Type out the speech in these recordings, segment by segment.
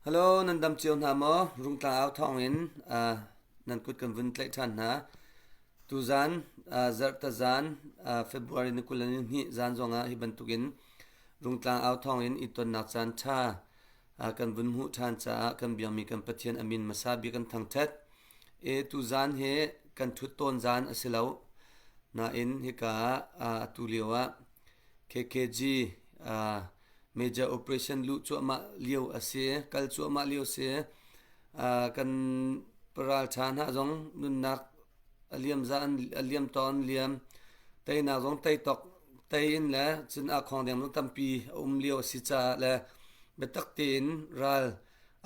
Hello, nan dam cio hna maw? Rungtlang au thawngin uh, nan kut kan vun tlaih ṭhan hna. Tuzan uh, zarhta zan uh, February ni 22 zan zongah hi bantukin Rungtlang au thawngin i tonnak caan ṭha uh, kan vun hmuh ṭhan caah kan biakmi kan Pathian a min hmasa bik kan thangṭhat. E tuzan hi kan ṭhut tawn zan a si lo. Nain hika ah atu lio ah KKG uh, major operation luh cuahmah lio a si, kal cuahmah lio si. Uh, kan ralṭha hna zong nunnak a liam za an a liam tawn liam teinak zong tei tok tei in le cun a khong deng zong tampi a um lio a si caah le biatak tein ral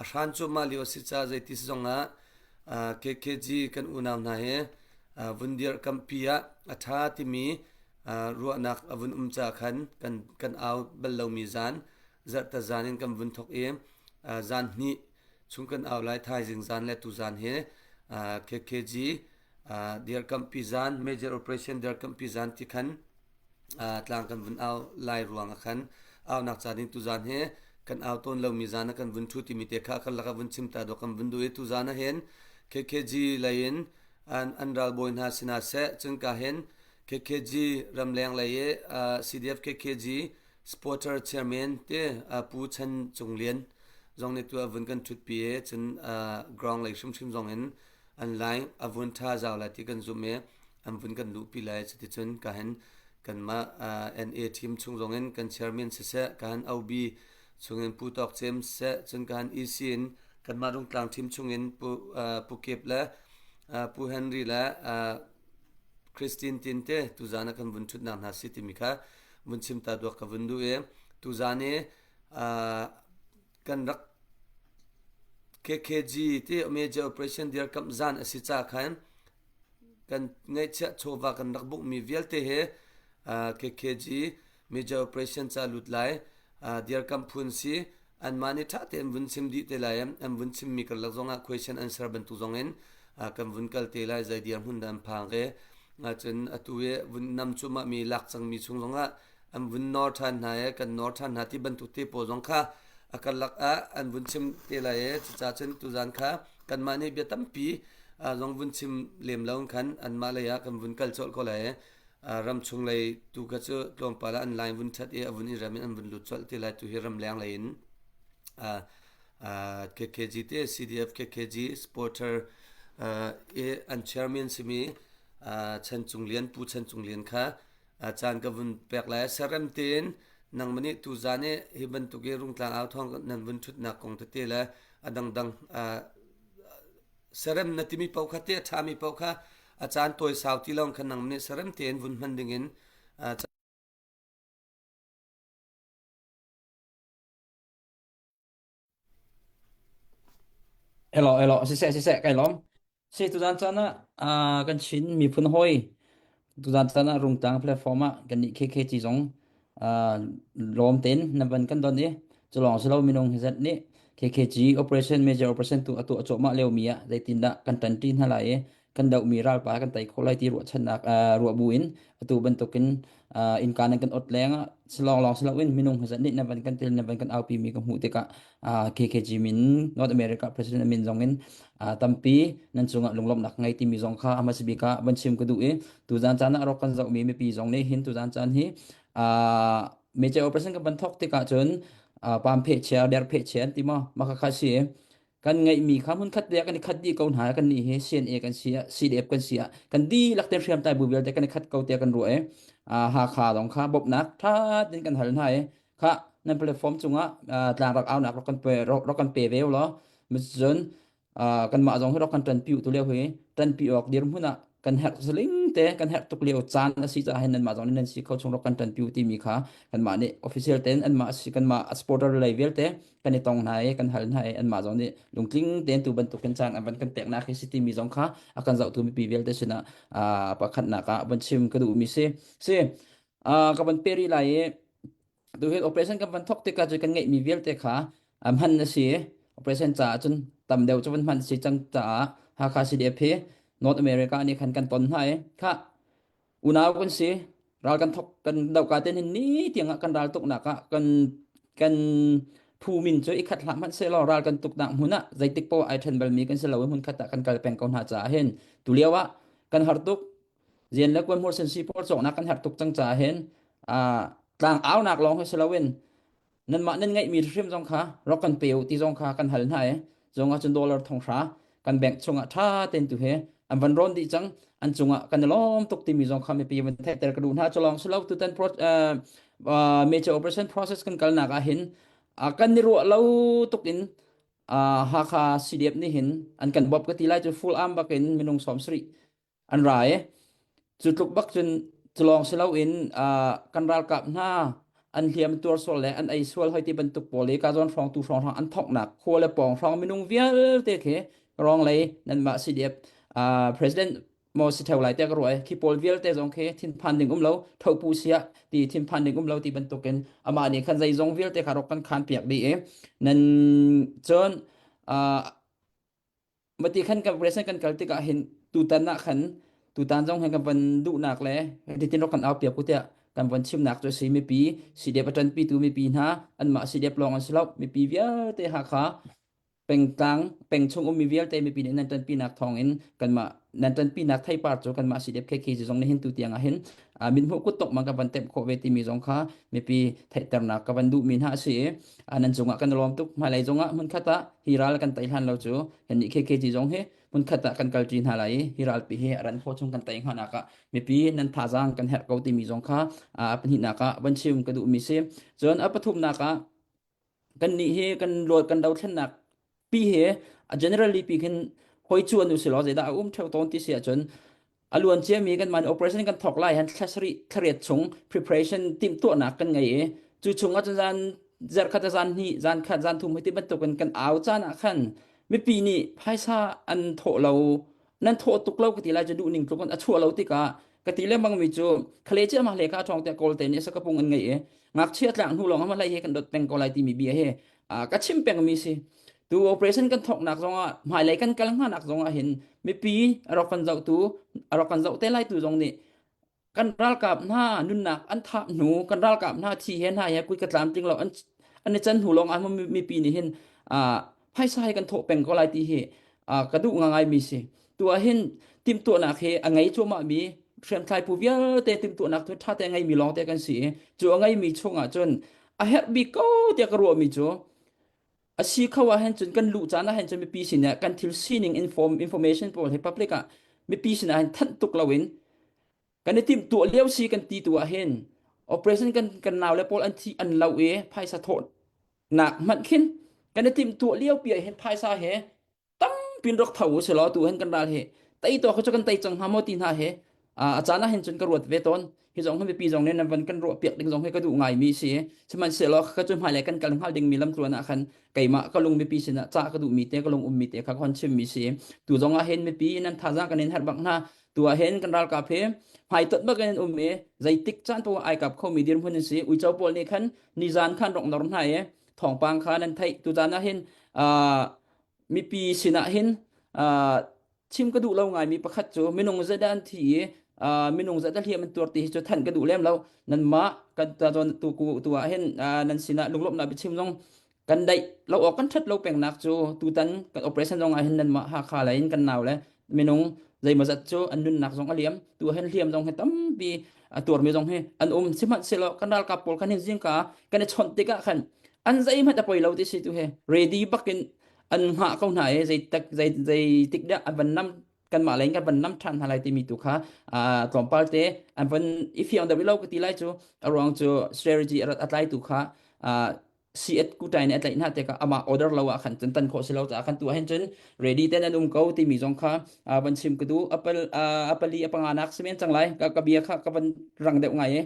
a hran cuahmah lio a si caah zeiti si zong ah uh, KKG kan unau hna he uh, vun dirkampi ah a ṭha timi ruahnak a vun um ca khan kan kan au bal lomi zan zarhta zan in kan vun thok i zan hnih chung kan au lai thaizing zan le tu zan hi KKG dirkampi zan major operation dirkampi zan ti khan tlang kan vun au lai ruang ah khan aunak ca ding tu zan hi kan au tawn lomi zan ah kan vun thu timi te kha kan laka vun chim ta do kan vun du i tu zan ah hin KKG lei in an an ralbawi hna sinah seh cun ka hin KKG ramleng lei i CDF KKG supporter chairman te Pu Chan Cung Lian zong nih tu a vun kan ṭhutpi i cun ground lei hrimhrim zong in an line a vun ṭha zau lai ti kan zumh i an vun kan luhpi lai cuticun ka hin kanmah NA team chung zong in kan chairman siseh ka han OB chungin Pu Tawk Cem siseh cun ka han EC in kanmah Rungtlang team chungin Pu Pu Kip le Pu Henry le Christine Tin te tuzaan ah kan vun ṭhutnak hna si timi kha vun chim ta duak ka vun duh i tuzaan i kan rak KKG ti major operation dirkamh zan a si ca khan kan ngeihchiah chawva kan rak bukmi vialte he KKG major operation ca lut lai dirkamh phun si anmah nih ṭha tein vun chim dih te lai an vun chimmi karlak zongah question answer bantuk zongin kan vun kal te lai zei dirhmun dah an phang e cun atu i vun nam cuahmah mi lak cangmi chung zongah an vun nor ṭhan hna i kan nor ṭhan hna ti bantuk te pawl zong kha a karlak ah an vun chim te lai i cucaah cun tuzan kha kanmah nih bia tampi zong vun chim lem lo khan anmah lei ah kan vun kal colh ko lai i ramchung lei tu kha cu tlawmpal ah an line vun ṭhat i a vun i rem in an vun lut colh ti lai tu hi ramleng lei in KKG te CDF KKG supporter i an chairman simi Chan Cung Lian Pu Chan Cung Lian kha caan ka vun pek lai serem tein nangmah nih tuzan i hi bantuk i rungtlang au thawng nan vun ṭhutnak kong tete le a dangdang Serem na timi paoh kha te a ṭhami paoh kha a caan tawi sau ti lawng kha nang nih serem tein vun hman dingin Hello, hello, siseh, siseh, kai lawm. Si tuzan caan ah ah, kan Chin miphun hawi tuzan caan ah Rungtlang platform ah kan nih KKG zong ah, lawm tein na van kan don i cu lawng si lo minung hi zat nih KKG operation major operation tu atu a cawhmah lio mi ah zeitindah kan ṭanṭi hna lai i kan dohmi ralpa kan tei khawh lai ti ruahchannak ruah bu in atu bantukin innka nan kan ot leng ah silawng lawng siloin minung hmasa nih na van kan tel na van kan aupi mi ka hmuh tikah KKG min North America President min zong in tampi nan cungah lunglawmhnak ngei timi zong kha hmasa bik ah van chim ka duh i tuzan caan ah rak kan zohmi mipi zong nih hin tuzan caan hi major operation kan van thok tikah cun pam phe chia der phe chia an ti maw maka kha si Kan ngeihmi kha hmunkhat te ah kan i khat dih ko hna. Kannih hi CNA kan si ah, CDF kan si ah, kan dihlak tein hriamtlai bu vialte kan i khat ko tiah kan ruah i Hakha zong kha bawmhnak ṭha tein kan hal hna i kha nan platform cungah tlang rak aunak rak kan pe rak kan pe ve ulaw cun kanmah zong hi rak kan ṭanpi u tu lio hi ṭanpi awk dirhmun ah kan herh saling te kan herh tuk lio caan a si caah hin nanmah zong nih nan si kho chung rak kan ṭanpi u timi kha kanmah nih official tein anmah kanmah supporter lei vialte kan i tong hna i kan hal hna i anmah zong nih lungtling tein tu bantukin caan an van kan peknak hi si timi zong kha a kan zohtu mipi vialte sinah pakhatnak ah van chim ka duhmi si si ka van pe rih lai i tu hi operation kan van thok tikah cu kan ngeihmi vialte kha hman a si operation caah cun tam deuh cu van hman si cang caah Hakha CDF hi North America nih khan kan ton hna i kha Unau kan si. Ral kan thok kan doh ka ten hin ni tiang ah kan ral tuknak ah kan kan Phu min cu i khat hlah hmanh sehlaw ral kan tuknak hmun ah zeitik poah ai ṭhen balmi kan si lo i hmun khat ah kan kal peng ko hna caah hin tulio ah kan har tuk. Zian le kuan hmur sensi pawl cawknak kan herh tuk cang caah hin tlang aunak lawng hi si loin nanmah nan ngeihmi hrim zong kha rak kan pe u ti zong kha kan hal hna i zong ah cun dollar thong hra kan bank chungah ṭha tein tu he an van rawn dih cang an cungah kan i lawm tuk timi zong kha mipi van theihter ka duh hna cu lawng si lo tutan major operation process kan kalnak ah hin kan i ruah lo tuk in Hakha CDF nih hin an kan bawp ka ti lai cu full arm bak in minung 70 an ra i cu tluk bak cun culawng si loin kan ralkap hna an hliam tuar sual le an ei sual hoi ti bantuk pawl i ka zawn hrawng tu hrawng hrang an thoknak khua le pawng hrawng minung vialte khi rong lei nanmah CDF president maw si theo lai te ka ruai khi pawl vialte zong khi thinphan ding um lo thopu sia ti thinphan ding um lo ti bantukin amah nih khan zeizong vialte kha rok kan khan piak dih i nan cun Mati khan kan president kan kal tikah hin tutan ah khan tutan zong hin kan van duhnak le hitin rak kan au piak u tiah kan van chimnak cu a si mipi CDF a ṭanpitu mipi hna anmah CDF lawng an si lo mipi vialte Hakha pengtlang peng chung ummi vialte mipi nih nan ṭanpinak thawngin kanmah nan ṭanpinak theipar cu kanmah CDF KKG zong nih hin tu tiang ah hin mithmuh kuttok man kan van temh khawh ve timi zong kha mipi theihternak ka van duhmi hna a si i nan cungah kan i lawm tuk hmailei zongah hmunkhat ah hi ral kan tei hlan lo cu kannih KKG zong hi hmunkhat ah kan kalṭi hna lai i hi ralpi hi a ran khawh chung kan tei hnganak ah mipi nan thazaang kan herh ko timi zong kha a pahnihnak ah van chim ka duhmi si cun a pathumnak ah kannih hi kan luat kan dothlennak pi hi a generally pi khin hoi cu an usi law zeidah a um theo tawn ti si ahcun a luan ciami kan man operation kan thawk lai han thla sarih thlariat chung preparation timhtuahnak kan ngei i cu chung ah cun zan zarkhat zan hnih zan khat zan thum ti bantukin kan au caan ah khan mipi nih phaisa an thawh lo nan thawh tuk lo ka ti lai cu duh ning tluk in a chuah lo tikah ka ti lengmang mi cu khale che ma le ka thong te kawl te nih sakapung an ngei i ngakchia tlak hnu lawng ma lai he kan dot peng ko lai ti mi bia he ka chim peng mi si tu operation kan thawknak zongah hmailei kan kal hnanak zongah hin mipi a rak kan zohtu a rak kan zoh te lai tu zong nih kan ralkap hna nunnak an thah hnu kan ralkap hna thi he hna he kui ka tlamtling lo an an i can hnu lawng ah mipi nih hin phaisa hi kan thawh peng ko lai ti hi ka duh ngai mi si tu ah hin timhtuahnak hi a ngei cuahmah mi hriamthlai phu vialte timhtuahnak cu ṭha te ngei mi lawng te kan si i cu a ngei mi chung ah cun a herh bik ko tiah ka ruah mi cu a si kho ah hin cun kan luh caan ah hin cun mipi sin ah kan thil sining inform information pawl hi public ah mipi sin ah hin thanh tuk loin kan i timh tuah lio si kan ti tu ah hin operation kan kan nau le pawl an thi an lo i phaisa thawh nak hmanh khin kan i timh tuah lio pi ah hin phaisa he tampin rak tho u selaw tu hin kan ral hi tei to kha cu kan tei cang hnga maw ti hna he a caan ah hin cun ka ruat ve tawn hi zong hi mipi zong nih nan van kan ruah piak ding zong hi ka duh ngai mi si sihmanhsehlaw ka cu hmailei kan kal hngal ding mi lamtluan ah khan keimah ka lung mipi sinah ca ka duh mi te ka lung um mi te kha ka hon chim mi si tu zong ah hin mipi nan thazaang kan in herh bak hna tu ah hin kan ralkap hi hmai tot bak in um i zeitik caan tu ai kap kho mi dirhmun an si uico pawl nih khan nizan khan rok nor hna i thawngpang kha nan theih tu caan ah hin mipi sinah hin chim ka duh lo ngaimi pakhat cu minung zeidah an thi i minung zeidah hliam an tuar ti hi cu thanh ka duh lem lo nanmah kan tu tu ah hin nan sinah lunglawmhnak biachim zong kan daih lo awk kan ṭhat lo pengnak cu tutan kan operation zong ah hin nanmah Hakha lei in kan nau le minung zeimawzat cu an nunnak zong a liam tu hin hliam zong hi tampi a tuarmi zong hi an um sihmanhsehlaw kan ralkap pawl khan hin zingka kan i chawnh tikah khan an zeihmanh a poi lo ti si tu he ready bakin an hngah ko hna i zei tak zei zei tik dah an van nam kanmah lei in kan van nam ṭhan hna lai timi tu kha tlawmpal te an van i fiang deuh lo ka ti lai cu a ruang cu strategy a tlai tu kha siat kutai nih a tlaih hna tikah amah order lo ah khan cun tan khawh si lo caah khan tu ah hin cun ready ten an um ko timi zong kha van chim ka duh apal apali apanga nak simen cang lai ka ka bia kha ka van rang deuh ngai i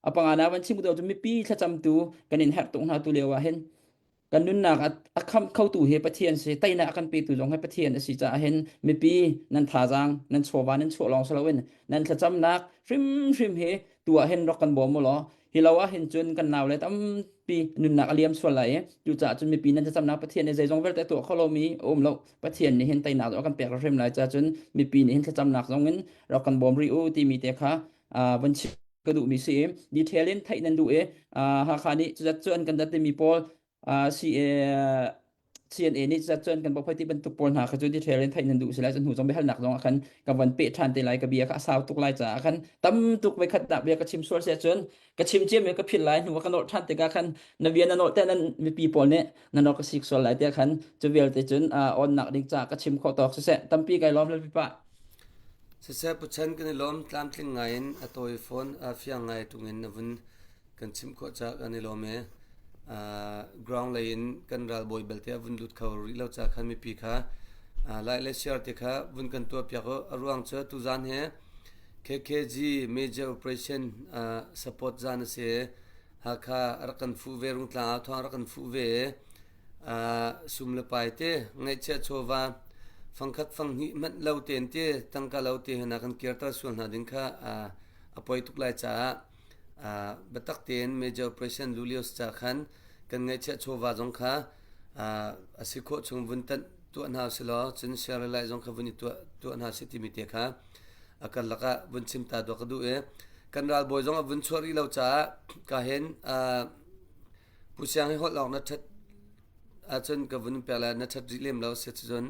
apanga nak van chim ka duh cu mipi thlacam tu kan in herh tuk hna tu lio ah hin kan nunnak a khamh khotu hi Pathian si teinak a kan petu zong hi Pathian a si caah hin mipi nan thazaang nan chawva nan chuah lawng si loin nan thlacamnak hrimhrim hi tu ah hin rak kan bawm u law hi lo ah hin cun kan nau le tampi nunnak a liam sual lai i cucaah cun mipi nan thlacamnak Pathian nih zeizong vialte tuah kho lomi a um lo Pathian nih hin teinak zong a kan pek hrim lai caah cun mipi nih hin thlacamnak zong in rak kan bawm rih u timi te kha van chim ka duhmi si i detail in theih nan duh i Hakha nih cuzat cu an kan dat timi pawl. Si CNA nih cun kan bawk ti bantuk pawl hna kha cu detail in theih nan duh si lai cun hnu zong biahalnak zong ah khan ka van peh ṭhan te lai ka bia kha a sau tuk lai caah khan tam tuk voi khat dah bia ka chim sual si ahcun ka chim ciami ka philh lai hnu ah ka nolh ṭhan tikah khan na bia na nolh te nan mipi pawl nih nan rak ka sik sual lai tiah khan cu vialte cun onnak ding caah ka chim khawh tawk siseh tampi kai lawm lalpipa. Siseh Pu Chan kan i lawm tlamtling ngai in a tawi fawn a fiang ngai ṭung in na vun kan chimh khawh caah kan i lawm i ground lei in kan ralbawi belte a vun lut kho rih lo ca khan mipi kha lai le share te kha vun kan tuah piak u. A ruang cu tuzan hi KKG major operation support zan a si. Hakha a rak kan fuh ve Rungtlang ah thawng a rak kan fuh ve sum le pai te ngaihchiah chawva fangkhat fanghnih hmanh lo tein te tangka lo te hna kan kirter sual hna ding kha a poi tuk lai caah Biatak tein Major Operation Lulius ca khan kan ngaihchiah chawva zong kha a si khawh chung vun tanh tuah hna usilaw cun share le like zong kha vun i tuah tuah hna sih timi te kha a karlak ah vun chim ta dawh ka duh i kan ralbawi zong a vun chuah rih lo caah ka hin Pu Siang hi holh awk na ṭhat ahcun ka vun pek lai na ṭhat rih lem lo si cun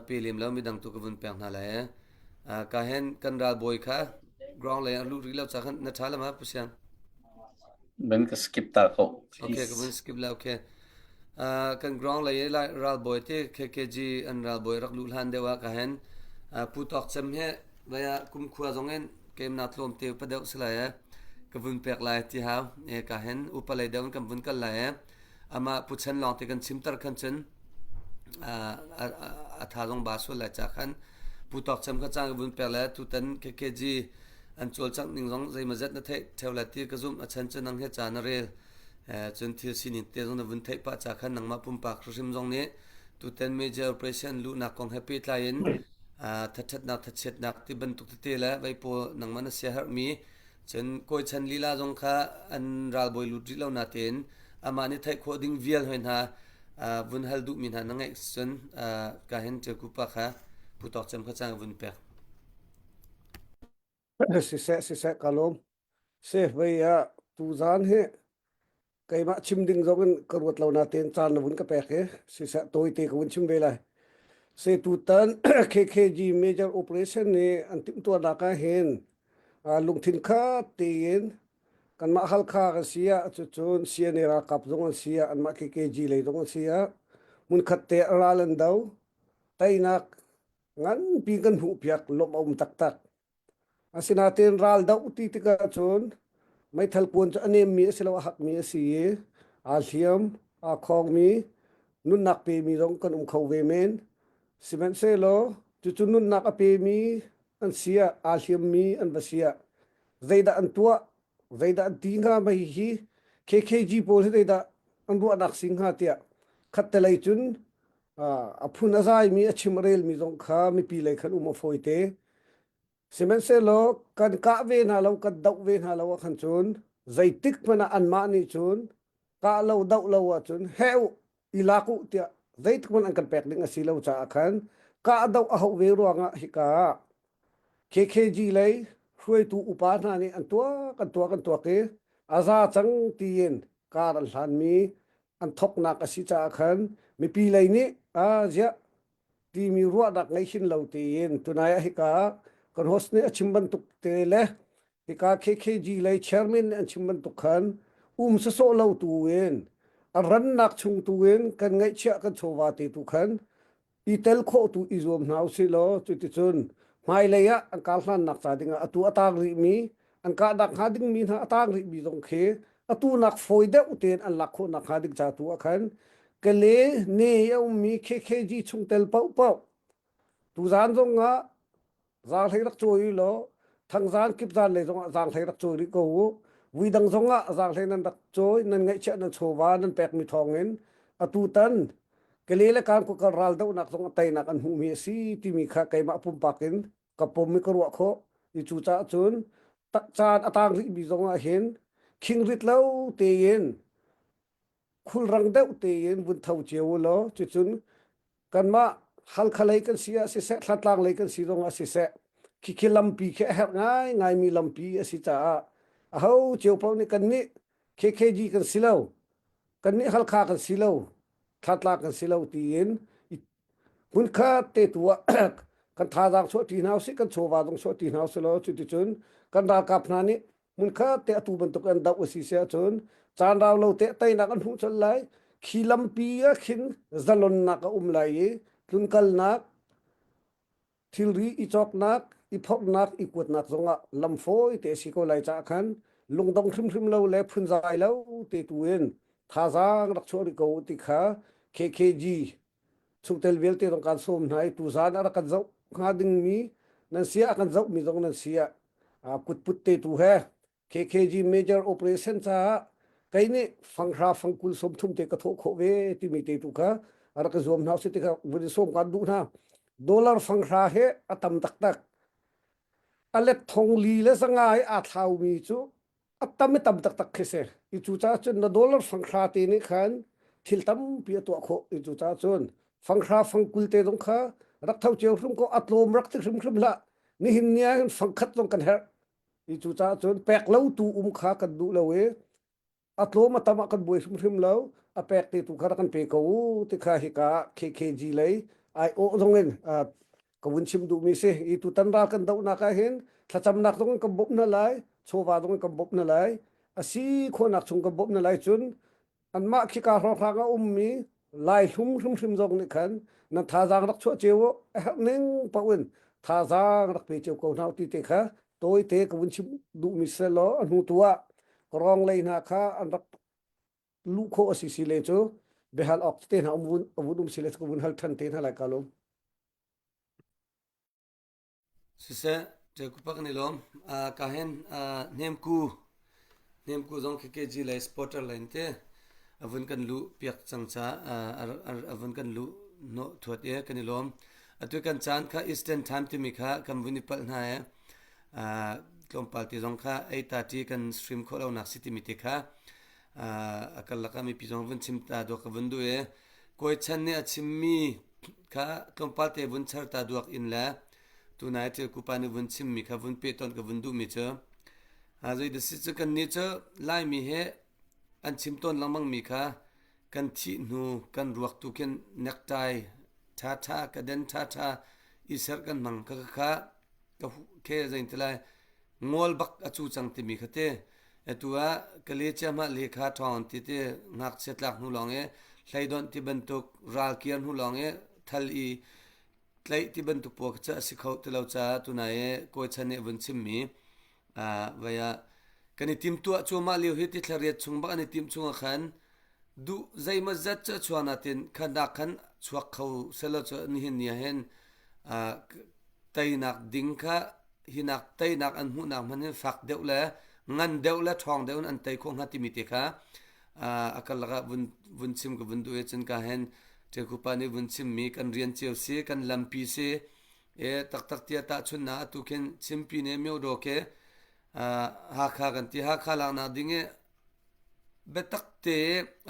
pe lem lo midang tu ka vun pek hna lai. Ka hen kan ralbawi kha ground lei ah luh rih lo ca khan na ṭha lama Pu Siang? Ban ka skip ta ko. Okay, ka vun skip la okay. Kan ground lei i ralbawi te KKG an ralbawi rak luh hlan deuh ah ka hen Pu Tawk Cem he vaya kumkhua zong in keimna tlawm te upa deuh si lai e ka vun pek lai ti hau e ka hen upa lei deuh in kan vun kal lai e amah Pu Chen lawng te kan chimter khan cun a tha zong ba sual lai cha khan Pu Tawk Cem kha cang ka vun pek le tutan KKG an cawlcangh ning zong zeimawzat na theih theo lai ti ka zumh a chan cu nang he ca na rel cun thil sining te zong na vun theih pah cha khan nangmah pumpak hrim zong nih tutan major operation luhnak kong he pehtlai in thathatnak thachiatnak ti bantuk tete le vei pawl nangmah na sia herhmi cun kawi chan lila zong kha an ralbawi lut rih lo natein amah nih theih khawh ding vial hoi hna vun hal duhmi hna na ngeih cun ka hin Ṭialkupa kha Pu Tawk Cem kha cang vun pek. Siseh siseh ka lawm. Se vei ah tuzaan hi keimah chim ding zong in ka ruat lo natein caan na vun ka pek i siseh tawite ka vun chim ve lai. Se tutan KKG major operation nih an timhtuahnak ah hin lungthin khat tein kanmah Halkha kan si ah cucun CNA ralkap zong an si ah anmah KKG lei zong an si ah hmunkhat te ral an do teinak nganpi kan hmuhpiak lawmh a um taktak. Asinain ral doh ti tikah cun meithal kuan cu a nemmi a si lo a hakmi a si i aa hliam, aa khawngmi, nunnak pemi zong kan um kho ve men. Sihmanhsehlaw cucu nunnak a pemi an si ah aa hliammi an va si ah zeidah an tuah, zeidah an ti hnga mei hi KKG pawl hi zeidah an ruahnak si hnga tiah khattelei cun a phun a zaimi a chim a relmi zong kha mipi lei khan um a fawi te. Sihmanhsehlaw kan kah ve hna lo, kan doh ve hna lo ah khan cun zeitik hmanh ah anmah nih cun kah lo doh lo ahcun heh u i lak u tiah zeitik hmanh an kan pek ding a si lo caah khan kah doh a hauh ve ruangah hika ah KKG lei hruaitu upa hna nih an tuak an tuak an tuak i a za cang tiin kar an hlanmi an thoknak a si caah khan mipi lei nih a ziah timi ruahnak ngei hin lo tiin tunai ah hika kan host nih a chim bantuk te le hika KKG lei chairman nih an chim bantuk khan um sawsawh lo tu in a rannak chung tu in kan ngaihchiah kan chawva te tu khan i tel khawh tu i zuam hna usih law cuticun hmailei ah an kar hlannak ca dingah atu a tang rihmi an kahnak hnga dingmi hna a tang rihmi zong khi atu nak fawi deuh tein an lak khawhnak hnga ding ca tu ah khan kale ne a ummi KKG chungtel paohpaoh tuzan zong ah Zaanghlei rak cawi law thangzaan kipzaan lei zongah zaanghlei rak cawi rih ko u. Vuidang zongah zaanghlei nan rak cawi, nan ngaihchiah nan chawva nan pekmi thawngin atutan Kale le Kaan khuakar raldohnak zong a teinak an hmuhmi a si timi kha keimah pumpak in ka pom i ka ruah khawh. I cucaah cun caan a tang rihmi zongah hin khingrit lo tein khulrang deuh tein vun tho cio u law cucun kanmah Halkha lei kan si ah siseh Thlatlang lei kan si zong ah siseh khikhi lampi khi a herh ngaingaimi lampi a si caah aho cio paoh nih kannih KKG kan si lo. Kannih Halkha kan si lo, Thantlang kan si lo tiin hmunkhat te tu ah kan thazaang chuahṭi hna usih, kan chawva zong chuahṭi hna usih law cuticun kan ralkap hna nih hmunkhat te atu bantuk an doh a si si ahcun caan rau lo te teinak an hmuh colh lai. Khi lampi ah khin zalonnak a um lai i tlunkalnak thilri i cawknak, i phorhnak, i kuatnak zongah lam fawi te a si ko lai caah khan lungdong hrimhrim lo le phunzai lo te tu in thazaang rak chuah rih ko u ti kha KKG chungtel vialte zong kan sawm hna i tuzaan a rak kan zoh hnga dingmi nan si ah a kan zohmi zong nan si ah kutput te tu he KKG major operation caah kei nih fanghra fangkul 30 te ka thawh khawh ve timi te tu kha a rak i zuam hna usih ti kha vun i sawm kan duh hna. Dollar fanghra he a tam taktak. A let thong li le zanga i aa thlaumi cu a tam i tam taktak khi si. I cu caah cun na dollar fanghra te nih khan thil tampi a tuah khawh. I cu caah cun fanghra fangkul te zong kha rak tho cio hrim ko a tlawm rak ti hrimhrim hlah. Nihin ni ah hin fangkhat zong kan herh. I cucaah cun pek lo tu um kha kan duh lo i a tlawm a tam ah kan buai hrimhrim lo a pek te tu kha rak kan pe ko u ti kha hika KKG lei aiawh zong in ka vun chim duhmi si i tutan ral kan dohnak ah hin thlacamnak zong in kan bawmh hna lai chawva zong in kan bawmh hna lai a si khawhnak chung kan bawmh hna lai cun Anmah khika hrawnghrang a ummi Laihlum hrimhrim zong nih khan nan thazaang rak chuah cio u, a herh ning paoh in thazaang rak pe cio ko hna u ti te kha tawite ka vun chim duhmi si law a hnu tu ah rawng lei hna kha an rak luh khawh a si si le cu biahal awk te hna um vun vun um si le ka vun hal than te hna lai ka lawm. Siseh, Ṭekupa kan i lawm. Ka hin hnemku hnemku zong khi KG lei supporter lei in te a vun kan luh piak cang caah a vun kan luh hnawh thuat i kan i lawm. Atu kan caan kha Eastern Time timi kha kan vun i palh hna i tlawmpal ti zong kha ei ta ṭi kan stream khawh lonak si timi te kha a karlak ah mipi zong vun chim ta dawh ka vun duh i Kawi Chan nih a chimmi kha tlawmpal te vun char ta duak in le tunai Ṭilkupa nih vun chimmi kha vun pehtonh ka vun duhmi cu zei si cu kannih cu Laimi he an chim tawn lengmangmi kha kan thih hnu kan ruak tu khin necktie ṭhaṭha ka den ṭhaṭha i serh kan hmang kha kha ka khe zei ti lai ngol bak a cu cang timi kha te atu ah kale ciahmah le kha ṭhawng ti ti ngakchia tlak hnu lawng i hleidonh ti bantuk ral kir hnu lawng i thal i tlaih ti bantuk pawl kha a si kho ti lo caah tunai i kawi chan nih a vun chimmi vai ah kan i timtuah cuahmah lio hi ti thlariat chung bak an i timh chungah khan duh zeimawzat cu a chuak natin khan khan chuak kho selaw cu nihin ni ah hin teinak ding kha hinak teinak an hmuhnak hmanh hin fak deuh le ngan deuh le ṭhawng deuh in an tei khawh hnga timi te kha a karlak ah vun vun chim ka vun duh i cun ka hen Ṭekhupa nih vun chimmi kan rian cio si kan lampi si e taktak tia tahchunnak atu khin chimpi ne myodaw ke Hakha kan ti Hakha laknak ding i biatak te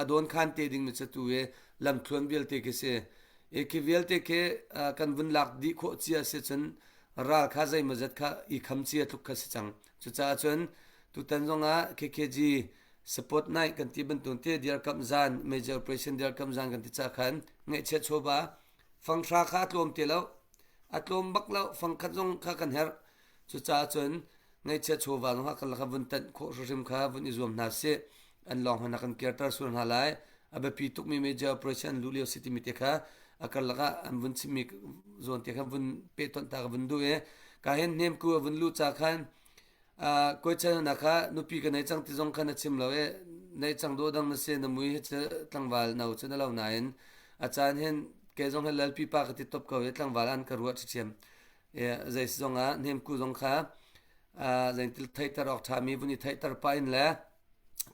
a dawnkhan te dingmi cu tu hi lamthluan vialte khi si. I khi vialte khi kan vun lak dih khawh cia si cun ral kha zeimawzat kha i kham cia tluk kha si cang. Cucaah cun tutan zongah KKG support night kan ti bantuk te dirkamh zan major operation dirkamh zan kan ti ca khan ngaihchiat chawva fanghra kha a tlawm te lo a tlawm bak lo fangkhat zong kha kan herh cucaah cun Ngaihchiat chawva zong kan lakah vun tanh khawh hrimhrim kha vun i zuam hna sih. An lawng hmanh ah kan kirter sual hna lai. A biapi tukmi major operation an luh lio si timi te kha a karlak ah an vun chimmi zawn te kha vun pehtonh ta ka vun duh i ka hin hnemku a vun luh ca khan kawi chan hna kha nupi ka nei cang ti zong khan a chim lo i nei cang dawh dang na si na mui hi cu tlangval no cu na lo nain a caan hin kei zong hi lalpi pa ka ti top ko i tlangval an ka ruah ṭhiṭhiam zei si zongah hnemku zong kha zeitil theihter awk ṭhami vun i theihter pah in le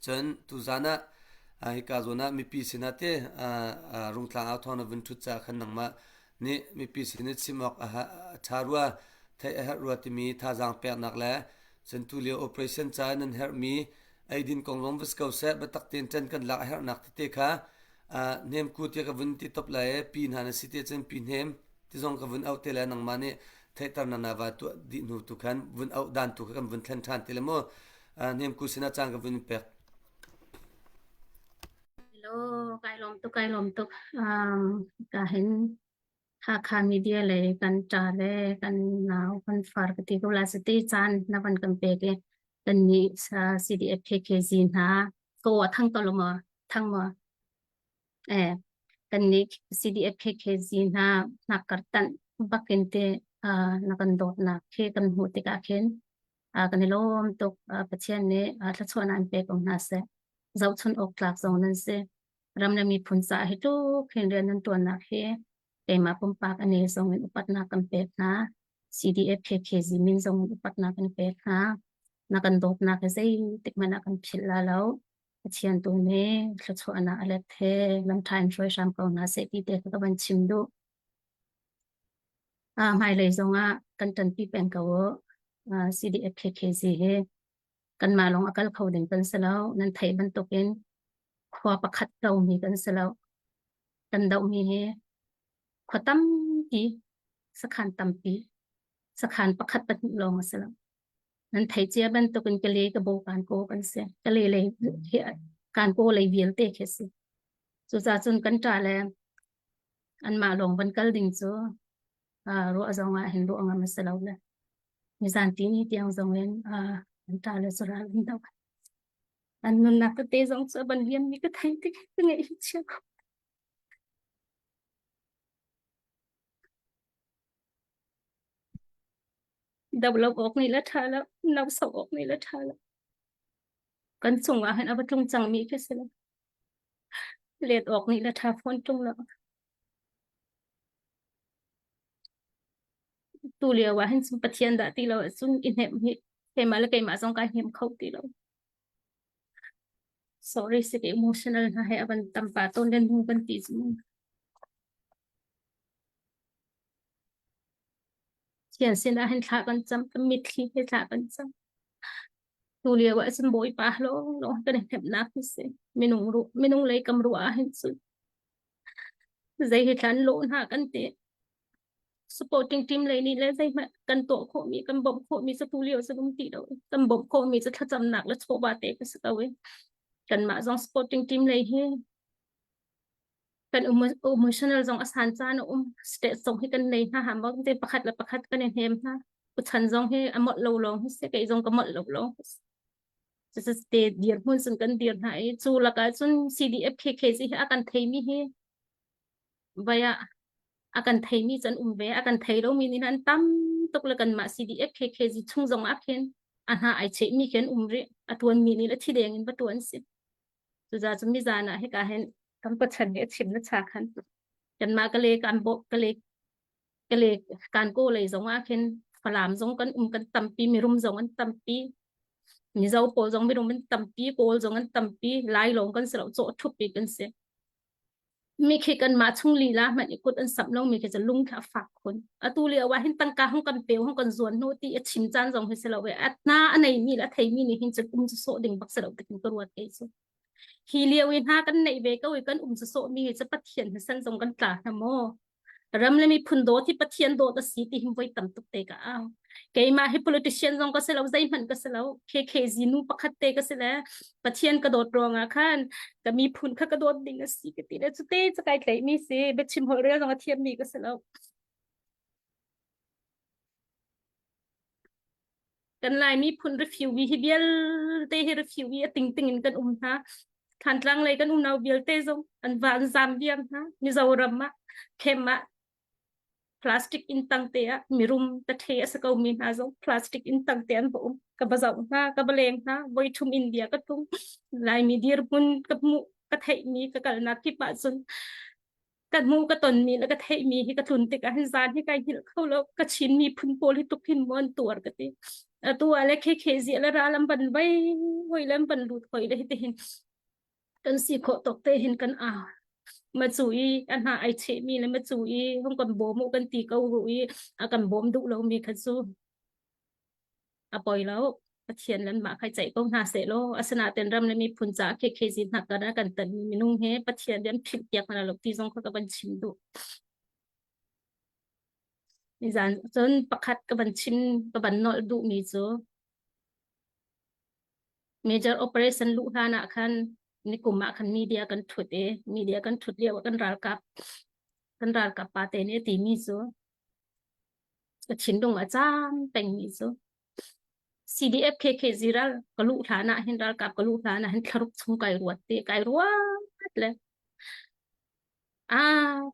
cun tuzan ah hika zawn ah mipi sinah te rungtlang au thawng na vun ṭhut caah khan nangmah nih mipi sin i chim awk a ṭha rua theih a herh rua timi thazaang peknak le cun tulio operation ca nan herhmi eidin kong zong va si ko seh biatak tein ṭan kan lak a herhnak tete kha hnemku tiah ka vun ti top lai i pi hna na si te cun pi hnem ti zong ka vun auh te le nangmah nih theihter na na va tuah dih hnu tu khan vun auh dan tu kha kan vun thlen ṭhan te le mu hnemku sinah caan ka vun pek. Hello, kai lawm tuk, kai lawm tuk. Um, ka hin Hakha media le kan ṭa le kan nau kan far ka ti ko la sati caan na van kan pek i kan nih CDF KKG hna ko a thang to lo maw thang maw eh kan nih CDF KKG hna nak kar tanh bakin te na kan dawtnak khi kan hmuh tikah khin kan i lawm tuk. Pathian nih thluachuahnak in pe ko hna seh. Zohchun awk tlak zong nan si. Ram le miphun caah hi tluk hin rian nan ṭuannak hi keimah pumpak a ne zong in upatnak kan pek hna. CDF KKG min zong in upatnak kan pek hna. Na kan dawtnak hi zeitik hmanh ah kan philh la lo. Pathian tu nih thluachuahnak a let he lamṭha in hruai hram ko hna seh ti te kha ka van chim duh. Hmailei zongah kan ṭanpi peng ko u. CDF KKG hi kanmah lawng a kal kho ding kan si lo. Nan theih bantukin khua pakhat domi kan si lo. Kan dohmi hi khua tampi, sakhan tampi, sakhan pakhat pahnih lawng a si lo. Nan theih cia bantukin Kale ka bo kan ko kan si. Kale lei kan ko lei vialte khi si. Cucaah cun kan ṭa le anmah lawng van kal ding cu ruah zong ah hin ruah ngam a si lo le nizan ti ni tiang zong in an ṭa le cu ral an do. An nunnak tete zong cu a ban liam mi ka thei tik ka ngaih hi chia ko. Do lo awk nih le ṭha lo, no so awk nih le ṭha lo. Kan cung ah hin a va tlung cang mi khi si lo. Let awk nih le ṭha fawn ṭung lo. Tu lio ah hin cun Pathian dah ti lo ahcun i hnemh hi keimah le keimah zong kai hnem kho ti lo. Sorry si emotional hna he a van tam pa tawn len hnu kan ti cu. Thian sin ah hin thla kan cam, kan mitthli he thla kan cam. Tu lio ah cun Bawipa lawng lawng kan i hnemhnak hi si. Minung ru minung lei kam ruah ah hin cun zei hi thlan lawh hna kan ti. Supporting team lei nih le zeihmanh kan tuah khawhmi kan bawmh khawhmi cu tu lio cu um ti lo. Kan bawmh khawhmi cu thlacamnak le chawva te ka si ko i. Kanmah zong supporting team lei hi kan emotional zong a san caan a um. State zong hi kan nei hna ha maw te pakhat le pakhat kan i hnem hna. Uchan zong hi a molh lo lawng hi si kei zong ka molh lo lawng hi si. Cucu te dirhmun cun kan dir hna i cu lakah cun CDF KKC hi a kan theimi hi vai ah a kan theimi cu an um ve a kan thei lomi nih an tam tuk le kanmah CDF KKG chung zong ah khin a hna ai chehmi khi an um rih a tuanmi nih le thi deng in va tuan si cucaah cun mizan ah hika hin kan pachan nih a chim na cha khan kanmah ka le kan bo ka le ka le kan ko lei zong ah khin Falam zong kan um kan tampi mirum zong an tampi Mizo pawl zong mirum an tampi Kawl zong an tampi Lai lawng kan si lo cawh thup i kan si mi khi kanmah chung lila hmanh i kut an samh lomi khi cu lung khi a fak khun. Atu lio ah hin tangka hung kan peu hung kan zuan hnu ti a chim caan zong hi si lo i a hna a neimi le a theimi nih hin cun um cu sawh ding bak si lo ti ka ruat kei cu. Hi lio i hna kan neih ve ko i kan um cu sawh mi hi cu Pathian hi san zong kan tla hna maw? Ram le miphun dawt hi Pathian dawt a si ti hin voi tam tuk te ka au. Keimah hi politician zong ka si lo, zeihmanh ka si lo. KKZ nu pakhat te ka si le Pathian ka dawt ruangah khan ka miphun kha ka dawt ding a si ka ti le cu te cu kai tlaihmi si. Biachim holh rel zong a thiammi ka si lo. Kan Lai miphun refugee hi vialte hi refugee a tingting in kan um hna. Thantlang lei kan unau vialte zong an va an zam viar hna. Mizoram ah khem ah plastic in tang te ah mirum tathe a si ko mi hna zong plastic in tang te an va um. Ka va zoh hna, ka va leng hna, voi thum India ka tlung. Laimi dirhmun ka hmuh, ka theihmi, ka kalnak kip ahcun ka hmuh ka tonmi le ka theihmi hi ka tlun tikah hin zan hi kai hngilh kho lo ka Chin miphun pawl hi tuk hin maw an tuar ka ti atu ah le khekhe zia le ral an ban vai hoi le an ban lut hoi le hi ti hin kan si khawh tawk te hin kan au ma cu i a hna ai chehmi le ma cu i hong kan bawm u kan ti ko ru i a kan bawm duh lomi kha cu A poi lo. Pathian le anmah kha ceih ko hna sehlaw asinain ram le miphun caah KKG hna kan a kan tonmi minung he Pathian nih an philh piak hna lo ti zong kha ka van chim duh. Nizan cun pakhat ka van chim ka van nolh duhmi cu major operation luh hlan ah khan. Nikum ah khan media kan thut i media kan thut lio ah kan ralkap kan ralkap pa te nih a timi cu ka thinlung a caam pengmi cu CDF KKG ral ka luh hlan ah hin ralkap ka luh hlan ah hin thlaruk chung kai ruat te kai ruat le ah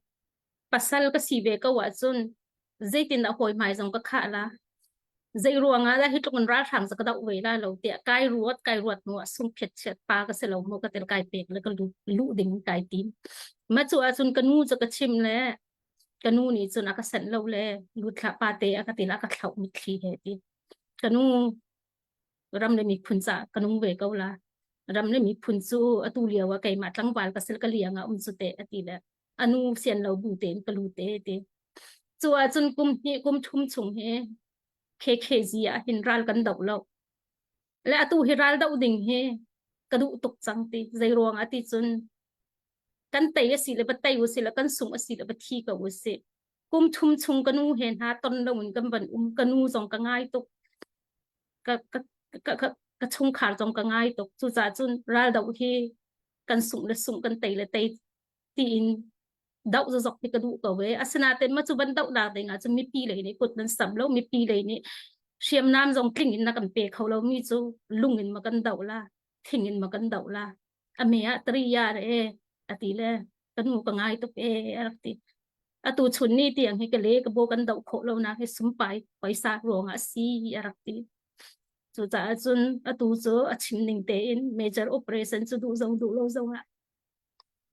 pasal ka si ve ko ahcun zeitindah hawi hmai zong ka khah la zei ruangah dah hi tluk in ralhrang cu ka doh ve la lo tiah kai ruat kai ruat hnu ah sungphiat chiat pa ka si lo mu ka tel kai pek le ka lu luh ding kai tim ma cu ahcun ka nu cu ka chim le ka nu nih cun a ka sanh lo le lut thlah pa te a ka ti la ka thlauh mitthli he ti ka nu ram le miphun ca ka nung ve ko la ram le miphun cu atu lio ah keimah tlangval ka sil ka liang ah um cu te ati le anu sian lo bu tein ka lu te ti cu ahcun kum hnih kum thum chung hi KKZ ah hin ral kan doh lo le atu hi ral doh ding hi ka duh tuk cang ti zei ruang ah ti cun kan tei a si le ba tei u si le kan sung a si le ba thi ko u si kum thum chung ka nu he hna ton lo in kan van um ka nu zong ka ngai tuk ka ka ka ka, ka chungkhar zong ka ngai tuk cucaah cun ral doh hi kan sungh le sungh kan tei le tei tiin doh zazok hi ka duh ko e asinain ma cu ban doh nak ding ah cun mipi lei nih kut nan sam lo mipi lei nih hriamnam zong tling in na kan pe kho lo mi cu lung in ma kan doh la thing in ma kan doh la ame ah triya re ati le ka nu ka ngai tuk e a rak ti atu chun ni tiang hi ka le ka bo kan doh khawh lo nak hi sumpai paisa ruang ah si a rak ti cucaah cun atu cu a chim ning tein major operation cu duh zong duh lo zong ah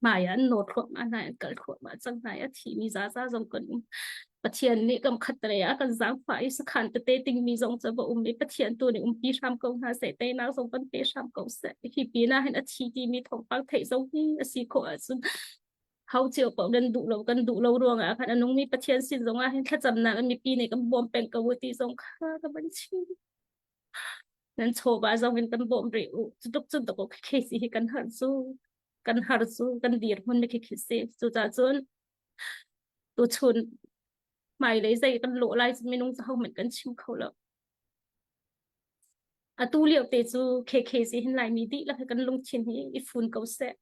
hmai ah an nawr thluahmah hna an kal thluahmah cang hna i a thimi zaza zong kan um Pathian nih kam khat lei ah kan zaangfah i sakhan tete tingmi zong cu va um i Pathian tu nih umpi hram ko hna seh teinak zong kan pe hram ko seh hi pinah hin a thi timi thawngpang theih zong hi a si khawh ahcun ho cio paoh nan duh lo kan duh lo ruangah khan a nungmi Pathian sin zong ah hin thlacamnak in mipi nih kan bawm peng ko u ti zong kha ka van chim nan chawva zong in kan bawm rih u cutuk cun tuk khi si hi kan har cu kan har cu kan dirhmun mi khi khi si cucaah cun tuchun hmailei zei kan lawh lai cu minung cu hohmanh kan chim kho lo atu lio te cu KKC hin Laimi dihlak hi kan lungthin hi i fun ko seh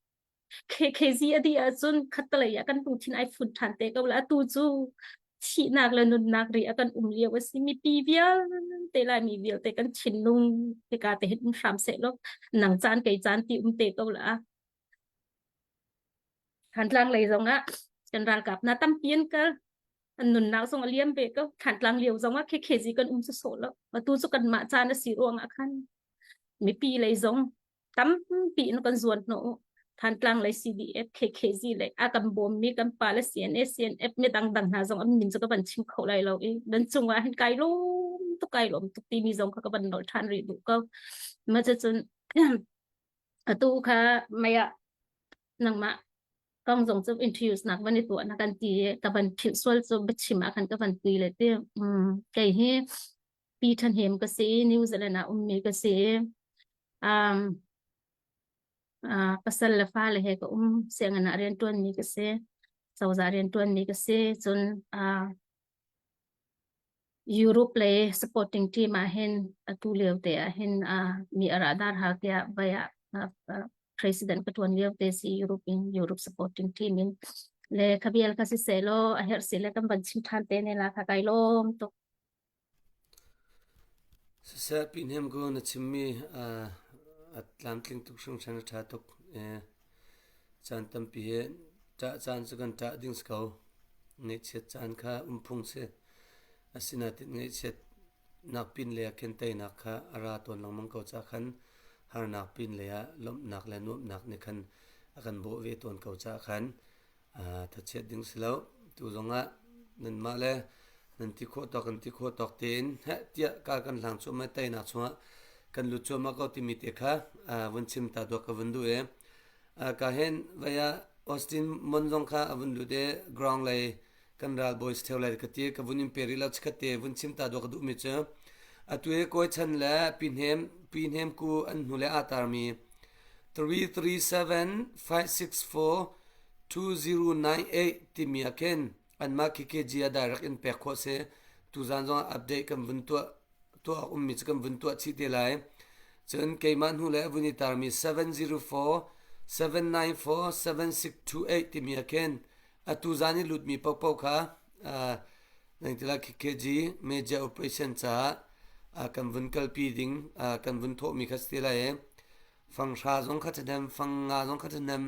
KKZ a dih ahcun khattelei ah kan lungthin ai fun ṭhan te ko la. Atu cu thihnak le nunnak ri a kan um lio a si. Mipi vialte Laimi vialte kan thinlung hika te hin um hram seh law nang caan kei caan ti um te ko la. Thantlang lei zong ah kan ralkap na tampi an kal. An nunnak zong a liam ve ko. Thantlang lio zong ah KKZ kan um cu sawh lo. Atu cu kanmah caan a si ruang ah khan mipi lei zong tampi in kan zuan hnawh Thantlang lei CDF KKZ le a kan bawmmi kan pa le CNA CNF mi dangdang hna zong an min cu ka van chim kho lai lo i nan cungah hin kai lawm tuk kai lawm tuk timi zong kha ka van nolh ṭhan rih duh ko ma cun atu kha mei ah nangmah kong zong cu introduce nak van i tuah na kan ti i ka van philh sual cu biachim ah khan ka van pui le ti kei hi pi ṭhahnem ka si i New Zealand ah ummi ka si i um, uh, pasal le fale he ka um sianginn ah rianṭuanmi ka si cozah rianṭuanmi ka si cun uh, Europe le supporting team ah hin atu lio te ah hin uh, mi ara dar har tiah vai ah uh, president ka ṭuan lio te si Europe in Europe supporting team in le khabial kha si selaw a herh si le kan van chim ṭhan te ne la kha kai lawm tuk Siseh pihnem ku na chimmi a tlamtling tuk hringhran a ṭha tuk. Caan tampi hi ṭah caan cu kan ṭah ding si ko. Ngaihchiat caan kha um phung si. Asinain ngaihchiatnak pin lei ah khin teinak kha a ra tawn lengmang ko caah khan harnak pin lei ah lawmhnak le nuamhnak nih khan a kan bawh ve tawn ko caah khan Thachiat ding si lo. Tu zongah nanmah le nan ti khawh tawk kan ti khawh tawk tein heh tiah kar kan hlang cuahmah teinak chungah kan lut cuahmah ko timi te kha vun chim ta duak ka vun duh i ka hin vai ah Austin Mon zong kha a vun lut i ground lei kan ral boys theo lai ka ti ka vun in pe rih lo chikhat te vun chim ta duak ka duhmi cu atu hi kawi chan le pi hnem pi hnem ku an hnu le aa tarmi 337 564 2098 timi ah khin anmah KKG ah direct in pek khawh si. Tuzaan zongah update kan vun tuah tuah awk ummi cu kan vun tuah chih te lai. Cun keimah hnu le a vun i tarmi 704 664 2098. 794 7628 timi ah khin atu zan i lutmi paohpaoh kha nangtila KKG major operation caah kan vun kalpi ding kan vun thawhmi kha si te lai i fang hra zong kha ṭhahnem fang nga zong kha ṭhahnem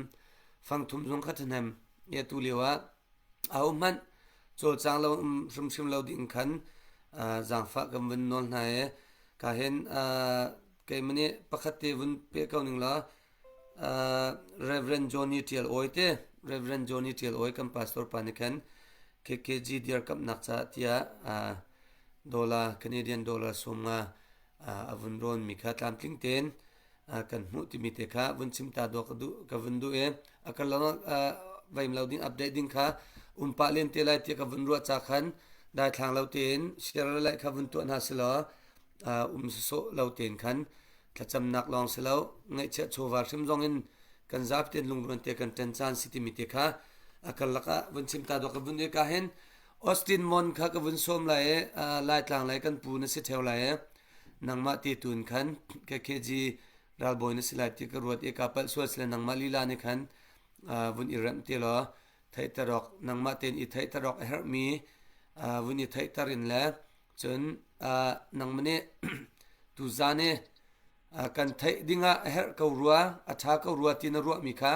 fang thum zong kha ṭhahnem i atu lio ah ahohmanh cawlcang lo um hrimhrim lo ding khan zaangfah kan vun nawl hna i ka hin keimah nih pakhat te vun pe ko ning law Reverend Johnny Tial Awi te Reverend Johnny Tial Awi kan pastor pa nih khan KKG dirkamhnak caah tiah dollar Canadian dollar sum nga a vun rawnmi kha tlamtling tein kan hmuh timi te kha vun chim ta dawh ka duh ka vun duh i a kan lo vaim lo ding update ding kha um pah len te lai tiah ka vun ruah ca khan daithlang lo tein share le kha vun tuah hna silaw um sawsawh lo tein khan thlacamnak lawng si lo ngaihchiah chawva hrim zong in kan zapi tein lungruan te kan ṭan caan si timi te kha a karlak ah vun chim ta dawh ka vun ka hin Austin Mon kha ka vun sawm lai i Laitlang lei kan pu na si ṭheo lai i nangmah ti tun khan KKG ralbawi na si lai ti ka ruat i ka palh sual sile nangmah lila nih khan vun i remh ti law theihter awk nangmah tein i theihter awk a herhmi vun i theihter in le cun nangmah nih tuzaan i kan theih dingah a herh ko rua a ṭha ko rua ti na ruahmi kha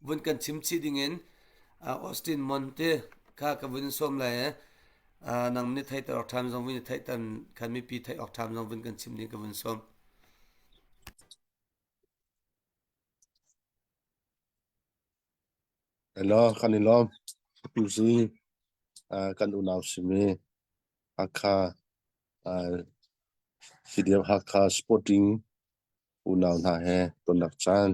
vun kan chim chih dingin Austin Monte kha ka vun sawm lai i nang nih theihter awk ṭham zong vun i theihter khan mipi theih awk ṭham zong vun kan chim ding ka vun sawm. Hello, kan i lawm. Tuzi kan unau simi Hakha CDF Hakha Sporting unau hna he tonnak caan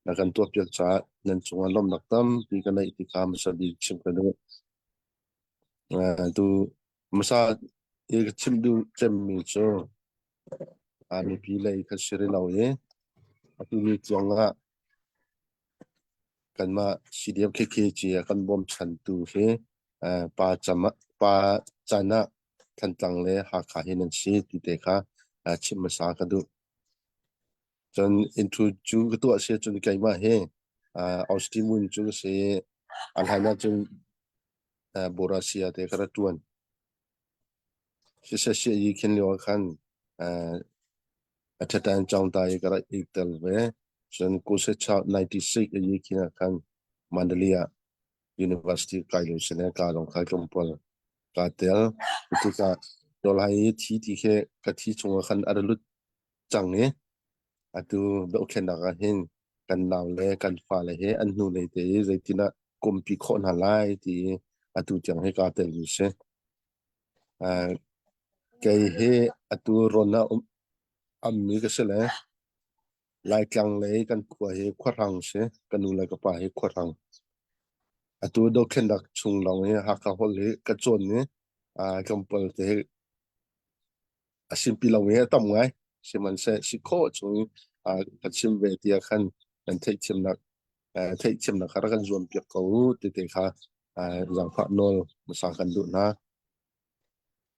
na kan tuahpiak caah nan cungah lawmhnak tampi ka neih ti kha hmasa bik chim ka duh. Tu hmasa i ka chim duh cemmi cu mipi lei kha si rih lo i atu ni tiang ah kanmah CDF KKG a kan bawmchantu hi pa cam pa can ah Thantlang le Hakha hi nan si ti te kha chim hmasa ka duh. Cun intro cu ka tuah si cun keimah hi Austin Moon cu ka si a hlan ah cun Borussia te ka ra ṭuan. Siseh yi khin lio ah khan a ṭhatan cawngta i ka rak i tel ve. Cun Kusechau 96 a yi khin ah khan Mandalay ah University kai lo si le ka zong kha tlawmpal kaa tel. Tikah Tawlai i thi ti khi ka thi chungah khan a ra lut cang i atu dohthlennak ah hin kan nau le kan fale he an hnulei te i zeitin ah kumpi khawh hna lai ti i atu tiang hi kaa tel mi si. Uh, kei hi atu rawn ah um, ammi ka si le Laitlang lei kan khua hi khuahrang si. Ka nu le ka pa hi khuahrang. Atu dothlennak chung lawng hi Hakha holh hi ka cawn i uh, tlawmpal te hi a simpi lo i a tam ngai. Sihmanhseh si khawh chung uh, ka chim ve tiah khan kan theihthiamnak uh, theihthiamnak kha rak kan zuam piak ko u ti te kha uh, zaangfah nawl hmasa kan duh hna.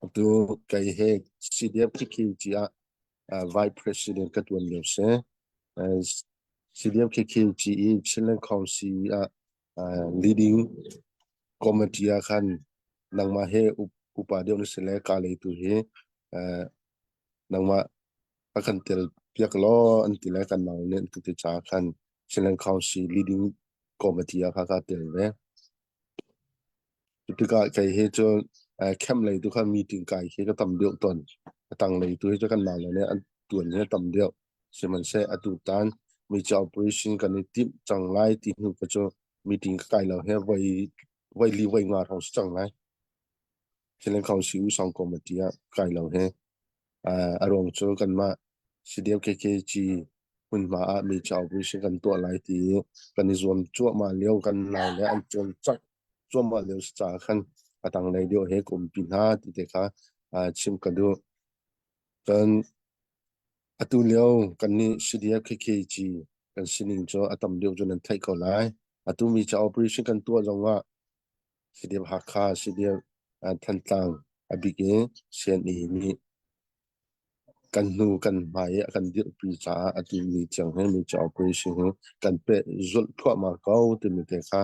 Atu kei he CDF KKG ah uh, Vice President ka tuan lio si. Uh, CDF KKG i Chinland Council ah uh, leading committee ah khan nangmah he upa deuh na si le ka lei tu hi uh, nangmah a kan tel piak law an ti le kan nau nih an ti ca khan Chinland Council leading committee ah kha ka tel ve. Cutikah kei hi cu camp lei tu kha meeting kai khi ka tam deuh tawn. A tanglei tu hi cu kan nau le nih an tuan hi a tam deuh. Sihmanhseh atu tan mi operation kan i timh cang lai ti hnu ka cu meeting ka kai lo he voi voi li voi nga hrawng si cang lai. Chinland Council Usang Committee ah kai lo he. A ruang cu kanmah CDF KKG hmunhma ah mi operation kan tuah lai ti kan i zuam cuahmah lio kan nau le an cawlcangh cuahmah lio si caah khan a tanglei deuh he ka umpi hna ti te kha chim ka duh. Cun atu lio kannih CDF KKG kan sining cu a tam deuh cu nan theih ko lai. Atu mi ca operation kan tuah zong ah CDF Hakha, CDF Thantlang a bik in CNA nih. Kan hnu kan hmai i a kan dirhpi caah atu ni tiang hi major operation hi kan peh zulh thluahmah ko timi te kha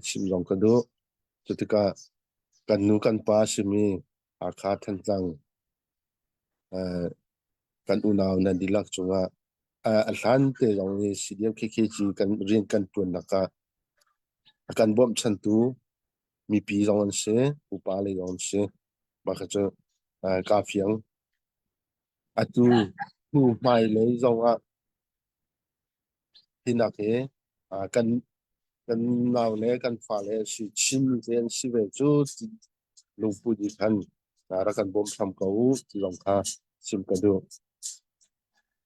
chim zong ka duh. Cutikah kan nu kan pa simi Hakha Thantlang kan unau nan dihlak cungah a hlan te zong i CDF KKG kan rian kan ṭuannak ah a kan bawmhchantu mipi zong an si, upa lei zong an si. Mah kha cu kaa fiang. Atu hnu hmailei zong ah hinak hi kan kan nau le kan fale si Chin te an si ve cu lungput i khan rak kan bawm hram ko u ti zong kha chim ka duh.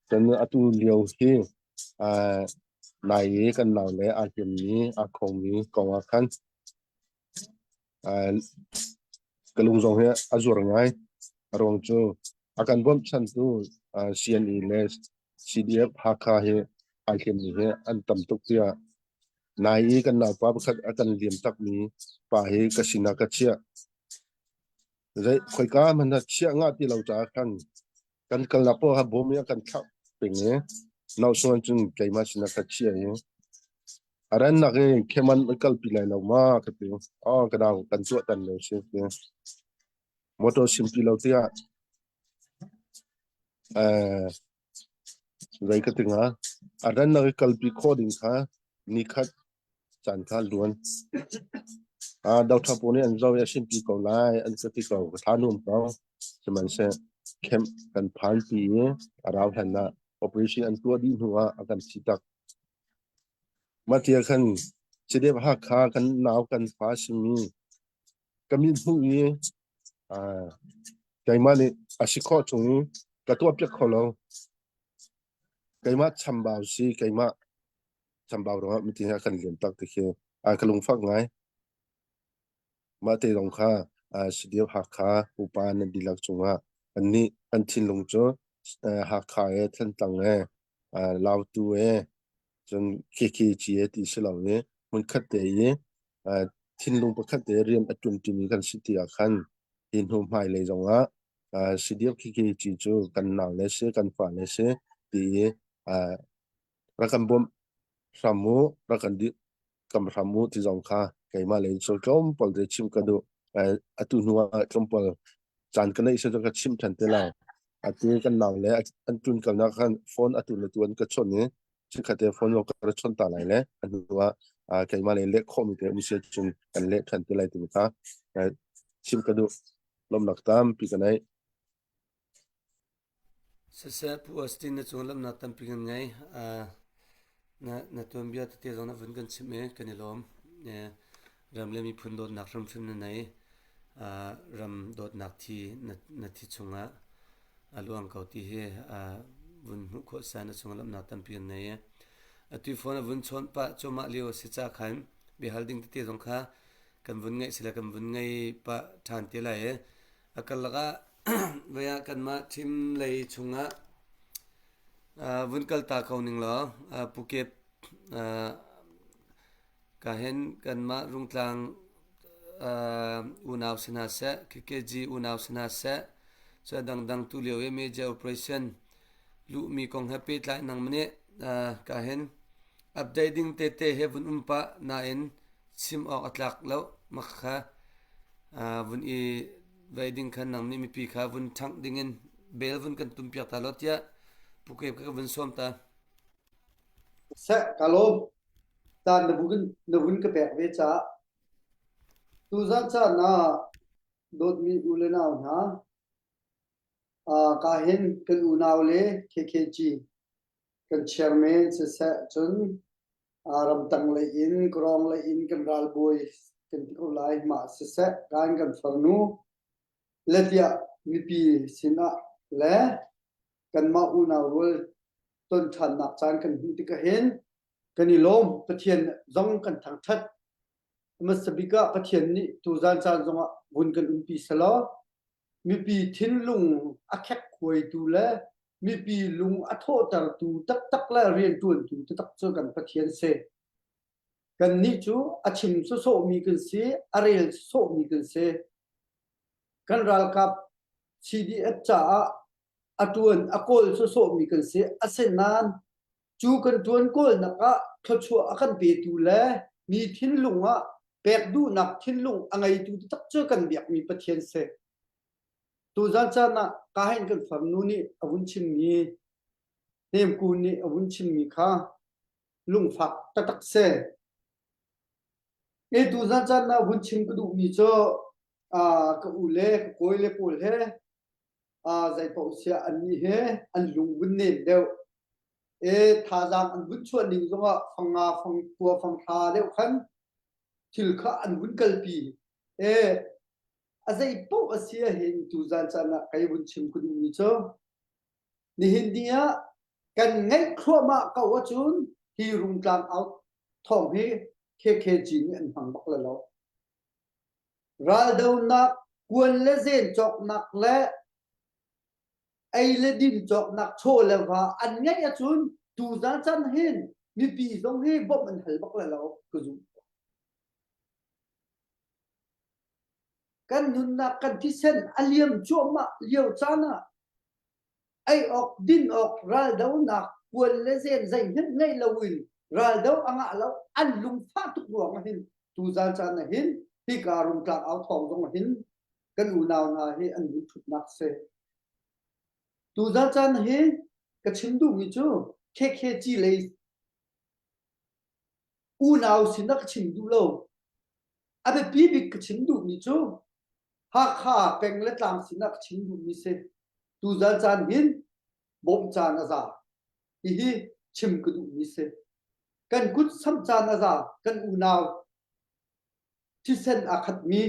Cun atu lio hi nai i kan nau le aa hliammi, aa khongmi kong ah khan ka lung zong hi a zuar ngai. A ruang cu a kan bawmhchantu CNE le CDF Hakha hi ai hliammi hi an tam tuk tiah nai i kan naupa pakhat a kan liam takmi pa hi ka sinah ka chiah. Zei khoika hmanh ah chiah ngah ti lo caah khan kan kalnak paoh ah bawm i a kan thlauh peng i nausuan cun keimah sinah ka chiah i a rannak i kheman an kalpi lai lo ma ka ti. Oh ka dang kan tuah tan lo si ti. Motor simpi lo tiah eh zei ka ti hnga a rannak i kalpi khawh ding kha nikhat caan kha luan. Ah Doctor pawl nih an zoh i a simpi ko lai an ka ti ko ka tha nuam ko. Sihmanhseh camp kan phan pi i a rau hlan ah operation an tuah dih hnu ah a kan thi tak. Mah tia khan Chidep Hakha kan nau kan fa simi ka min hmuh i ah keimah nih a si khawh chung i ka tuah piak kho lo. Keimah chambau si keimah chambau ruangah mitin ah kan liam tak ti khi a ka lungfak ngai. Mah te zong kha CDF Hakha upa nan dihlak cungah annih an thinlung cu Hakha he Thantlang he Lautu he cun KKG he ti si lo i hmunkhat te i thinlung pakhat te rian a ṭuanṭimi kan si ti ah khan hi hnu hmailei zongah CDF KKG cu kan nau le si kan fa le si ti i rak kan bawmh hram u rak kan dih kam hram u ti zong kha keimah lei cu tlawmpal te chim ka duh. Atu hnu ah tlawmpal caan ka neih se ka chim than te lai. Atu kan nau le an tun kalnak khan phone atu le tu an ka chon i chikkhat te phone lo ka ra chon ta lai le a hnu ah keimah lei leh khawhmi te um si cun kan leh than te lai timi kha chim ka duh. Lawmnak tampi ka nei. Siseh, Pu Austin na cung lamnak tampi kan ngei. Na, na tuanbia tete zong na vun kan chimh i kan i lawm. Ram le miphun dawtnak hrimhrim na nei. Ram dawtnak thi na, na thi chungah a luang ko ti hi vun hmuh khawh sa na cung lamnak tampi kan nei. Atu phone a vun chawnh pah cuahmah lio a si ca khan biahal ding tete zong kha kan vun ngeih sila kan vun ngei pah ṭhan te lai i A karlak ah voi ah kanmah team lei chungah vun kal ta ko ning law Phuket ka hin kanmah Rungtlang unau si hna seh, KKG unau si hna seh, cun dangdang tu lio i major operation luhmi kong he pehtlai nang nih ka hin update ding tete he vun um pah nain chim awk a tlak lo mak kha vun i vei ding khan nang nih mipi kha vun ṭhangh dingin bel vun kan tumpiak ta lo tiah Pukep ka vun sawm ta. Seh ka lawm. Caan na vun na vun ka pek ve caah. Tuzan caan ah dawtmi u le nau hna ka hin kan unau le KKG kan chairman siseh cun ramtang lei in kawrong lei in kan ralbawi kan ti ko lai mah siseh kan kan farnu le tiah mipi sinah le kanmah unau rual ton ṭhannak caan kan hmuh tikah hin kan i lawm Pathian zong kan thangṭhat hmasa bik ah Pathian nih tuzan caan zongah vun kan umpi selaw mipi thinlung a khekkhuaitu le mipi lung a thawhtertu taktak le rianṭuantu taktak cu kan Pathian si. Kannih cu a chim sawsawhmi kan si, a rel sawsawhmi kan si. Kan ralkap CDF caah a ṭuan a kawl sawsawhmi kan si. Asinain cu kan ṭuan kawlnak ah thluachuah a kan petu le mi thinlung ah pek duhnak thinlung a ngeitu taktak cu kan biakmi Pathian si. Tuzan caan ah kahin kan farnu nih a vun chimmi Hnemku nih a vun chimmi kha lungfak taktak si. E tuzan caan ah vun chim ka duhmi cu ka u le ka kawi le pawl he zeipaoh siah annih he an lung vun nem deuh. E thazaang an vun chuah ning zongah fang nga fang kua fang hra deuh khan thil kha an vun kalpi. E a zeipaoh a si ahhin tuzan caan ah kei vun chim ka duhmi cu nihin ni ah kan ngeih thluahmah ko ahcun hi Rungtlang out thawng hi KKG nih an hmang bak lai lo. Raldonak kuan le zen cawknak le ei le din cawknak chaw le va an ngeih ahcun tuzan chan hin mipi zong hi bawmh an hal bak lai lo ka zumh. Kan nunnak kan thisen a liam cuahmah lio caan ah ei awk din awk raldonak puan le zen zeihmanh ngeih loin raldo a ngah lo an lungfah tuk ruang ah hin tuzan caan ah hin hika Rungtlang au thawng zong ah hin kan unau hna hi an lung thutnak si. Tuzan caan hi ka chim duhmi cu KKG lei unau sin ah ka chim duh lo. A biapi bik ka chim duhmi cu Hakha peng le tlang sinah ka chim duhmi si. Tuzan caan hin bawmh caan a za. Hihi chim ka duhmi si. Kan kut samh caan a za. Kan unau thisen aa khatmi,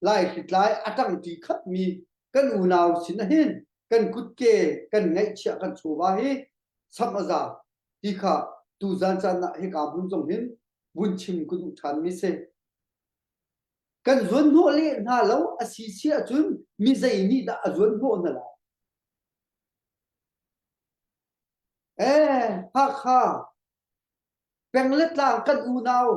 Lai hritlai a ṭangṭi khatmi kan unau sin hin kan kutke kan ngaihchiah kan chawva hi samh a za ti kha tuzan caan ah hika hmun zong hin vun chim ka duh ṭhanmi si. Kan zuanhnawh leh hna lo a si si ahcun mi zei nih dah a zuanhnawh hna lai? Eh, Hakha, peng le tlang kan unau,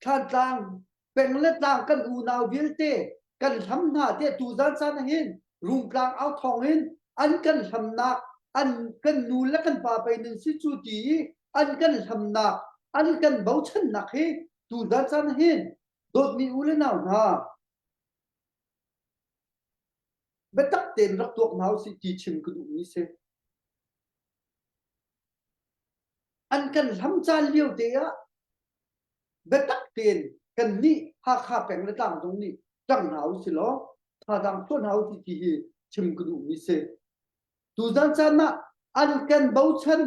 Thlantlang, peng le tlang kan unau vialte kan hlam hna tiah tuzan caan ah hin Rungtlang au thawng in an kan hlamnak an kan nu le kan pa pei nan si cu ti i an kan hlamnak an kan bochannak hi tuzan caan ah hin dawtmi u le nau hna biatak tein rak tuak hna usih ti chim ka duhmi si. An kan hlam caan lio te ah biatak tein kannih Hakha peng le tlang zong nih ṭang hna usih law thazaang chuah hna usih ti hi chim ka duhmi si. Tuzan caan ah an kan bochan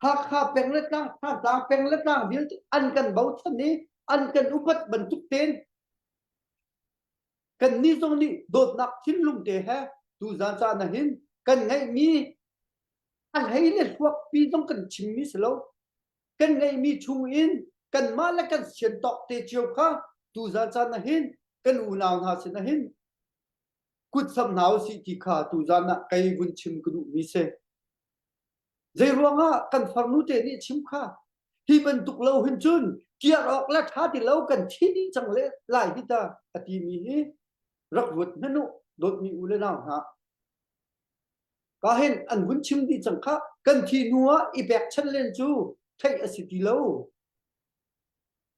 Hakha peng le tlang Thantlang peng le tlang vialte an kan bochan i an kan upat bantuk tein kannih zong nih dawtnak thinlung te he tuzan caan ah hin kan ngeihmi a hlei le hluakpi zong kan chimmi si lo kan ngeihmi chung in kanmah le kan sian tawk te cio kha tuzan caan ah hin kan unau hna sin ah hin kut samh hna usih ti kha tuzan ah kei vun chim ka duhmi si. Zei ruangah kan farnu te nih chim kha hi bantuk lo hin cun kiar awk le ṭha ti lo kan thi dih cang le lai hi ta a timi hi rak ruat hmanh u dawtmi u le nau hna. Ka hin an vun chim dih cang kha kan thi hnu ah i pekchanh len cu theih a si ti lo.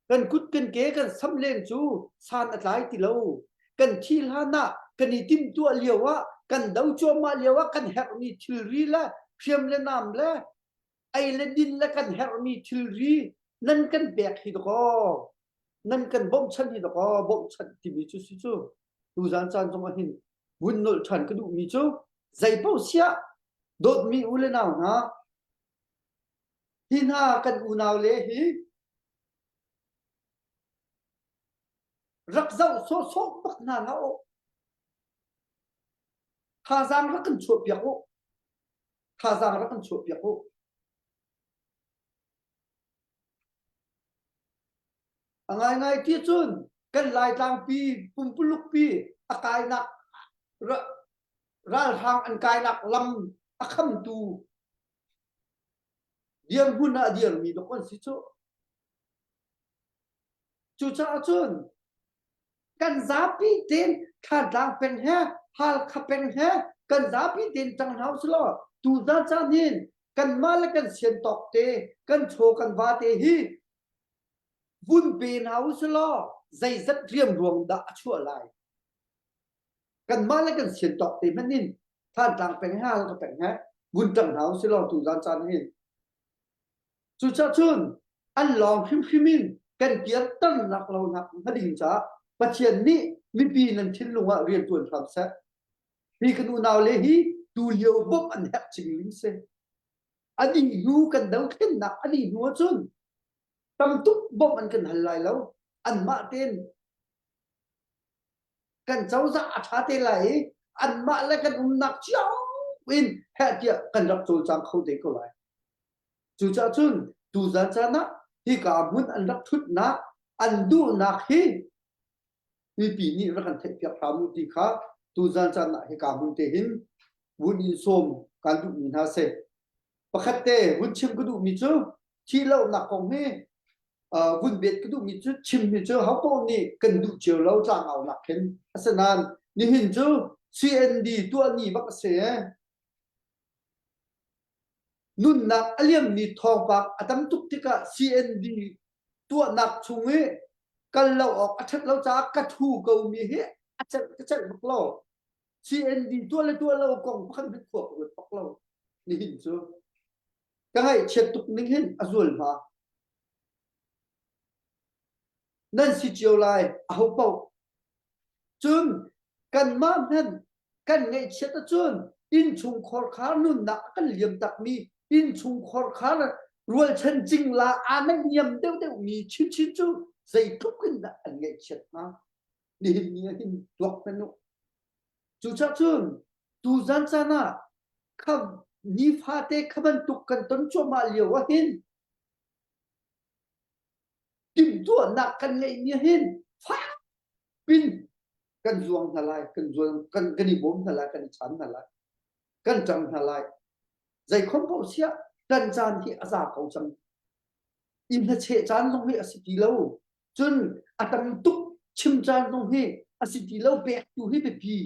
Kan kut kan ke kan sam len cu san a tlai ti lo. Kan thi hlan ah kan i timhtuah lio ah kan do cuahmah lio ah kan herhmi thilri le hriam le nam le ei le din le kan herhmi thilri nan kan pek hi dakaw nan kan bawmhchanh hi dakaw bawmhchanh timi cu si cu tuzan caan zong ah hin vun nolh ṭhan ka duhmi cu zeipaoh siah dawtmi u le nau hna hi hna kan unau le hi rak zoh sawhsawh bak hna hlah u thazaang rak kan chuahpiak u thazaang rak kan chuahpiak u A ngaingai ti cun kan Laitlangpi pumpulukpi a kainak ralhrang an kainak lam a khamtu dirhmun ah a dirmi dawk an si cu. Cucaah cun kan zapi tein Thantlang peng he Halkha peng he. Kan zapi tein ṭang hna usih law tuzan caan hin kanmah le kan sian tawk te kan chaw kan va te hi vun pe hna usih law zeizat riangruang dah a chuah lai. Kanmah le kan sian tawk te hmanh in Thantlang peng he Halkha peng he vun ṭang hna usih law tuzan caan hin Cucaah cun an lawng hrimhrim in kan kirternak lo nak hnga ding caah Pathian nih mipi nan thinlung ah rian ṭuan hram seh. Hi kan unau le hi tulio bawmh an herh cingling si. An ih hnu kan dothlennak an ih hnu ahcun tam tuk bawmh an kan hal lai lo. Anmah tein kan cozah a ṭha te lai i anmah le kan umnak cio in heh tiah kan rak cawlcang kho te ko lai. Cucaah cun tuzan caan ah hika hmun an rak ṭhutnak an duhnak hi mipi nih rak kan theihpiak hram u ti kha tuzan caan ah hika hmun te hin vun in sawm kan duhmi hna si. Pakhat te vun chim ka duhmi cu thihlohnak kong hi uh, vun bet ka duhmi cu chim hi cu hopoh nih kan duh cio lo tlangaunak khin asinain nihin cu CND tuah ni bak a si eh. Nunnak a liammi thawngpang a tam tuk tikah CND tuahnak chung i kal lo awk a ṭhat lo caah ka ṭhu komi hi a celh ka celh bak lo. CND tuah le tuah lo kong pakhat hmanh khua ka ruat bak lo. Nihin cu ka ngaihchiat tuk ning hin a zual hma. Nan si cio lai aho paoh. Cun kanmah hmanh kan ngaihchiat ahcun innchungkhar kha nunnak a kan liam takmi innchungkhar kha rualchan cingla aa naihniam deuhdeuhmi chinchin cu zeitluk in dah an ngaihchiat hnga nihin ni ah hin tuak hmanh u cucaah cun tuzan caan ah kha nifate kha bantuk kan ton cuahmah lio ah hin timhtuahnak kan ngeihmi hin fak pin kan zuang hna lai kan zuang kan kan i bawm hna lai kan i chan hna lai kan ṭang hna lai zei khom paoh siah kan caan hi a za ko cang i hnacheh caan zong hi a si ti lo cun a tam tuk chim caan zong hi a si ti lo pek tu hi biapi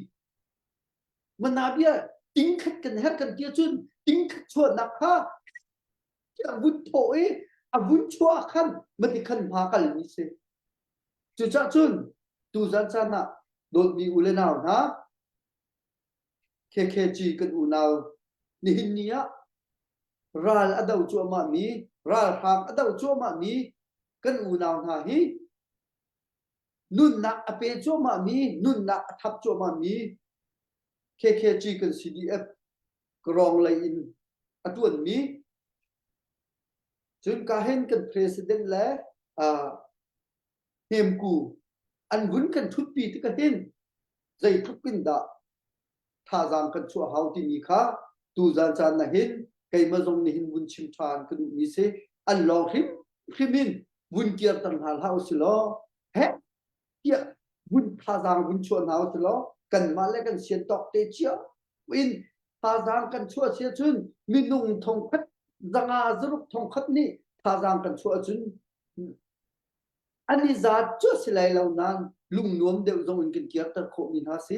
manabia tingkhat kan herh kan ti ahcun tingkhat chuahnak kha a vun thawh i a vun chuah ah khan mati khan hma kalmi si. Cucaah cun tuzan caan ah dawtmi u le nau hna KKG kan unau nihin ni ah ral a do cuahmahmi ralhrang a do cuahmahmi kan unau hna hi nunnak a pe cuahmahmi nunnak a thap cuahmahmi KKG kan CDF Krawng lei in a ṭuanmi cun kahin kan president le uh, hnemku an vun kan ṭhutpi tikah hin zeitluk in dah thazaang kan chuah hau timi kha tuzan caan na hin keimah zong nih hin vun chim ṭhan ka duhmi si an lawng hrimhrim in vun kirter hna hlah usih law heh tiah vun thazaang vun chuah hna usih law kanmah le kan sian tawk te cio in thazaang kan chuah si ahcun minung thongkhat zanga zaruk thongkhat nih thazaang kan chuah ahcun an i zaat cu a si lai lo nain lungnuam deuh zong in kan kirter khawhmi hna si.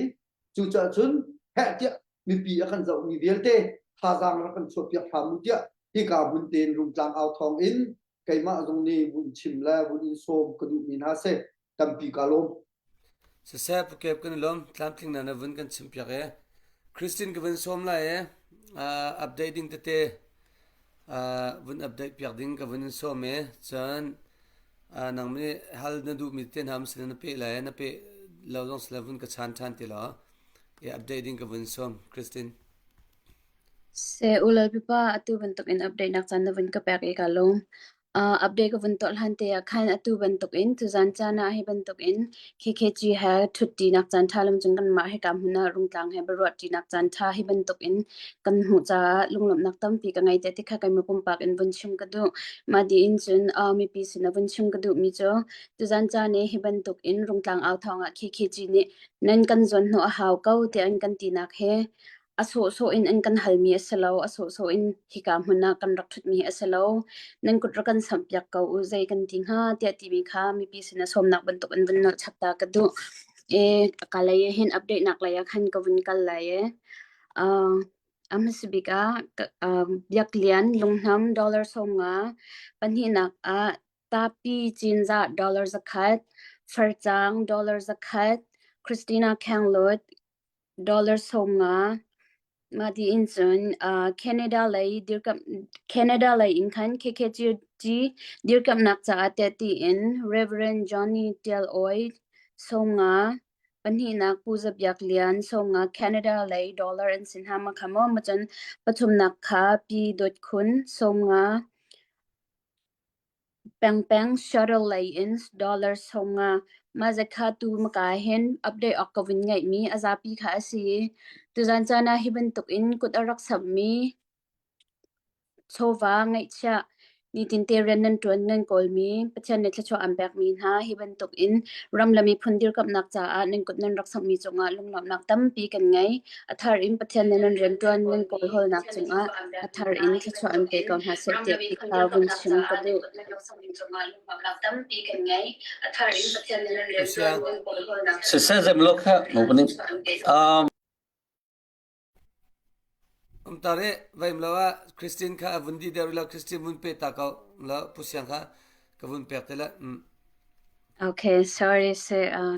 Cucaah cun heh tiah mipi a kan zohmi vialte thazaang rak kan chuahpiak hram u tiah hika hmun tein Rungtlang au thawng in keimah zong nih vun chim le vun in sawm ka duhmi hna si. Tampi ka lawm. Siseh Pukep kan i lawm tlamtling na na vun kan chim piak e. Christine ka vun sawm lai e. Uh, update ding tete uh, vun update piak ding ka vun in sawm e. Cun uh, nang mi hal na duh mi te hna sin na pe lai na pe lo zong sila vun ka chan than ti lo. E update ding ka vun sawm Christine. Se ulal pipa atu bantuk in update nak caan na vun ka pek i ka lawm. Uh, update ka vun tuah hlan te ah khan atu bantukin tuzan caan ah hi bantukin KKG he ṭhutṭinak caan ṭha lamcung kanmah hika hmun ah Rungtlang he biaruahṭinak caan ṭha hi bantukin kan hmuh caah lunglawmhnak tampi ka ngei tiah tikha keimah pumpak in vun chim ka duh. Mah dih in cun uh, mipi sinah vun chim ka duhmi cu tuzan caan i hi bantukin Rungtlang au thawng ah KKG nih nan kan zuan hnawh a hau ko tiah an kan tinak he A sawhsawh in an kan halmi a si lo. A sawhsawh in hika hmun ah kan rak ṭhutmi hi a si lo. Nan kut rak kan samhpiak ko u, zei kan ti hnga tiah timi kha mipi sinah sawmnak bantuk in vun nolh chap ta ka duh. E, ka lei ah hin update nak lei ah khan ka vun kal lai e. Uh, a hmasa bik ah uh, Biak Lian Lunghnam dollar 50, pahnihnak ah Tapi Cinzah dollar 100, Farcang dollar 100, Christina Khenglut dollar 50, Mah tiin cun Canada lei dirkamh Canada lei in khan KKG dirkamhnak caah teh tiin Rev. Johnny Tial Awi 50, pahnihnak Pu Za Biak Lian 50 Canada lei dollar an si hna ma kha maw macun pathumnak kha Pi Dawt Khun 50 Pengpeng shuttle lei in dollar 50 mah zakha tu maka hin update awk ka vun ngeihmi a zapi kha a si. Tuzan caan ah hi bantuk in kut a rak samhmi chawva ngeihchiah nitinte rian nan ṭuan nan kawlmi Pathian nih thluachuah an pekmi hna hi bantuk in ram le miphun dirkamhnak caah nan kut nan rak samhmi cungah lunglawmhnak tampi kan ngei. A thar in Pathian nih nan rianṭuan nan kawlhawlnak cungah a thar in thluachuah an pe ko hna seh tiah ti kha vun chim ka duh. Siseh zemlo kha opening. Um, Um tare vaim lo ah Christine kha a vun di deuh lo Christine vun pe ta ko lo pu siang kha ka vun pek te la. Mm. Okay, sorry sir. Uh,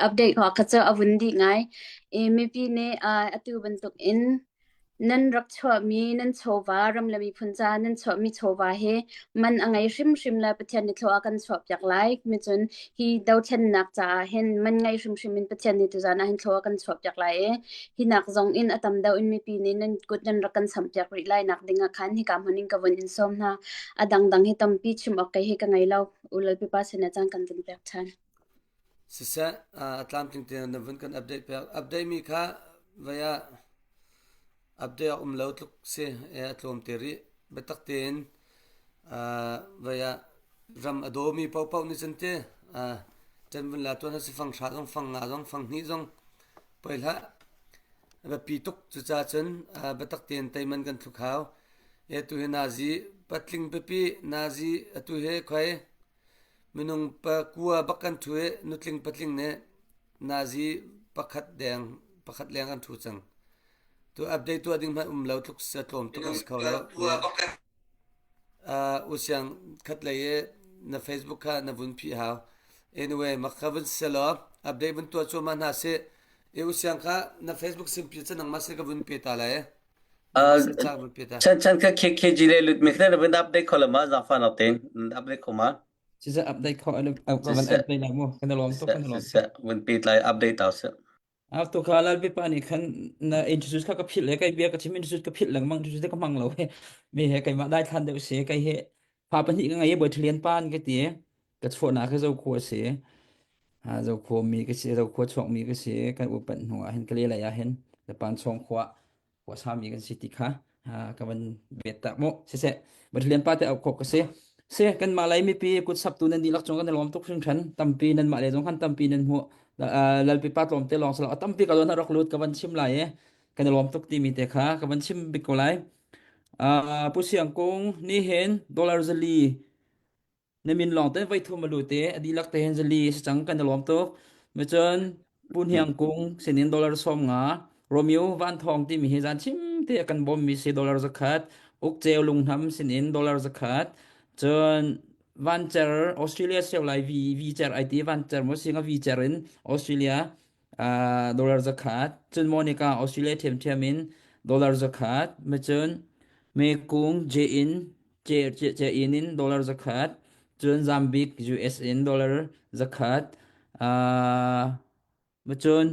update ko ka cu a vun dih ngai. I mipi nih uh, atu bantuk in nan rak chuahmi nan chawva ram le miphun ca nan chuahmi chawva hi man a ngei hrimhrim le Pathian nih thlua a kan chuahpiak lai. Mi cun hi dothlennak caah hin man ngei hrimhrim in Pathian nih tuzaan ah hin thlua a kan chuahpiak lai i hi nak zong in a tam deuh in mipi nih nan kut nan rak kan sampiak rih lai nak ding ah khan hika hmun in ka vun in sawm hna. A dangdang hi tampi chim awk kei hi ka ngei lo. Ulal pipa sin ah caan kan vun pek ṭhan. Siseh, a tlamtling te na vun kan update pek. Update mi kha vei ah update a um lo tluk si e a tlawm te rih. Biatak tein vei ah ram a dawmi paohpaoh nih cun te ṭan vun la tuan si fang hra zong fang nga zong fang hnih zong poi hlah. A biapi tuk cucaah cun biatak tein teiman kan thluk hau. E tu hi nazi patling pipi nazi atu hi khoi Minung pakua bak kan ṭhu i nutling patling nih nazi pakhat deng pakhat leng an ṭhu cang. Tu update tuah ding hmanh um lo tluk si tlawm tuk a si kho lo. Uh, usiang khat lei i na Facebook kha na vun phih hau. Anyway, mak kha vun si law update vun tuah cuahmah hna sih. I usiang kha na Facebook simpi cu nangmah sin ka vun pe ta lai. Uh, chan chan kha KKG le lut mi kha na vun update kho la ma zangfa nak tein update kho ma. Siseh update kho an van update lai mu kan lawm tuk kan lawm tuk. Vun pe tlai update tau se. Af tu kha lal pipa nih khan na introduce kha ka philh le kai bia ka chim introduce ka philh lengmang introduce ka hmang lo he mi he keimah dai thlan deuh si kai he fa pahnih ka ngei boi thlian pan ka ti ka chuahnak hi Zokhua a si. Zokhua mi ka si, Zokhua chuak mi ka si. Kan upat hnu ah hin Kale lei ah hin Japan chawng khua khua sa mi kan si ti kha ka van bet tak mu. Siseh, Bathlian pa te au khok ka si. Si kan mah lei mipi kut saptu nan dihlak cung kan i lawm tuk hringhran. Tampi nan mah le zong khan tampi nan hmuh. Lalpi pa tlawm te lawng silo tampi ka don rak lut ka van chim lai i kan i lawm tuk timi te kha ka van chim bik ko lai. Pu Siang Kung ni hin dollar zali Na min lawng te voi thum a lut i a dihlak te hin zali si cang kan i lawm tuk. Macun Pu Hniang Kung sinin dollar 50 Romeo Van Thawng timi hi zan chim te a kan bawmmi si dollar 100 Uk Ceu Lunghnam sinin dollar 100 cun Van Cer Australia sio lai V V Cer ai ti Van Cer mo singa V Cer in Australia uh, dollar 100 cun Monica Australia thiam thiam in dollar 100 macun Mekung J in ce in dollar 100 cun Zambik US in dollar 100 uh, cun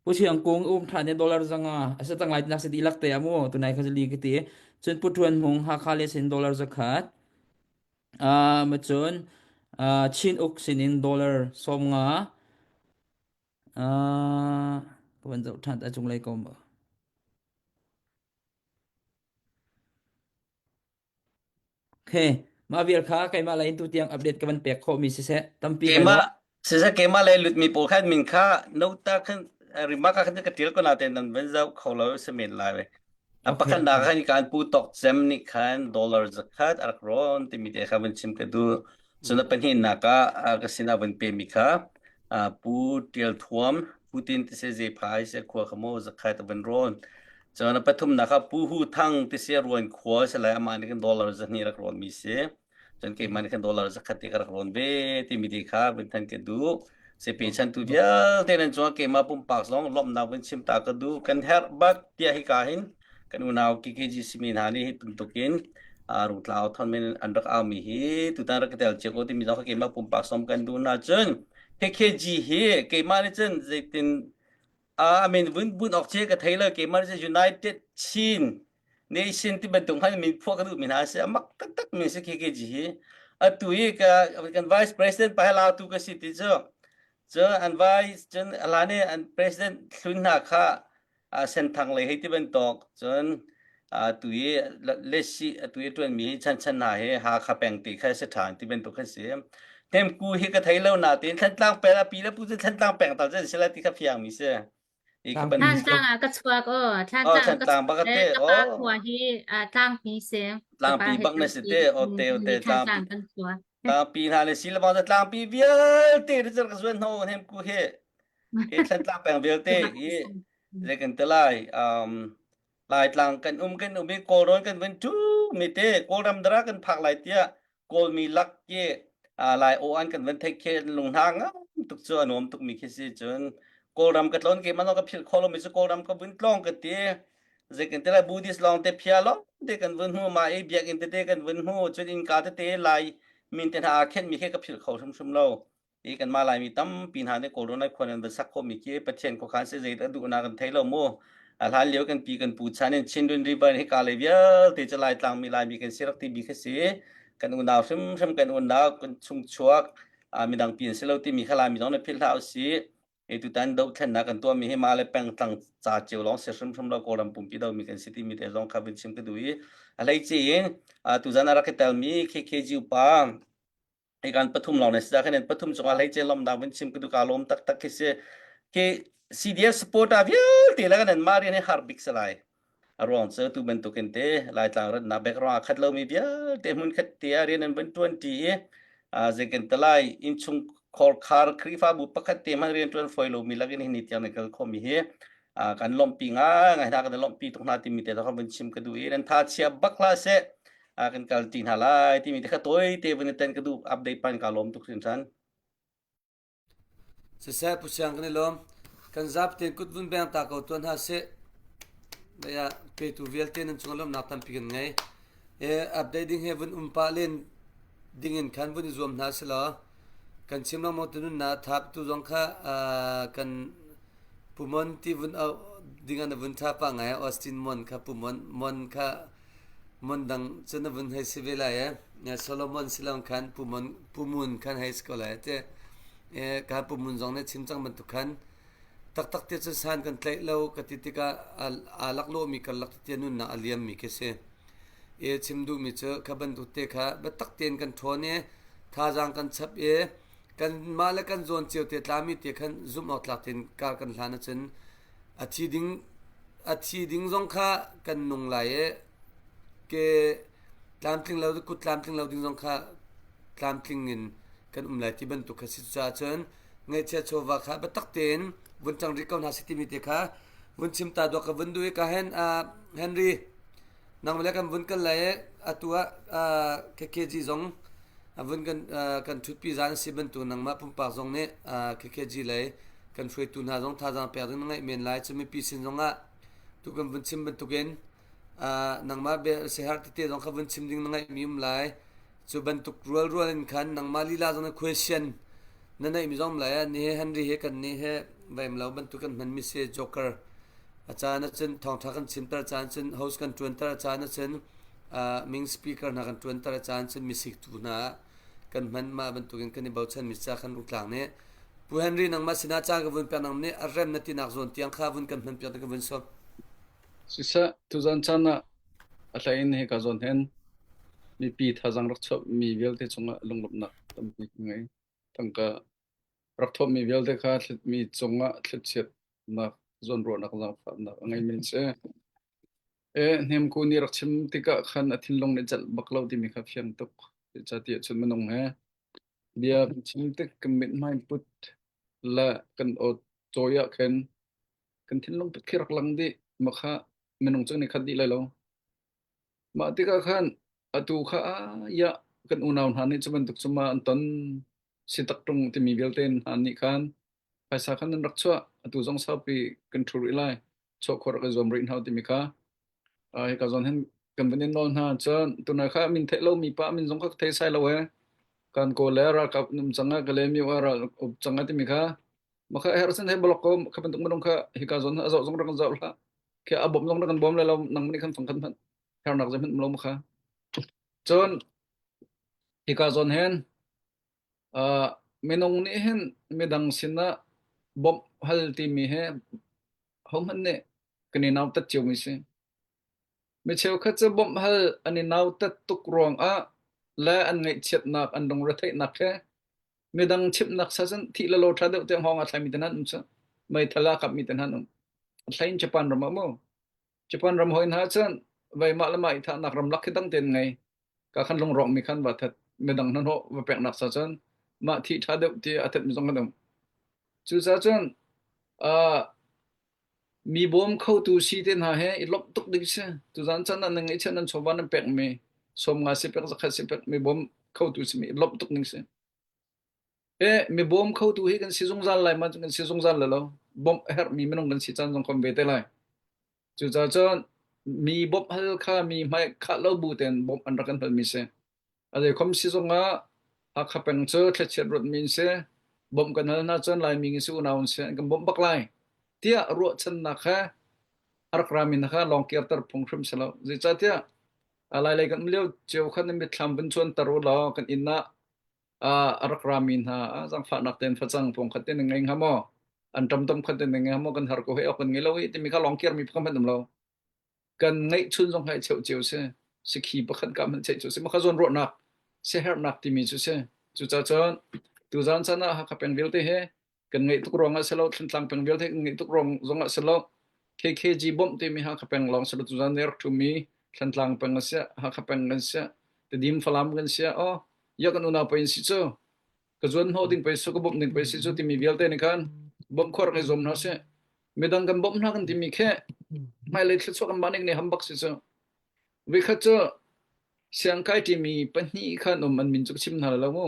Pu Chiang Kung um than in dollar 500 asa tang lai nak se dilak te amu tunai kha li ki ti cun Pu Thuan Hmung Hakha le sin dollar 100 uh, ma cun uh, Chin Uk sin in dollar 50 uh, ka van zoh than ta cung lei ko ma Okay, mah vial kha keimah lei in tutiang update ka van pek khawhmi siseh tampi kai Keimah lawm. siseh keimah lei lutmi pawl khan min kha nota khan remark ah khan ka tial ko natein nan van zoh kho lo si men lai ve. A Okay, pakhat nak okay. khan kan pu tok cem nih khan dollar zakhat a rak rawn timi te kha van chim ka duh. Cun a pahnihnak ah ka sinah van pe mi kha Pu Tial Thuam Putin ti se ze phai se khua kha mo zakhat a van rawn. Cun a pathumnak ah Pu Hu Thang ti si Ruan khua si lai amah nih khan dollar 200 rak rawnmi si. Cun keimah nih khan dollar 100 ti ka rak rawn ve timi ti kha vun than ka duh. Sipi chantu vialte nan cungah keimah pumpak zong lawmhnak vun chim ta ka duh. Kan herh bak tiah hika hin kan unau KKG simi hna nih hi bantukin Rungtlang thon men an rak aumi hi tutan rak ka tel cio ko timi zong kha keimah pumpak som kan duh na cun KKG hi keimah nih cun zeitin a min vun bunh awk che ka thei lo keimah nih cun United Chin Nation ti bantuk hman min phuah ka duh mi hna si amak taktak mi si KKG hi atu i ka kan vice president pa tu ka si ti cu cu an vice cun ala nih an president hlun hna kha Senthang lei hei ti bantuk cun tu i lesi atu i ṭuanmi hi chan chan hna hi Hakha peng ti kha si ṭhan ti bantuk kha si. Hnemku hi ka thei lo na tiin Thlantlang peng a pi le pu cu Thlantlang peng tal cun si lai ti kha fiang mi si. I ka ban Thlantlang ah ka chuak aw Oh Thlantlang ah ka Thlantlang chuak bak le te ka pa oh khua hi tlangpi si ka pa tlangpi hi bak na si tlangpi te o te o te tlangpi Thlantlang kan chuak. tlangpi hna le si le bang tlangpi vialte ri ka zuan hno hnemku hi hi Thlantlang peng vialte hi zei kan ti lai um Laitlang kan um kan um i Kawlrawn kan vun tu mi te Kawlram dara kan phak lai tiah Kawlmi lak ke Lai aw an kan van theih khi lung hna ngam tuk cu a nuam tuk mi khi si cun Kawlram ka tlawn ke man ka philh kho lo mi cu Kawlram ka vun tlawng ka ti zei kan ti lai Buddhist lawng te phia lawng te kan vun hmu ma i biakinn tete kan vun hmu cun innka tete Lai min te hna aa khenh mi khi ka philh kho hrimhrim lo i kanmah Laimi tampi hna nih Kawlrawn ai khuan an va sak khawhmi khi Pathian khuakhan si zei dah duhnak kan thei lo mu. A hlan lio kan pi kan pu chan in Chindwin River hi ka lei vialte cu Laitlang mi Laimi kan si rak ti bi kha si. Kan unau hrimhrim kan unau kan chungchuak midang pi an si lo timi kha Laimi zong na philh hlah usih. E tutan dohthlennak kan tuahmi hi mah le pengtlang ca cio lawng si hrimhrim lo Kawlram pumpi domi kan si timi te zong kha vun chim ka duh i a hleice in tuzan a rak i telmi KKG upa hi kan pathum lawng ne si kan pathum cungah hleice lomnak vun chim ka du ka lawm taktak khi si khi CDF supporter vialte la kan mah rian hi har bik salai a ruang cu tu bantukin te Laitlang ratnak background a khat lomi vialte hmun khat te ah rian an van tuan ti i zeikan talai innchung khorkhar Khrihfabu pakhat te hmanh rian tuan foi lomi lakin hi ni tiang na kal khomi hi kan lawmhpi ngai ngai hna kan lawmhpi tuk hna timi te kan vun chim ka duh i nan tha chia bak hlah seh kan kal ti hna lai timi te kha tawi te vun ten ka duh update pan ka lawm tuk hrinhran. Siseh Pu Siang kan i lawm. Kan zapi tein kut vun beng ta ko tuan hna sih. Daya petu vialte nan cung lawmnak tampi kan ngei. E update ding he vun um pah len ding in khan vun i zuam hna si law kan chim lengmang tu nunnak thap tu zong kha kan Pu Mon ti vun au ding an vun tha pa ngai Austin Mon kha Pu Mon Mon kha Mon dang cun na vun hei si ve lai e. Solomon silang khan Pu Mon Pu Mun khan hei si ko lai te. E ka Pu Mun zong nih chim cang bantuk khan taktak te cun san kan tlaih lo ka ti tikah aa laklawh mi karlak tete nunnak a liam mi khi si. E chim duh mi cu kha bantuk te kha biatak tein kan ṭhawn i thazaang kan chap i kanmah le kan zawn cio te tlami te khan zumh awk tlak tein kar kan hlan ahcun a thi ding a thi ding zong kha kan nung lai i ke tlamtling lo kut tlamtling lo ding zong kha tlamtling in kan um lai ti bantuk kha si caah cun ngaihchia chawva kha biatak tein vun cang rih ko hna si timi te kha vun chim ta dawk ka vun duh i ka hen Henry nang le kan vun kal lai i atu ah KKG zong vun kan kan ṭhutpi zan a si bantuk nangmah pumpak zong nih KKG lei kan hruaitu hna zong thazaang pek ding na ngeih men lai cu mipi sin zongah tu kan vun chim bantukin nangmah bia siaherh tete zong kha vun chim ding na ngeihmi um lai cu bantuk rual rual in khan nangmah lila zong na question na neihmi zong um lai ah ni he Henry he kan nih he vaim lo bantuk kan hmanmi si joker a caan ahcun thawngṭha kan chimter caan cun host kan ṭuanter caan ahcun ming speaker hna kan ṭuanter caan cun misiktu hna kan hman mah bantukin kan i bochan mi ca kan rungtlang nih Pu Henry nangmah sinah caan ka vun pek nang nih a rem na tinak zawn tiang kha vun kan hman piak ka vun sawm. Siseh, tuzan caan ah a hlei in hika zawn hin mipi thazaang rak chuahmi vialte cungah lunglawmhnak tampi ka ngei. Tangka rak thawhmi vialte kha mi cungah thlachiatnak, zawnruahnak, zaangfahnak a ngeimi an si. E, hnemku nih rak chim tikah khan a thinlung nih celh bak lo timi kha fiang tuk. Zeicahtiah cun minung he bia kan chim tik kan mithmai put le kan aw cawi ah khin kan thinlung put khi rak lang dih. Mah kha. Minung cu ni khat dih lai lo. Mah tikah khan atu kha ya kan unau hna nih cu bantuk cu ma an ton si tak ṭung timi vialte hna nih khan phaisa khan nan rak chuah atu zong saupi kan ṭhu rih lai chuah khawh rak i zuam rih hna timi kha hika zawn hin kan van in nawl hna cun tunai kha min theih lomi pa min zong kha ka thei sai lo ee kan kawl le ralkap num cang ah kale mi ral up cang ah timi kha maka her sin he block ko kha bantuk minung kha hika zawn a zoh zong rak kan zoh hlah khi a bawm zong rak kan bawm lai lo nang nih khan fang khan hmanh hernak zeihmanh um lo ma kha cun hika zawn hin uh, minung nih hin midang sinah bawmh hal timi he hohmanh nih kan i nautat ciomi si. Mi cheukhat cu bawmh hal an i nautat tuk ruangah le an ngaihchiatnak an lungretheihnak he midang chimhnak sa cun thih le lo ṭha deuh tiang hawng a thlaimi te hna an um cu. Meithal a kapmi te hna an um. A thlei in Japan ram ah mu. Japan ram hoi hna cun veimah le mah i thahnak ramlak khi dang tein ngei. Ka khan lungrawkmi khan va that midang hnahnawh va peknak sa cun mah thih ṭha deuh ti a thatmi zong kan um. Cucaah cun uh, mi bawm khotu si te hna he i lawmh tuk ding si. Tuzan chan ah nan ngeihchiah nan chawva nan pekmi 50 si pek zakhat si pek mi bawm khotu si mi i lawmh tuk ding si. E mi bawm khotu hi kan si zungzal lai ma kan si zungzal lai lo. Bawmh a herhmi minung kan si caan zong kan ve te lai. Cucaah cun mi bawmh hal kha mi hmai khah lo bu tein bawmh an rak kan halmi si. A zeikhom si zongah Hakha peng cu thlachiat ruatmi an si. Bawmh kan hal hna cun Laimi in si unau an si an kan bawmh bak lai tiah ruahchannak he a rak rami hna kha lawng kirter phung hrim si lo. Zeicahtiah Lailei kan um lio cio khan nan mitthlam vun cuanter u law kan inn ah a rak rami hna zaangfahnak tein facang pawng khat te nan ngei hnga maw? An ṭam tom khat te nan ngei hnga maw? Kan har ko hei awk kan ngei lo hi timi kha lawng kirmi pakhat hmanh um lo. Kan ngeihchun zong hi cheu cio si. Sikhi pakhat ka hmanh cheh cio si. Maka zawn ruahnak, siaherhnak timi cu si. Cucaah cun tuzaan caan ah Hakha peng vialte hi kan ngeih tuk ruang ah si lo, Thlantlang peng vialte kan ngeih tuk ruang zong ah si lo, KKG bawmh timi Hakha peng lawng si lo, tuzaan ni rak ṭhumi Thlantlang peng a si, Hakha peng kan si, Tedim Falam kan si, oh, ya kan unau pei si cu ka zuan hnawh ding pei su ka bawmh ding pei si cu timi vialte nih khan bawmh khawh rak i zuam hna sih midang kan bawmh hna kan timi khi hmailei thluachuah kan mah ning nih ham bak si cu vikhat cu siangkai ṭimi pahnih khan um an min cu ka chim hna lo mu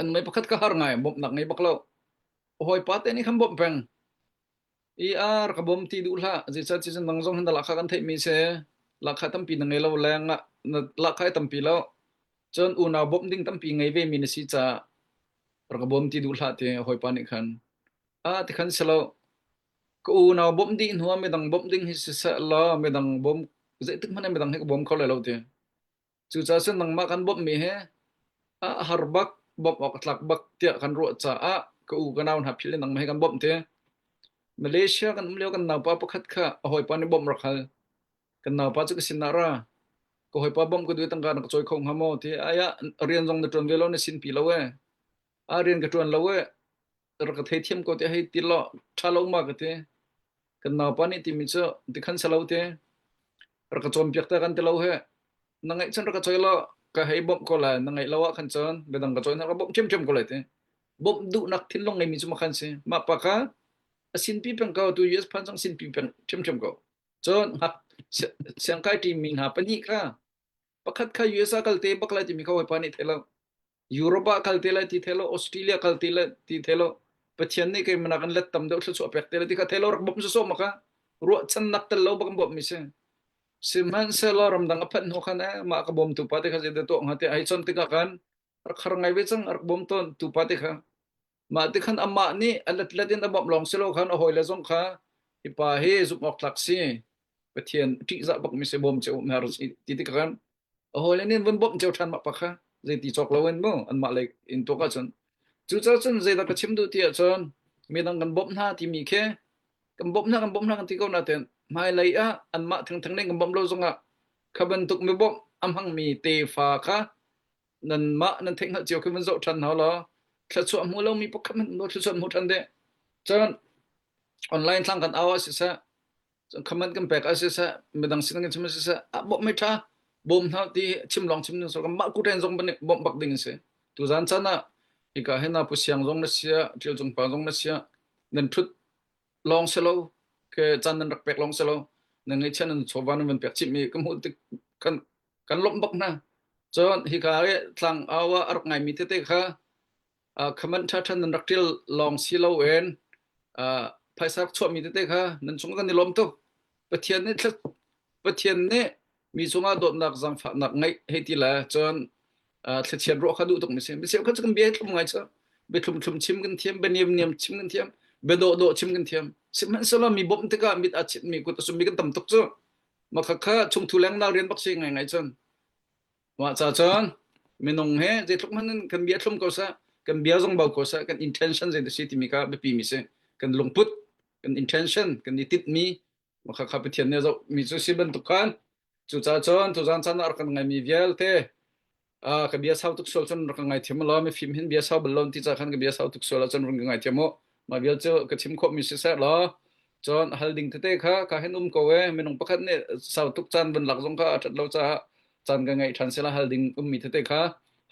an mei pakhat ka har ngai bawmhnak ngei bak lo hawipa te nih khan bawmh peng I ar ka bawm ti duh hlah. Zeicah ti cun nang zong hin na lahkhah kan theihmi si. Lahkhah tampi na ngei lo leng ah na lahkhah i tampi lo. Cun unau bawmh ding tampi ngei ve mi na si caah rak ka bawm ti duh hlah ti hawipa nih khan. Ah ti khan si lo. Ka unau bawmh dih hnu ah midang bawmh ding hi siseh law midang bawm zeitik hmanh ah midang hi ka bawm kho lai lo ti. Cucaah cun nangmah kan bawmhmi hi a har bak, bawmh awk a tlak bak tiah kan ruah caah ka u ka nau hna philh in nangmah hi kan bawmh ti. Malaysia kan um lio kan naupa pakhat kha a hawipa nih bawmh rak hal. Kan naupa cu ka sin ah ra. Ka hawipa bawmh ka duh tangka na ka cawi kho hnga maw ti ai ah rian zong na ṭuan ve lo na sin pi lo ee. A rian ka ṭuan lo ee. Rak ka theithiam ko ti hei ti law ṭha lo ma ka ti. Kan naupa nih timi cu tikhan si lo ti. Rak ka cawnpiak ta kan ti lo he. Na ngaih cun rak ka cawi law ka hei bawmh ko lai. Na ngaih lo ah khan cun biadang ka cawi na ka bawmh ṭhiamṭhiam ko lai ti. Bawmh duhnak thinlung ngeimi cu makhan si. Mah pa kha a sinpi peng ko tu US phan zong sinpi peng ṭhiamṭhiam ko. Cun hngak siangkai ṭimi hna pahnih kha pakhat kha US ah kal te bak lai timi kha hawipa nih thei lo. Europe ah kal te lai ti thei lo, Australia kal te lai ti thei lo. Pathian nih keimah kan let tam deuh thluachuah pek te lai ti kha thei lo rak bawmh sawsawh ma kha ruahchannak tel lo bak an bawmh mi si. Sihmanhsehlaw ramdang a phanh hnu khan eh mah ka bawmtu pa te kha zeidah tuah hnga ti ai chon tikah khan rak har ngai ve cang rak bawm tawn tu pa te kha mah ti khan amah nih a let let in a bawmh lawng si lo khan a hawile zong kha hi pa hi zumh awk tlak si Pathian ṭihzah bak mi si bawm cio mer si ti tikah khan a hawile nih vun bawmh cio ṭhan mah pa kha zeiti cawk lo in mu anmah lei in tuak ahcun cucaah cun zeidah ka chim duh ti ahcun midang kan bawmh hna timi khi kan bawmh hna kan bawmh hna kan ti ko nain hmailei ah anmah thengtheng nih kan bawmh lo zongah kha bantuk mi bawmh a hmangmi tefa kha nanmah nan theih hngalh cio khi vun zoh ṭhan hna law thluachuah hmu lomi pakhat hmanh thluachuah hmu ṭhan deh cun online thlang kan au ah siseh comment kan pek ah siseh midang sin kan chim ah siseh ah bawmh mai ṭha bawm hna ti chim lawng chim so kan mah kuten zong ban bawmh bak ding si tuzan chan ah hika hin pu siang zong na sia ṭial cung pa zong na sia nan ṭhut lawng si lo ke chan nan rak pek lawng si lo. Na ngeihchiah nan chawva nan van pek chih mi ka hmuh tik kan kan lawmh bak hna. Cun hika i tlang au ah a rak ngaimi tete kha comment ṭhaṭha nan rak ṭial lawng si loin phaisa rak chuahmi tete kha nan cung kan i lawm tuk. Pathian nih Pathian nih mi cungah dawtnak zaangfahnak ngeih hei ti le cun thlachiat ruah kha duh tuk mi si. Mi cheukhat cu kan bia hi thlum ngai cu. Bia thlum thlum chim kan thiam, bia niam niam chim kan thiam, bia dawh dawh chim kan thiam. Sihmanhsehlaw mi bawmh tikah mit aa chitmi kut a summi kan tam tuk cu. Mah khakha chungthu lengnak rian bak si ngai ngai cun. Mah ca cun minung he zeitluk hmanh in kan bia thlum ko seh, kan bia zong bau ko seh, kan intention zei si timi kha biapi mi si. Kan lungput, kan intention, kan i tinhmi, mah khakha Pathian nih a zoh mi cu si bantuk khan cucaah cun tuzaan caan ah rak kan ngaimi vialte Ah, ka bia sau tuk sual cun rak ka ngaithiam law mifim hin bia sau bal lo ti ca khan ka bia sau tuk sual ahcun run ka ngaithiam u. Mah vial cu ka chim khawhmi siseh law cun hal ding tete kha ka hin um ko e minung pakhat nih sau tuk caan van lak zong kha a ṭhat lo caah caan ka ngeih ṭhan sila hal ding ummi tete kha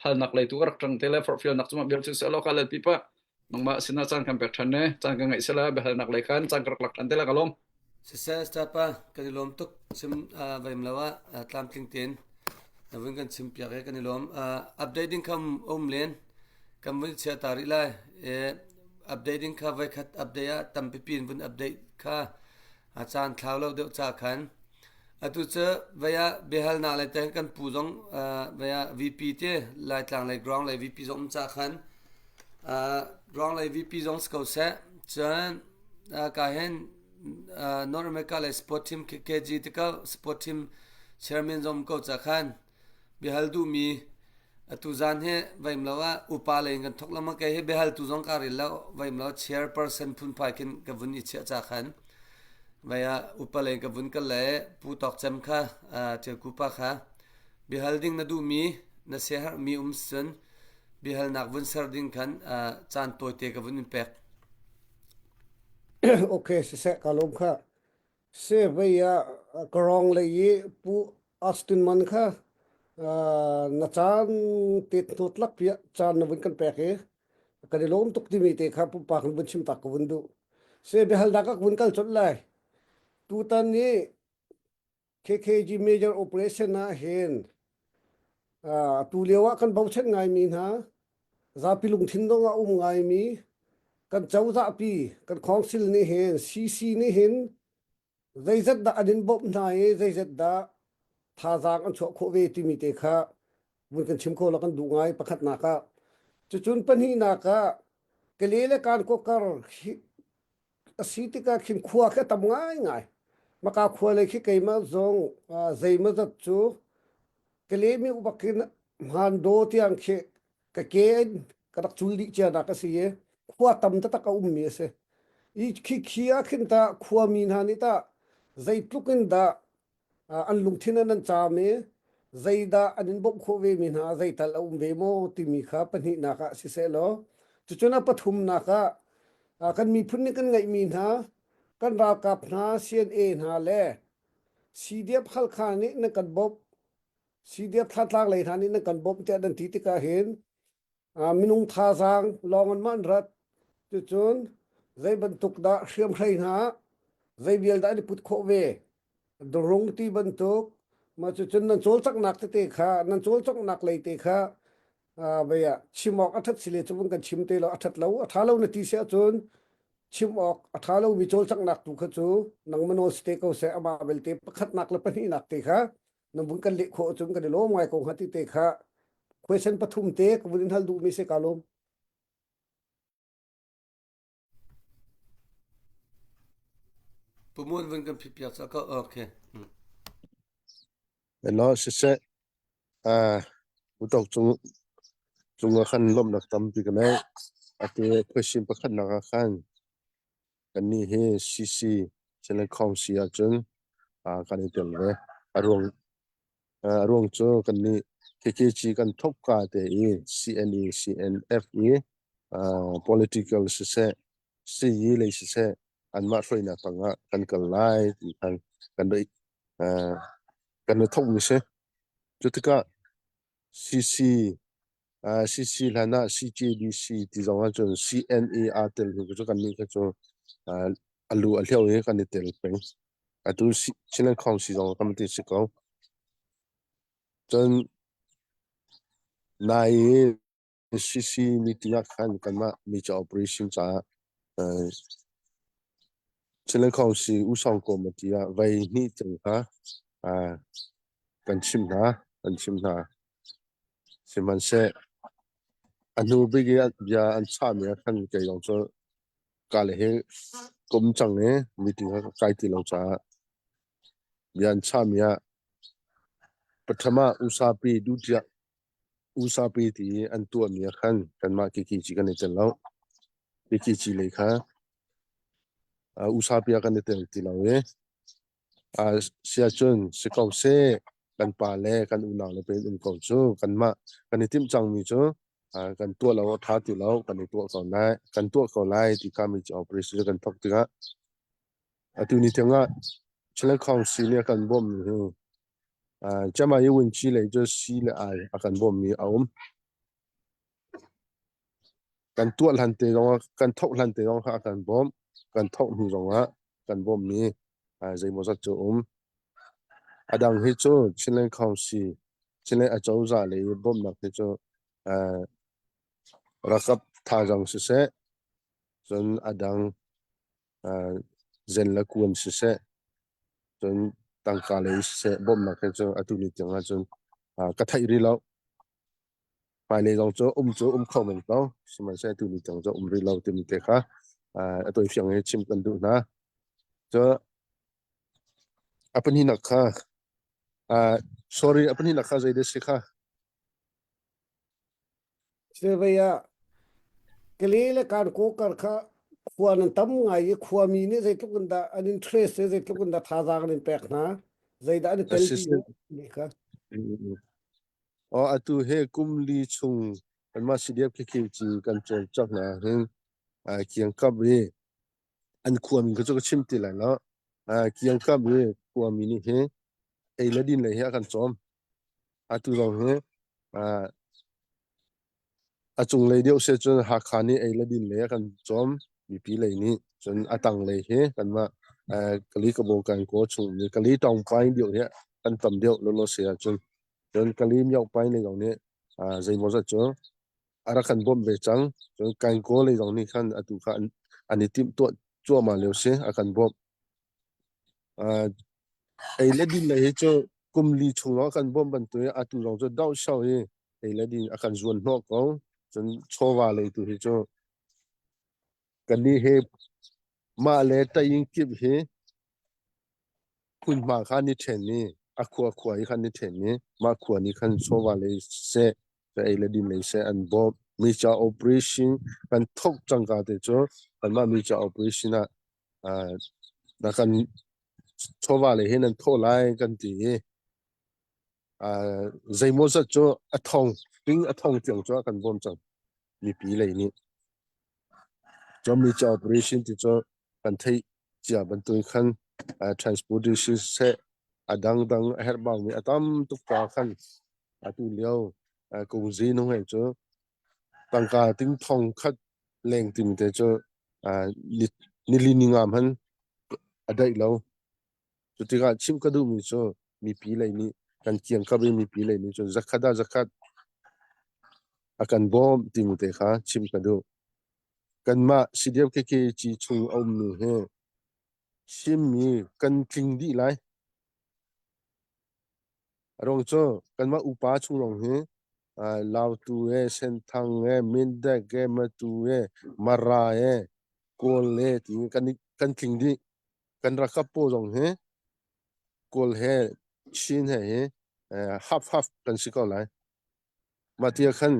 halnak lei tu ka rak ṭang te le forhfialnak cu mah vial cu seh law ka lal pipa nangmah sinah caan kan pek ṭhan ne caan ka ngeih sila biahalnak lei khan caan ka rak lak ṭhan te la ka lawm. Siseh Stapa kan i lawm tuk chim vaim lo ah tlamtling tein na vun kan chim piak i kan i lawm. Update ding kha um len kan vun chia ta rih lai. Update ding kha voikhat update ah tampipi in vun update kha a caan thlau lo deuh ca khan atu cu vei ah biahalnak le te kan pu zong vei ah VP te Laitlang lei ground lei VP zong um ca khan ground lei VP zong si ko seh cun ka hin North America le sport team KG te ko sport team chairman zong ko ca khan biahal duhmi atu zan hi vaim lo ah upa lei in kan thok lama kei hi biahal tu zong ka rel lo vaim lo chairperson phunphai khin ka vun i chiah ca khan vai ah upa lei ka vun kal le pu tawk cem kha ṭialku pa kha biahal ding na duhmi na siaherhmi um cun biahalnak vun ser ding khan caan tawite ka vun in pek. Okay, siseh ka lawm kha. Se vei ah ka rong lei i Pu Austin Man kha na caan tet hnawt lak piah caan na vun kan pek i kan i lawm tuk timi te kha pumpak in vun chim tak ka vun duh. Se biahalnak ah ka vun kal colh lai. Tutan ni KKG major operation ah hin tu lio ah kan bochan ngaimi hna zapi lungthin zong ah um ngaimi kan cozahpi kan council nih hin CC nih hin zeizat dah an in bawmh hna i zeizat dah thazaang an chuah khawh ve timi te kha vun kan chim kho la kan duh ngai pakhatnak ah cucun pahnihnak ah kale le kan kokar a si tikah khin khua khi a tam ngaingai maka khua lei khi keimah zong zeimaw zat cu Kalemi ubak in Hmando tiang khi ka ke in ka rak cul dih cia nak a si i khua tam taktak a ummi a si. I khi khi ah khin ta khuami hna nih tah zeitluk in dah an lungthin an an caam i zeidah an in bawmh khawh ve mi hna zeital a um ve maw timi kha pahnihnak ah siseh law cucun a pathumnak ah kan miphun nih kan ngeihmi hna kan ralkap hna CNA hna le CDF Halkha nih nan kan bawmh CDF Thantlang lei hna nih nan kan bawmh tiah nan ti tikah hin minung thazaang lawng an mah an rat cucun zei bantuk dah hriamhrei hna zei vial dah an i put khawh ve rung ti bantuk mah cucun nan cawlcanghnak tete kha nan cawlcanghnak lei te kha vei ah chim awk a ṭhat si le cu kan chim te lo a ṭhat lo a ṭha lo na ti si ahcun chim awk a ṭha lomi cawlcanghnak tu kha cu nangmah nawl si te ko seh amah belte pakhatnak le pahnihnak te kha na vun kan leh khawh ahcun kan i lawm ngai ko hnga ti te kha question pathum te ka vun in hal duhmi si ka lawm. Pumun vun kan phit piak ca ko okay. Hello siseh uh utok cung cung ah khan lawmhnak tampi ka nei ate question pakhat nak ah khan Kannih hi CC Chinland Council ahcun kan i tel ve. A ruang, a ruang cu kannih KKG kan thawkka te i CNE, CNF i political siseh, CE lei siseh anmah hruainak tangah kan kal lai ti khan kan rak kan i thawkmi si. Cu tikah CC CC hlan ah CJDC ti zong ahcun CNA aa tel hnu cu kannih kha cu a lu a hlio i kan i tel peng. Atu Chinland Council zong kan ti si ko. Cun nai CC meeting ah khan kanmah major operation caah Chinland Council Usang Committee ah vei hnih tiang kha kan chimh hna, kan chimh hna. Sihmanhseh a hnu bik i bia an chahmi ah khan kei zong cu ka le hi ka um cang i meeting kha ka kai ti lo caah bia an chahmi ah pathum ah usapi dutiah usapi ti i an tuahmi ah khan kanmah KKG kan i tel lo. KKG lei kha usapi ah kan i tel ti lo i siahcun si ko seh kan pa le kan unau le pen um ko cu kanmah kan i timh cangmi cu kan tuah lo a ṭha ti lo kan i tuah ko lai kan tuah ko lai ti kha mi operation kan thawk tikah atu ni tiang ah Chinland Council nih a kan bawmhmi hi Chama i Wunci lei cu si le ai a kan bawmhmi a um. Kan tuah hlan te zong kan thawk hlan te zong kha a kan bawmh. Kan thawk hnu zong ah kan bawmhmi zeimawzat cu um. A dang hi cu Chinland Council, Chinland acozah lei bawmhnak hi cu rakap thazaang siseh, cun a dang zen le kuan siseh, cun tangka lei siseh bawmhnak hi cu atu ni tiang ahcun ka theih rih lo. Hmailei zong cu um cu um kho men ko. Sihmanhsehlaw atu ni tiang cu um rih lo timi te kha a tawifiang in chim kan duh hna. Cu a pahnihnak kha sorry a pahnihnak kha zei dah si kha? Survey ah Kale le Kankaw kar kha khua nan tam ngai i khuami nih zeitluk in dah an interest le zeitluk in dah thazaang an in pek hna zeidah an i tel pi ti kha. Aw atu he kum li chung kanmah CDF KKG kan cawlcangh hna hin kiangkap i an khuami kha cu ka chim ti lai lo. Kiangkap i khuami nih hi ei le din lei hi a kan cawm. Atu zong hi a cunglei deuh si cun Hakha nih ei le din lei a kan cawm. Mipi lei nih cun a tanglei hi kanmah Kali Kabaw Kankaw chung nih Kali Tawngpaing deuh hi kan tam deuh lawlaw si ahcun cun Kali Myaungpaing lei zong nih zeimawzat cu a rak kan bawmh ve cang. Cun Kankaw lei zong nih khan atu kha an i timhtuah cuahmah lio si a kan bawmh. Ei le din lei hi cu kum li chung lawng a kan bawmh bantuk in atu zong cu dohsho i ei le din a kan zuan hnawh ko. Cun chawva lei tu hi cu kannih hi mah le taing kip hi hmunhma kha an i ṭhen i a khua khua i khan an i ṭhen i mah khua nih khan chawva lei siseh, ei le din lei seh an bawmh. Mica operation kan thawk cangka te cu kanmah mica operation ah na kan chawva lei hi nan thawh lai kan ti i zeimawzat cu a thong ting a thong tiang cu a kan bawm cang mipi lei nih. Cun mica operation ti cu kan theih cia bantukin khan transportation seh a dangdang a herhbaumi a tam tuk ca khan atu lio kungzi nung he cu tangka ting thong khat leng timi te cu nili ni nga hman a daih lo. Cu tikah chimh ka duhmi cu mipi lei nih kan kiangkap i mipi lei nih cun zakhat ah zakhat a kan bawmh timi te kha chimh ka duh. Kanmah CDF-KKG chung a ummi hi chimmi kan tling dih lai. A ruang cu kanmah upa chung lawng hi Lautu he, Senthang he, Mindat he, Matu he, Mara he, Kawl he tiin kan, kan tling dih. Kan rakap pawl zong hi Kawl he, Chin he hi half half kan si ko lai. Mah ti ah khan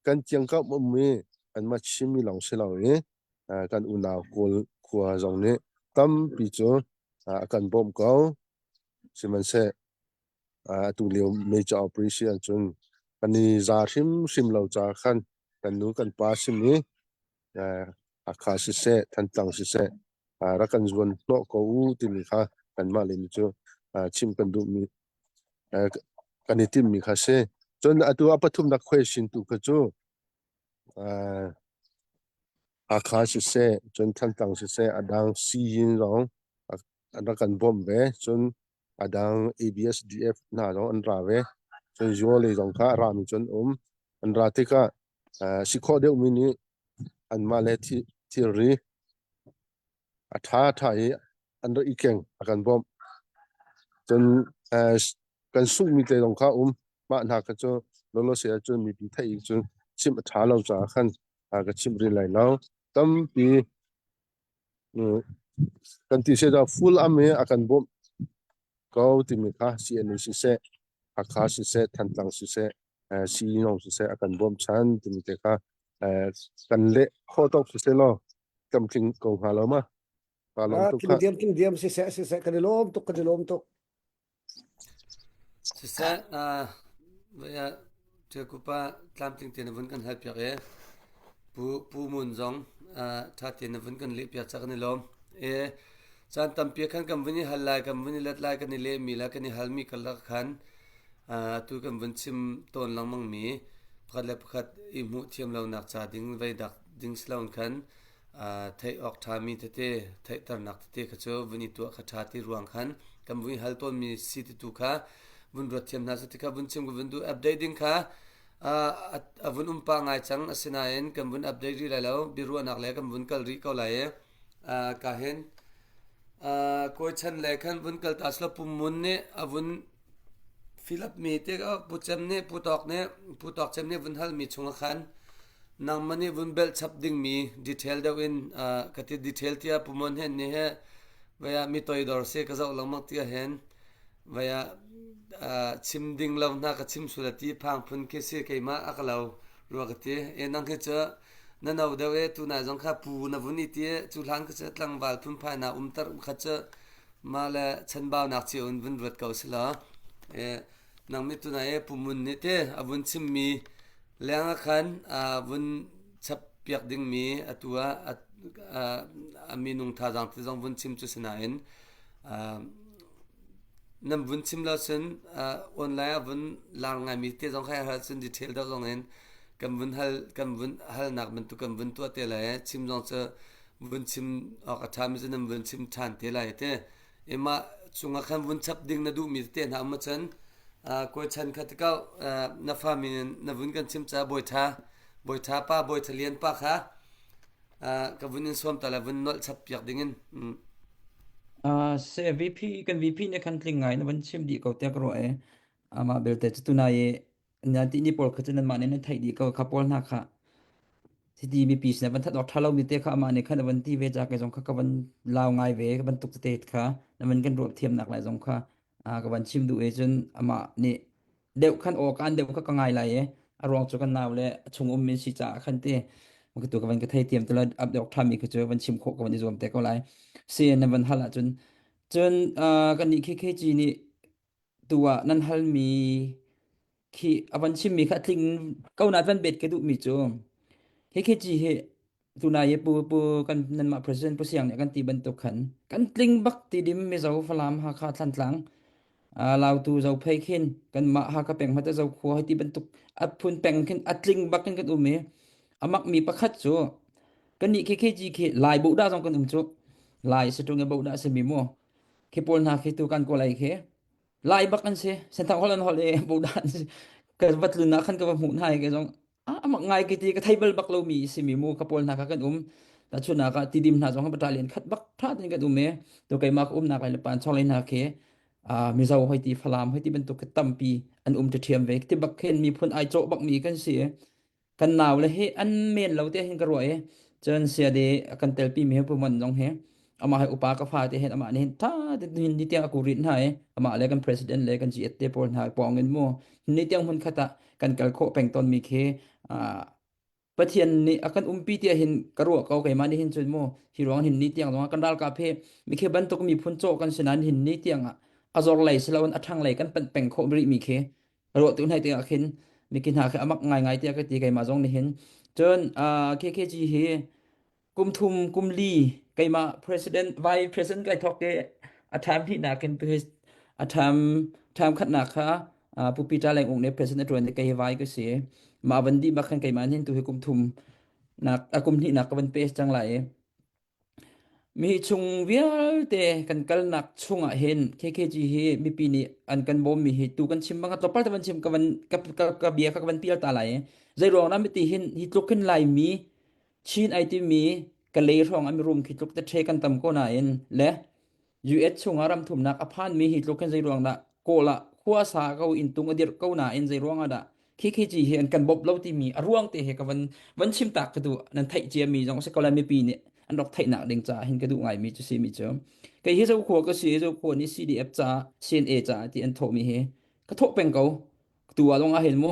kan kiangkap ummi kanmah Chinmi lawng si lo i kan unau Kawl khua zong nih tampi cu a kan bawmh ko. Sihmanhseh atu lio major operation ahcun kan i za hrimhrim lo caah khan kan nu kan pa simi Hakha siseh, Thantlang siseh rak kan zuan hnawh ko u timi kha kanmah le nih cu chim kan duhmi kan i timhmi kha si. Cun atu a pathumnak question tu kha cu Hakha siseh, cun Thantlang siseh, a dang Siyin zong. an rak kan bawmh ve. Cun a dang ABSDF hna zong an ra ve. Cun ULA zong kha a rami cu an um. An ra tikah si khawh deuhmi nih anmah le thilri a ṭha ṭha i an rak i keng a kan bawmh. Cun kan sunghmi te zong kha um. Mah hna kha cu lawlawse ahcun mipi theih in cun chimh a ṭha lo caah khan ka chimh rih lai lo. Tampi kan ti seh full am i a kan bawmh ko timi kha CNA siseh, Hakha siseh, Thantlang siseh, Sii siseh a kan bawmchan timi te kha kan leh khawh tawk siseh law tlamtling ko hnga lo ma? Pa lawm tuk Tling diam tling diam siseh siseh kan i lawm tuk kan i lawm tuk. Siseh Ṭialkupa tlamtling tein na vun kan halpiak i Pu Pu Mun zong ṭha tein na vun kan lehpiak ca kan i lawm. E caan tampi khan kan vun i hal lai, kan vun i let lai, kan i lehmi le kan i halmi karlak khan atu kan vun chim tawn lengmangmi pakhat le pakhat i hmuh thiam lonak ca ding vei dak ding si loin khan theih awk ṭhami tete theihternak tete kha cu vun i tuah kha ṭha ti ruang khan kan vun i hal tawnmi si ti tu kha vun ruat thiam hna seh ti kha vun chim ka vun duh update ding kha a vun um pah ngai cang asinain kan vun update rih lai lo biaruahnak le kan vun kal rih ko lai i ka hin kawi chan le khan vun kal ta sila pum mun nih a vun fill up mi te pu cem nih pu tawk nih pu tawk cem nih vun hal mi chungah khan nangmah nih vun belh chap ding mi detail deuh in ka ti detail tiah pu mon hen nih he vaya mi toidor si ka zoh lengmang tiah hen vaya chim ding lo hna ka chim sul ti phang phun khi si keimah a ka lo rua ka ti e nang hi cu na no deuh e tu nai zong kha pu na vun i ti cu hlan ka cu tlangval phunphai na umter kha cu Mah le chanbaunak cio in vun ruat ko selaw nang nih tunai i pumun nih te a vun chimmi leng ah khan vun chap piak dingmi atu ah a minung thazaang te zong vun chim cu si nain nan vun chim lo cun online ah vun lar ngaimi te zong kha har cun detail deuh zong in kan vun hal kan vun halnak bantuk kan vun tuah te lai chim zong cu vun chim awk a ṭhami cu nan vun chim ṭhan te lai te. Imah cungah khan vun chap ding na duhmi tete hna um ahcun kawi chan kha tikau na fa min na vun kan chim caah bawi ṭha bawi ṭha pa bawi ṭha lian pa kha ka vun in sawm ta le vun nolh chap piak dingin. Se VP kan VP nih khan tling ngai na van chim dih ko tiah ka ruah i amah belte cu tunai i Na ti ni pawl kha cu nanmah nih nan theih dih ko kha pawl hna kha hiti mipi sinah van that awk ṭha lomi te kha amah nih khan a van ti ve ca kei zong kha ka van lau ngai ve ka bantuk tete kha na van kan ruah thiamnak lai zong kha ka van chim duh i cun amah nih deuh khan aw kaan deuh kha ka ngai lai i a ruang cu kan nau le a chung ummi si caah khan ti tu ka van ka thei tiam tu la up deuh ṭhami kha cu van chim khawh ka van i zuam te ko lai si na van hal ahcun cun kan nih KKG nih tu ah nan halmi khi a van chimmi kha a tling ko na van bet ka duhmi cu hi khi ci hi tunai i pu pu kan nanmah president pu siang nih kan ti bantuk khan kan tling bak ti dim Mizo Falam Hakha Thlantlang Lautu Zophei khin kanmah Hakha peng hmata Zokhua hi ti bantuk a phun peng khin a tling bak in kan um i amak mi pakhat cu kan nih khi khi ci khi Lai bodah zong kan um cu Lai satung e bodah simi mu khi pawl hna khi tu kan kawl ai khi Lai bak an si. Senthang holh an holh i bodah an si. Ka va tlun ah khan ka va hmuh hna i kei zong ah amak ngai ka ti ka thei bal bak lomi simi mu ka pawl hna kha kan um. Tahchunhnak ah tidim hna zong battalion khat bak tha tein kan um i to keimah ka umnak lai le pan chonglei hna khi Mizo hoi ti Falam hoi ti bantuk tampi an um ṭhiam ve. Ti bak khin miphun ai cawh bakmi kan si. Kan nau le hi an men lo te hin ka ruah i cun siade a kan telpi mi hi Pu Mon zong hi amah hi upa ka fa te hin amah nih hin tha te hin ni tiang a kurit hna i amah le kan president le kan GS te pawl hna pawng in mu ni tiang hmun khat ah kan kal khawh peng tawn mi khi Pathian nih a kan umpi tiah hin ka ruah ko keimah nih hin cun mu hi ruang hin ni tiang zong ah kan ralkap hi mi khi bantuk miphun cawh kan si nain hin ni tiang ah a zor lei si loin a ṭhang lei kan panh peng khawh rih mi khi ruah tu hnai tikah khin miki hna khi amak ngaingai tiah ka ti keimah zong nih hin cun KKG hi kum thum kum li keimah president vice president kai thok ke a time hnih nakin a time time khatnak kha Pu Peter Leng Ung nih president a ṭuan i kei vai ka si mah van dih bak khan keimah hin tu hi kum thum nak a kum hnih nak ka van pe cang lai i. Mi chung vialte kan kalnak chungah hin KKG hi mipi nih an kan bawmmi hi tu kan chim bang tlawmpal te van chim ka van ka, ka, ka bia kha ka van pial ta lai. Zei ruang dah miti hin hi tluk hin Laimi Chin ai timi Kalay hrawng an mirum khi tluk te ṭhe kan tam ko nain le US chungah ramthumnak a phanmi hi tluk hin zei ruang dah Kawl ah khua sa ko inntung a dirh ko nain zei ruang ah dah KKG hi an kan bawmh lo timi a ruang te he ka van van chim tak ka duh nan theih cia mi zong si ko lai mipi nih an rak theihnak ding caah hin ka duh ngai mi cu si mi cu kei hi Zokhua ka si Zokhua nih CDF ca CNA ca ti an thawh mi hi ka thawh peng ko tu ah zong ah hin mu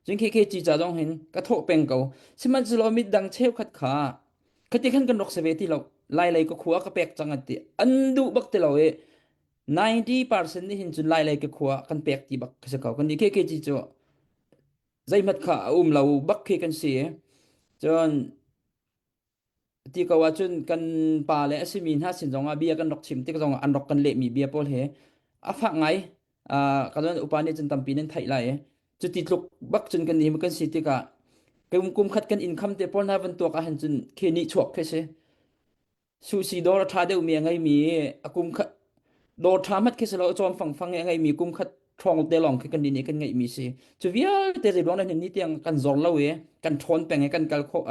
cun KKG ca zong hin ka thawh peng ko sihmanhsehlaw midang cheukhat kha khati khan kan rak se ve ti lo lai lei ka khua ka pek cang an ti an duh bak ti lo i 90% nih hin cun lai lei ka khua kan pek ti bak ka si ko kan ni KKG cu zeihmat kha a um lo bak khi kan si cun ti ko ahcun kan pa le a simi hna sin zongah bia kan rak chim tik zongah an rak kan lehmi bia pawl he a fak ngai ka zon upa nih cun tampi nan theih lai cuti tluk bak cun kan ni kan si tikah kum kum khat kan income te pawl hna van tuak ahhin cun khi nih chuak khi si Sushi dawr a ṭha deuhmi a ngeimi a kum khat dawr ṭha hmat khi si lo a cawm fangfang i a ngeimi kum khat ṭhawng te lawng khi kannih nih kan ngeihmi si. Cu vialte zei ruang dah ni tiang kan zor lo i kan ṭhawn peng i kan kal khawh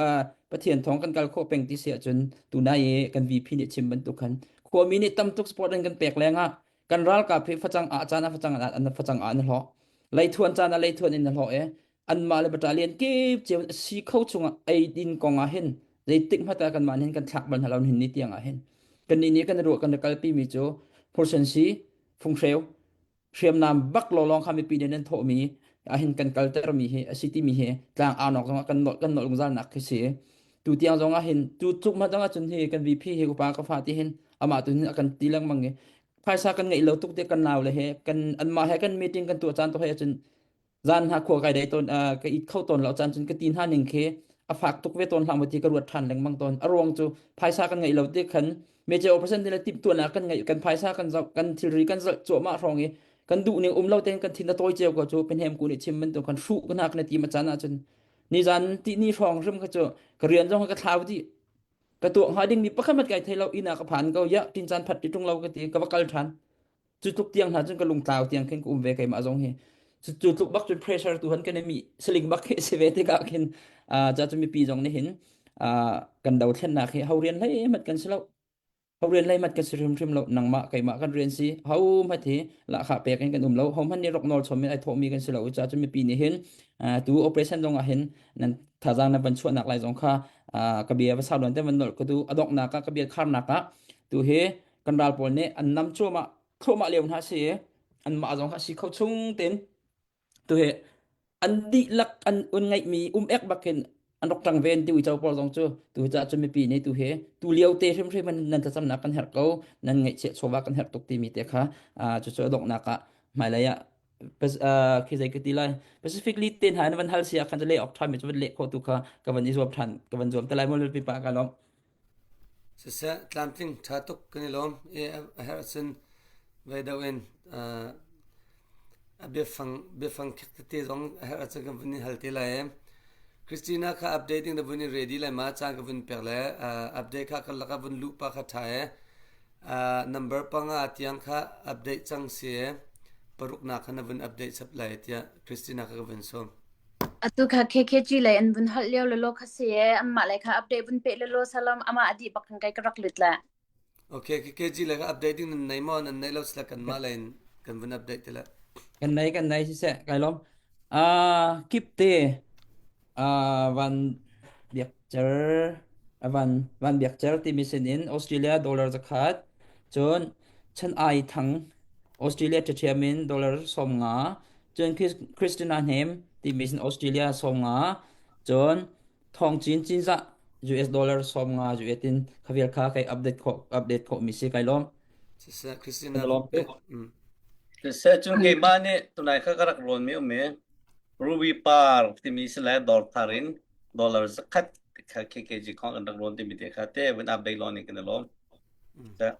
Pathian thawng kan kal khawh peng ti si ahcun tunai i kan VP nih chim bantuk khan khuami nih tam tuk sport an kan pek lengah kan ralkap hi facang ah caan ah facang an facang ah an hlawh leithuan caan ah leithuan in a hlawh i anmah le battalion kip cio a si kho chungah eidin kong ah hin zeitik hmanh ah kanmah hin kan thlak bal hna lo hin ni tiang ah hin kannih nih kan ruah kan kalpi mi cu phursen si funghreu hriamnam bak lawlawng kha mipi nih nan thawhmi ahhin kan kalter mi hi a si timi hi tlang arnok zongah kan nolh kan nolh zungzal nak khi si tu tiang zongah hin tu tluk hmanh zongah cun hi kan VP hi upa ka fa ti hin amah tu hin a kan ti lengmang i phaisa kan ngeih lo tuk te kan nau le he kan anmah he kan meeting kan tuah caan to he cun zan hna khua kai dai tawn ka it kho tawn lo caan cun ka ti hna ning khi a fak tuk ve tawn hlah maw ti ka ruat ṭhan lengmang tawn a ruang cu phaisa kan ngeih lo ti khan major operation le timhtuahnak kan ngeih kan phaisa kan zoh kan thilri kan zalh cuahmah hrawng i kan duh ning um lo tein kan thin a tawi cio ko cu penhem ku nih chim bantuk kan hruh kan hak na ti ma caan ahcun nizan ti ni hrawng hrim kha cu ka rian zong ka thlau dih ka tuah hnga ding mi pakhat mat kai thei lo inn ah ka phan ko ya tin caan phat ti ṭung lo ka ti ka va kal ṭhan Cu tluk tiang hna cun ka lungtlau tiang khin ka um ve keimah zong hi. Cu cu tluk bak cun pressure tu han kan i mi saling bak khi si ve tikah khin ca cu mipi zong nih hin kan dothlennak hi ho rian hlei mat kan si lo. Ho rian hlei mat kan si hrimhrim lo. Nangmah keimah kan rian si. Ho hmat hi lahkhah pek in kan um lo. Ho hmanh nih rok nawl chom in ai thawhmi kan si lo. Ca cu mipi nih hin tu operation zong ah hin nan thazaang nan van chuahnak lai zong kha ka bia va sau te van nolh ka tu a donghnak ah ka bia kharnak ah tu hi kan ral pawl nih an nam cuahmah thluahmah lio hna si anmah zong kha si kho chung tein tu hi an dihlak an un ngeihmi um ek bakin an rak ṭang ven ti uico pawl zong cu tu hi caah cun mipi nih tu hi tu lio te hrimhrim in nan thlacamnak kan herh ko nan ngaihchiah chawva kan herh tuk timi te kha cucu a donghnak ah hmailei ah khi zei ka ti lai specifically te hna in van hal si ah khan le awk ṭha mi cu van leh khawh tu kha ka van i zuam ṭhan ka van zuam te lai mu pipa ka lawm Siseh, tlamtling ṭha tuk kan i lawm i a herh ahcun voi deuh in a biafang biafang khek tete zong a herh ahcun kan vun in hal te lai. Christina kha update ding na vun in ready lai ma caan ka vun pek le update kha kan lakah vun luh pa kha ṭha e. Number panga tiang kha update cang si e. Paruknak kha na vun update chap lai tiah Christina kha ka vun sawm. Atu kha KKG lei an vun holh lio lelaw kha si ee. Anmah lei kha update vun peh lelaw salam amah a dih bak khan kai ka rak lut la. Okay, KKG lei kha update ding nan nei maw? Nan nei lo sila kanmah lei in kan vun update te la. Kan nei kan nei siseh kai lawm. Ah kip te ah van biak cer van van biak cer timi sin in Australia dollar zakhat cun chan ai thang Australia ṭhiam in dollar 50 cun Christina Hnem timi sin Australia 50 cun Thawng Cin Cinzah US dollar 50 US in khavial kha kai update khawh update khawh mi si kai lawm. Siseh Christina Kan lawm tuk. Mm. Siseh cun keimah nih tunai kha ka rak rawn mi um i Ruby Par timi si le dawr thar in dollar zakhat kha KKG khong kan rak rawn timi te kha te vun update law ni kan i lawm. Mm.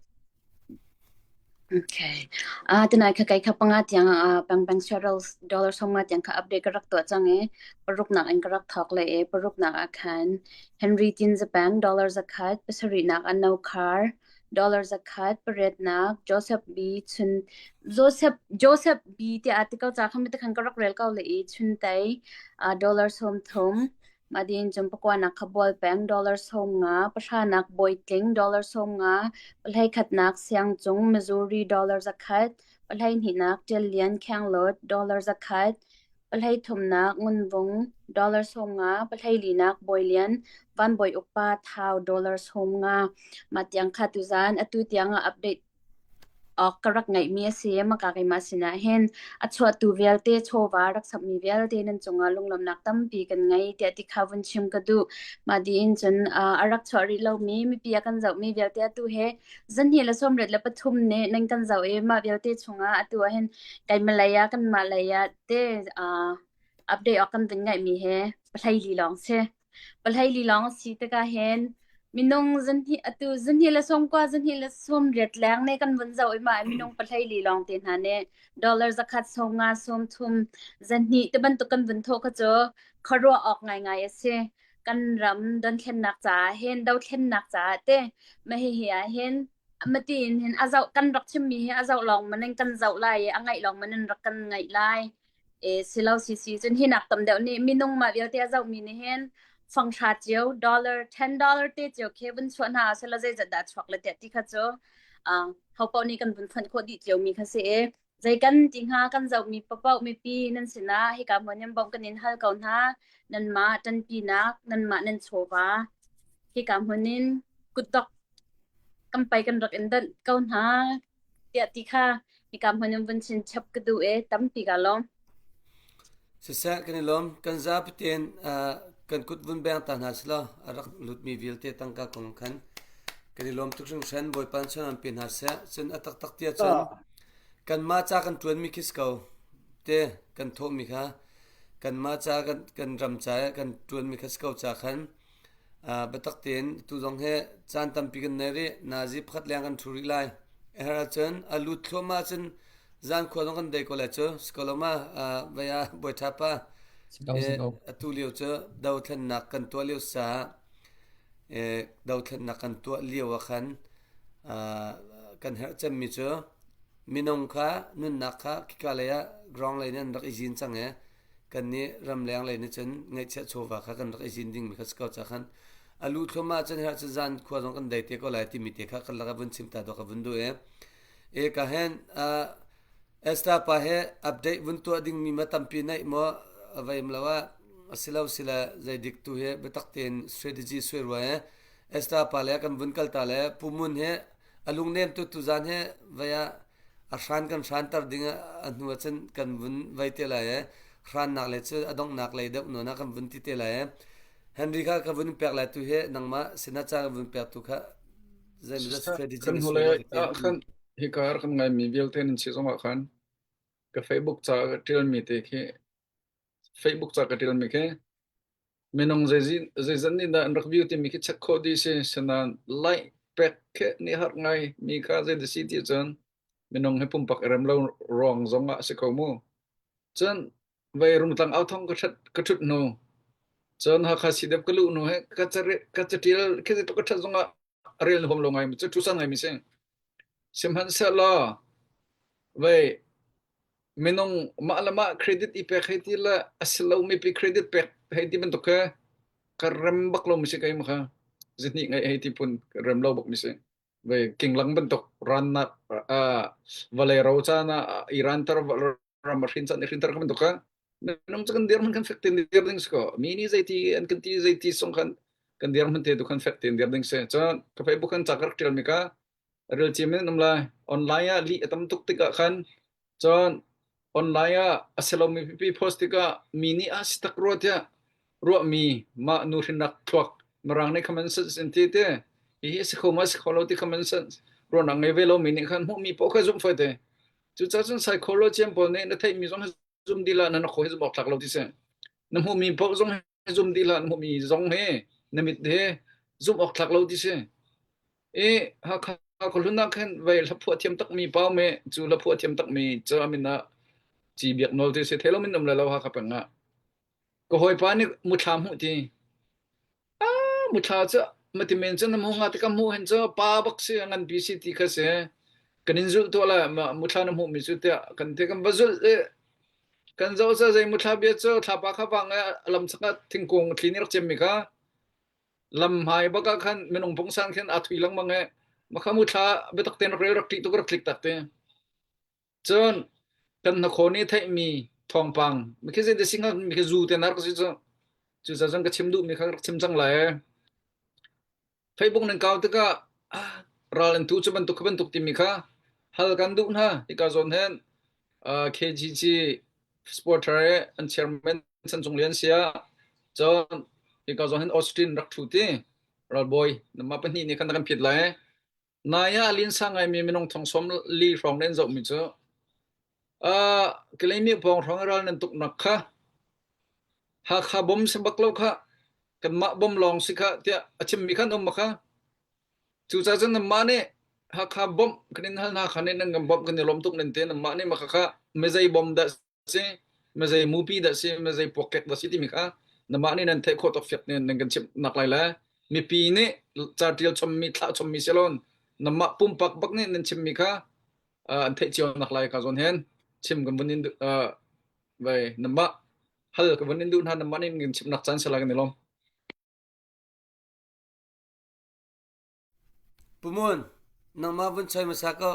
Okay. Ah, tunai kha kai kha panga tiang ah pang pang several dollar sawmnga tiang kha update ka rak tuah cang i paruk nak in ka rak thawk le i paruk nak ah khan Henry Tin Japan dollar zakhat pasarih nak ah no car. Dollar 100 pariatnak Joseph B chun Joseph Joseph B tiah ti ko ca khan mi khan ka rak rel ko le i chuntei dollar 30 Madin cun pakuanak kha bual peng dollar 50 pahranak Bawitling dollar 50 pahleikhatnak Siangcung Missouri dollar 100 pahleihnihnak Ṭial Lian Khenglawt dollar 100 Pahleithumnak Ngunvung dollar 50 pahleilinak Bawi Lian Van Bawi Uk pa Thau dollar 50 Mah tiang kha tuzan atu tiang ah update awk ka rak ngeihmi a si. Maka keimah sinah hin a chuahtu vialte chawva rak chapmi vialte nan cungah lunglawmhnak tampi kan ngei tiah ti kha vun chim ka duh. Mah diin cun a rak chuah rih lomi mipi a kan zohmi vialte atu he zanhnih le 73 nih nan kan zoh i mah vialte chungah atu ah hin keimah lei ah kanmah lei ah te uh, update awk kan vun ngaihmi he pahlei lawng si. Pahlei lawng si tikah hin minung zanhnih atu zanhnih le sawmkua zanhnih le sawmriat leng ne kan vun zoh i mah minung pahlei li lawng te hna nih dollar zakhat 50 30 zanhnih te bantuk kan vun thawh kha cu khuaruah awk ngaingai a si. Kan ram donthlennak caah hin dothlennak caah te mah hihi ah hin mati in hin a zoh kan rak chimmi hi a zoh lawng man in kan zoh lai i a ngaih lawng man in rak kan ngaih lai. E silo si si cun hi nak tam deuh nih minung mah vialte a zohmi nih hin fanghra cio dollar $10 te cio khi vun chuah hna sela zeizat dah chuak le tiah ti kha cu uh, ho paoh nih kan vun fonh khawh dih cio mi kha si i zei kan ti hnga kan zohmi paoh mipi nan sinah hika hmun in bawmh kan in hal ko hna nanmah ṭanpinak nanmah nan chawva hika hmun in kutdok kan pai kan rak in danh ko hna tiah ti kha hika hmun in vun chin chap ka duh i tampi ka lawm. Siseh kan i lawm. Kan zapi tein kan kut vun beng ta hna selaw a rak lutmi vialte tangka kong khan kan i lawm tuk hringhran. Bawipa nih chon an pe hna seh. Cun a taktak tiah cun kanmah ca kan ṭuanmi khi si ko te kan thawhmi kha kanmah ca kan, kan ram ca kan ṭuanmi kha si ko ca khan biatak tein tu zong hi caan tampi kan nei rih. Nazi pakhat leng kan ṭhu rih lai. A herh ahcun a lut thluahmah ahcun zan khua zong kan dei ko lai cu. Si ko lo ma vei ah bawi pa atu lio cu dothlennak kan tuah lio caah dothlennak kan tuah lio ah khan kan herh cemmi cu minung kha nunnak kha khika lei ah ground lei in an rak i zin cang i kannih ramleng lei nih cun ngaihchiah chawva kha kan rak i zin dingmi kha si ko ca khan a lu thluahmah cun herh cun zan khua zong kan dei te ko lai timi te kha kan lak ah vun chim ta dawh ka vun duh i e ka hen Esther pa he update vun tuah dingmi ma tampi naih maw avaim lo ah asilo sila zeidik tu he biatak tein strategy suai rua he Esther pa le kan vun kal ta le pumun he alungnem tu tu zan he vaya a hran kan hranter ding a hnu ah cun kan vun vai te lai i hrannak le cu a donghnak lei deuh nawn ah kan vun ti te lai i Henry kha ka vun pek lai tu hi nangmah sinah ca ka vun pek tu kha zeimawzat strategy kan na hnu suai lei rua ka ti. ah khan hika kan ngaimi vialte nan si zongah khan ka Facebook ca ka ṭialmi te khi Facebook ca ka ṭialmi khi Minung zeizat nih dah an rak view timi khi check khawh dih si. Sinain like pek khi nih har ngai mi kha zei dah si ti cun minung hi pumpak i rem lo ruang zong ah a si kho mu. Cun vei rungtlang au thong ka ṭhat ka ṭhut hnu cun Hakha CDF ka luh hnu he ka ka catial khi ka ṭhat zong ah a rel huam lo ngai mi cu ṭhusan ngai mi si. Sihmanhsehlaw vei minung mah le mah credit i pek hei ti le a si lo mipi credit pek hei ti bantuk khi ka rem bak lo mi si keimah kha zihnih ngeih hei ti phun ka rem lo bak mi si. Vei kinglang bantuk rannak vawlei ro caan ah Iran tar ram a hrin caan i hrin tar kha bantuk kha minung cu kan dirhmun kan fek tein dir ding si ko mi nih zeiti an kan ti zeiti song khan kan dirhmun te tu khan fek tein dir ding si cun ka Facebook kan ca ka rak ṭial mi ka rel ciam in um lai online ah lih a tam tuk tikah khan cun online ah a si lomi pipi post tikah mi nih a si tak rua tiah ruahmi mah nu hrinnak thluak mirang nih common sense in ti te hihi a si kho ma si kho lo ti common sense ruahnak ngei ve lomi nih khan hmuhmi paoh kha zumh foi te Cucaah cun psychologian pawl nih na theihmi zong hi zum dih hlah, na na khaw hi zum awk tlak lo ti si. Na hmuhmi paoh zong hi zum dih hlah, na hmuhmi zong hi na mit he zumh awk tlak lo ti si. I Hakha khuahlun ah khan vei hlaphuah thiam takmi pau me cu hlaphuah thiam takmi cu a min ah Ci Biak Nawl ti si. Thei lo min um le lo Hakha peng ah. Ka hawipa nih muthla hmuh ti. Ah muthla cu. Mati men cun na hmu nga ti ka hmuh hin cu pa bak si ngan pi si ti kha si. Kan in zulh tuah la muthla na hmuh mi cu tiah kan ti kan va zulh i kan zoh sa zei muthla bia cu thlapa kha vang i lam chak ah thingkung thli nih rak cem mi kha lam hmai bak ah khan minung pungsan khin aa thui lengmang i makha muthla biatak tein rak rel rak ṭih tuk rak tlik tak te. Cun kan hnakhaw nih theihmi thawngpang mikhi zei te sing mikhi zu te nar ka si cu cucaah cun ka chim duhmi kha rak chim cang lai. Facebook nan kau tikah ah, ral an tu cu bantuk kha bantuk timi kha hal kan duh hna hika zawn hin uh, KGG supporter i an chairman Chan Cung Lian sia cun hika zawn hin Austin rak thu ti ralbawi nama pahnih nih khan kan phit lai Nai ah a linsa ngaimi minung thong sawm li hrawng nih an zohmi cu uh, Kalaymyo pawng hrawng i ral nan tuknak kha Hakha bom si bak lo kha kanmah bom lawng si kha tiah a chimmi khan um ma kha cucaah cun nanmah nih Hakha bawmh kan in hal hna kha nih nan kan bawmh kan i lawm tuk nan ti nanmah nih mah kha mizei bom dah si mizei mupi dah si mizei puakkek dah si timi kha namah nih nan theih khawh tawk fiak nih nan kan chimh nak lai le mipi nih ca tial chommi thlah chommi silon namah pumpak bak nih nan chimmi kha an theih cio nak lai ka zawn hen chim kan vun in vai namah hal ka vun in duh hna namah nih kan chimnak caan sila kan i lawm Pu Mun, nangmah vun choi hmasa ko.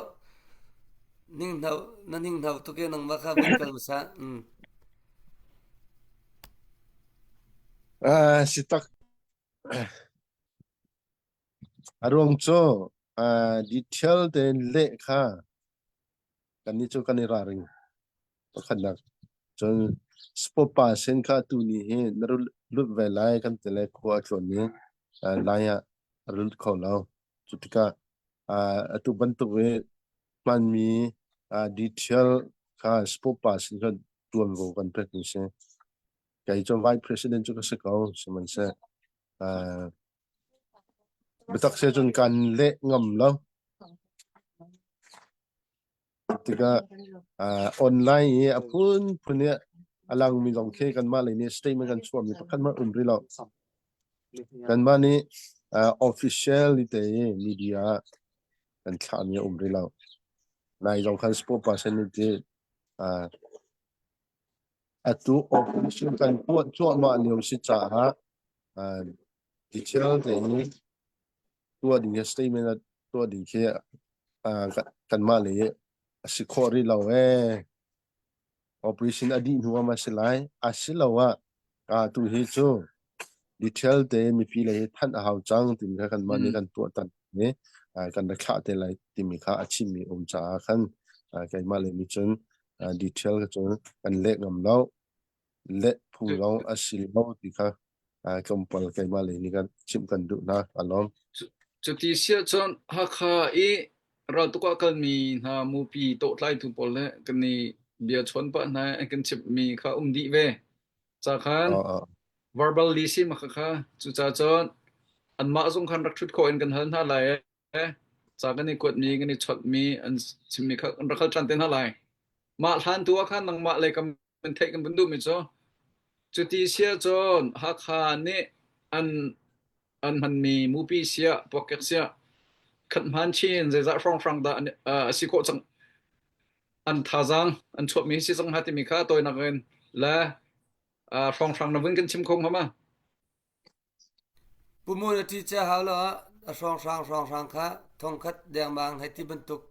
Hninghno, na hninghno tuk i nangmah kha vun kal hmasa. Mm. Ah, si tak. A ruang cu ah, detail tein leh kha kannih cu kan i ralring. Pakhatnak cun sport pa sin kha tu ni hi na lut ve lai kan ti le khua a tlawn i lai ah a lut kho lo. Cu tikah atu bantuk i hmanmi detail kha sport pa sin kha tuanvo kan pek ni si. Kei cu vice president cu ka si ko sihmanhseh biatak se cun kan leh ngam lo. Tikah online i a phunphun i a langmi zong khi kanmah lei nih statement kan chuahmi pakhat hmanh um rih lo. Kanmah nih official te i media ah kan thlahmi a um rih lo. Nai zong khan sport person nih ti atu operation kan tuah cuahmah lio si caah detail tein tuah ding hi statement ah tuah ding khi kanmah lei a si khawh rih lo ee. Operation a dih hnu ah ma si lai. Asiloah tu hi cu detail te mipi lei hi thanh a hau cang timi kha kanmah nih kan tuah tan i kan rak thlah te lai timi kha a chimmi um caah khan keimah lei nih cun detail kha cun kan leh ngam lo. Leh phu zong a si lo ti kha tlawmpal keimah lei nih kan chimh kan duh hna. Aa lawm. Cuti si ahcun Hakha i raltuk ah kalmi hna mupi tawhtlaitu pawl le kan i bia chawn pah hna an kan chimhmi kha um dih ve. Ca khan verbally si ma kha cucaah cun anmah zong khan rak ṭhut khawh in kan hal hna lai ca kan i kuatmi kan i chawnhmi an chimmi kha kan rak hal ṭhan te hna lai. Mah hlan tu ah khan nangmah lei kam kan theih kan vun duhmi cu cuti sia cun Hakha nih an an hmanmi mupi sia puakkek sia khat hman chin zeizah hrawnghrang dah a si khawh cang an thazaang an chuahmi si cang hnga timi kha tawinak in le hrawnghrang na vun kan chim kho hnga ma? Pu Mun a ṭi cia hau lo ah a hrawnghrang hrawnghrang kha thongkhat dengmang hei ti bantuk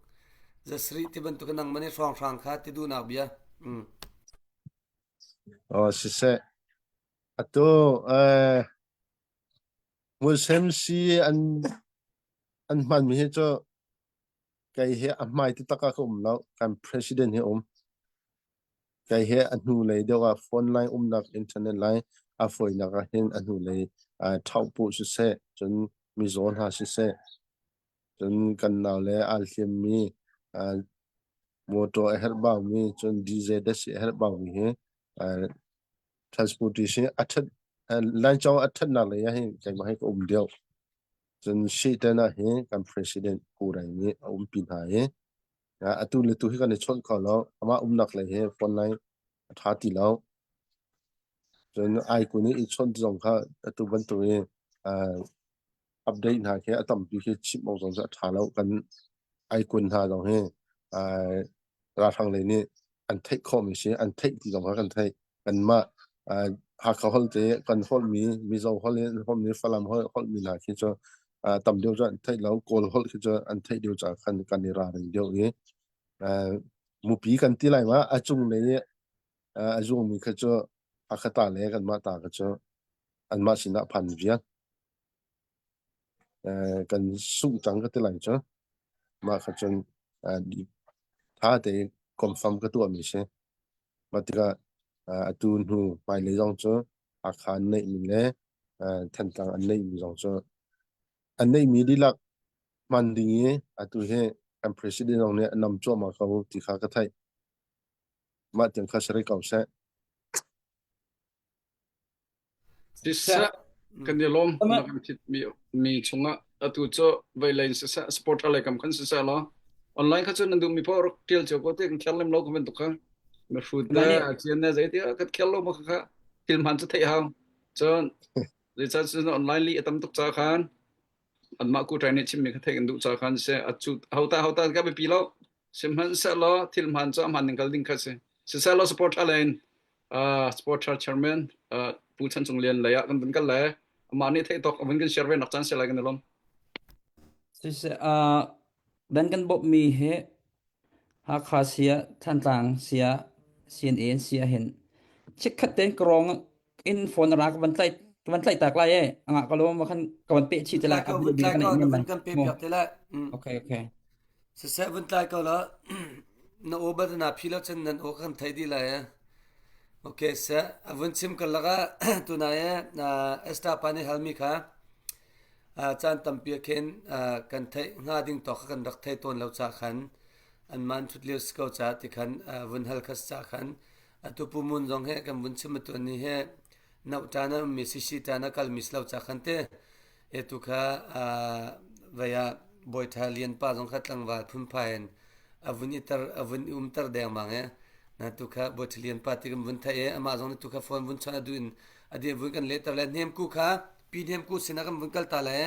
zasarih ti bantuk nangmah nih hrawnghrang kha ti duhnak bia. Mm. Oh, siseh. Atu eh Muslim si an an hmanmi hi cu kei hi a hmai ti tak ah ka um lo. Kan president hi um. Kei hi a hnulei deuh ah phone line umnak internet line a fawinak ah hin a hnulei ṭhauhpuh siseh, cun mizaw hna siseh, cun kan naule aa hliammi motor a herh baumi, cun DJ dasi a herh baumi hi transportation a ṭhat Laincawng a ṭhatnak lei ah hin keimah hi ka um deuh. Cun Satan ah hin kan president Pu Rai nih a umpi hna i Atu le tu hi kan i chawnh kho lo. Amah umnak lei hi phone line a ṭha ti lo. Cun aikun i i chawnh zong kha atu bantuk in. update hna khi a tampi khi chim awk zong cu a ṭha lo. Kan aikun hna zong hi ralhrang lei nih an theih khawhmi si, an theih ti zong kha kan theih. Kanmah Hakha holh te kan holhmi, Mizo holh in an holhmi, Falam holh holhmi hna khi cu tam deuh cu an theih lo. Kawl holh khi cu an theih deuh caah khan kan i ralring deuh i mupi kan ti lai ma a cung lei i a zungmi kha cu Hakha ta le kanmah ta kha cu anmah sinah phan vial. Kan sungh cang ka ti lai cu. Mah kha cun ṭha tein confirm ka tuahmi si. Mah tikah atu hnu hmailei zong cu Hakha an neihmi le Thantlang an neihmi zong cu an neihmi dihlak hman ding i atu hi kan president zong nih a nam cuahmah ko ti kha ka theih. Mah tiang kha si rih ko seh. Siseh, kan i lawm na kan thit mi mi chungah atu cu vei in siseh supporter lei kam khan siseh law online kha cun nan duh mi poh rak tial cio ko te kan khel lem lo ka bantuk kha na hrut le chian ne zei ti kan khel lo ma kha thil hman cu theih hau cun zeicah cun online li a tam tuk ca khan anmah ku ṭai nih chimmi kha theih kan duh ca khan siseh a cu hota hota ka biapi lo sihmanhsehlaw thil hmaan cu a hmaan ning kal ding kha si siseh supporter len uh, supporter chairman uh, Pu Chan Cung Lian lei ah kan vun kal le amah nih theih tawk a vun kan share ve nak caan si lai kan i lawm. Siseh, uh, dan kan bawmhmi hi Hakha sia, Thantlang sia, CNA sia hin chikkhat tein ka rawng in phone ra ka van tlaih ka van tlaih tak lai e anga ka lawm khan ka van pe chi te lai Vun tlai ko vun tlai ko na vun kan pe piak te lai. Mm. Okay okay. Siseh vun tlai ko la na aw bal na phi lo cun nan aw kan thei dih lai e. Okay seh a vun chim kar lakah tunai e Esther pa nih halmi kha caan tampi ah khin kan theih hnga ding tawk kha kan rak thei tawn lo ca khan an man thut lio si ko ca ti khan vun hal kha si ca khan atu Pu Mun zong he kan vun chim atu ni he nauh ṭan a ummi sisi ṭan a kalmi si lo ca khan te e tu kha vei ah Bawi Ṭha Lian pa zong kha tlangval phunphai in a vun i ter a vun i umter dengmang e na tu kha Bawi Ṭha Lian pa ti kan vun theih e amah zong nih tu kha phone vun chawnh a duh in a dir vun kan lehter le hnem ku kha pi hnem ku sinah kan vun kal ta le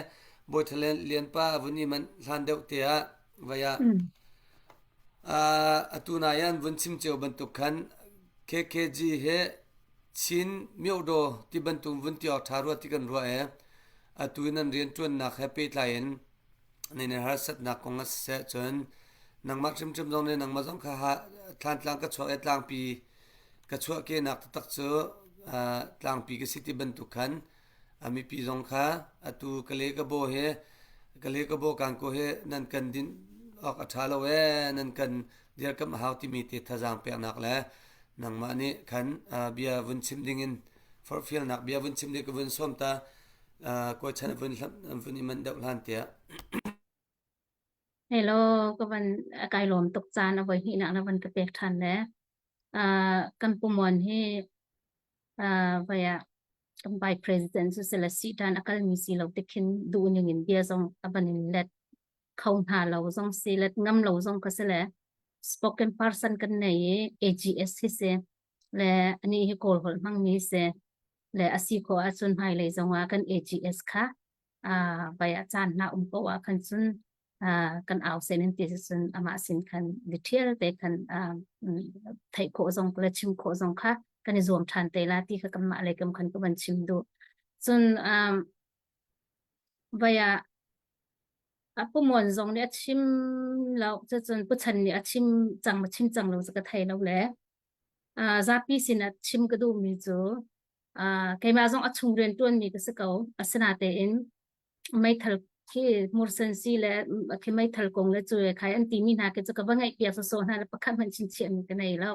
Bawi Ṭha Lian pa a vun i manh hlan deuh te ah vei ah Atu nai ah an vun chim cio bantuk khan KKG he Chin myodaw ti bantuk vun ti awk ṭha rua ti kan ruah i atu in an rianṭuannak he pehtlai in nan i harsatnak kong ah siseh cun nangmah hrimhrim zong nih nangmah zong kha Thlantlang ka chuak i tlangpi ka chuahkehnak taktak cu tlangpi ka si ti bantuk khan A mipi zong kha atu Kale ka baw he Kale ka baw kangkaw he nan kan dinh awk a ṭha lo ee nan kan dirkamh a hau timi te thazaang peknak le nangmah nih khan bia vun chim dingin forhfialnak bia vun chim ding ka vun sawm ta kawi chan vun vun i manh deuh hlan tiah. Hello, ka van kai lawm tuk caan a voi hnihnak na van ka pek ṭhan le kan pumuan hi vai ah kan vice president cu sila si ṭan a kalmi si lo te khin duh ning in bia zong a van in let kho hna lo zong si let ngam lo zong ka si le spoken person kan nei i AGS hi si le ani hi kawl holh hmangmi si le a si khawh ahcun hmailei zong ah kan AGS kha vai ah caan hna um ko ah khan cun kan au sen in ti cun amah sin khan detail te khan theih khawh zong le chim khawh zong kha kan i zuam ṭhan te la ti kha kanmah lei kam khan ka van chim duh. Cun vai ah a pumuan zong nih a chim lo cucun puchan nih a chim cang ma chim cang lo cu ka thei lo le zapi sinah chim ka duhmi cu keimah zong a chung rian ṭuanmi ka si ko asinatein meithal khi hmursen si le khi meithal kong le cu khai an timi hna khi cu ka va ngaih piak sawsawh hna le pakhat hmanh chinchiah mi ka nei lo.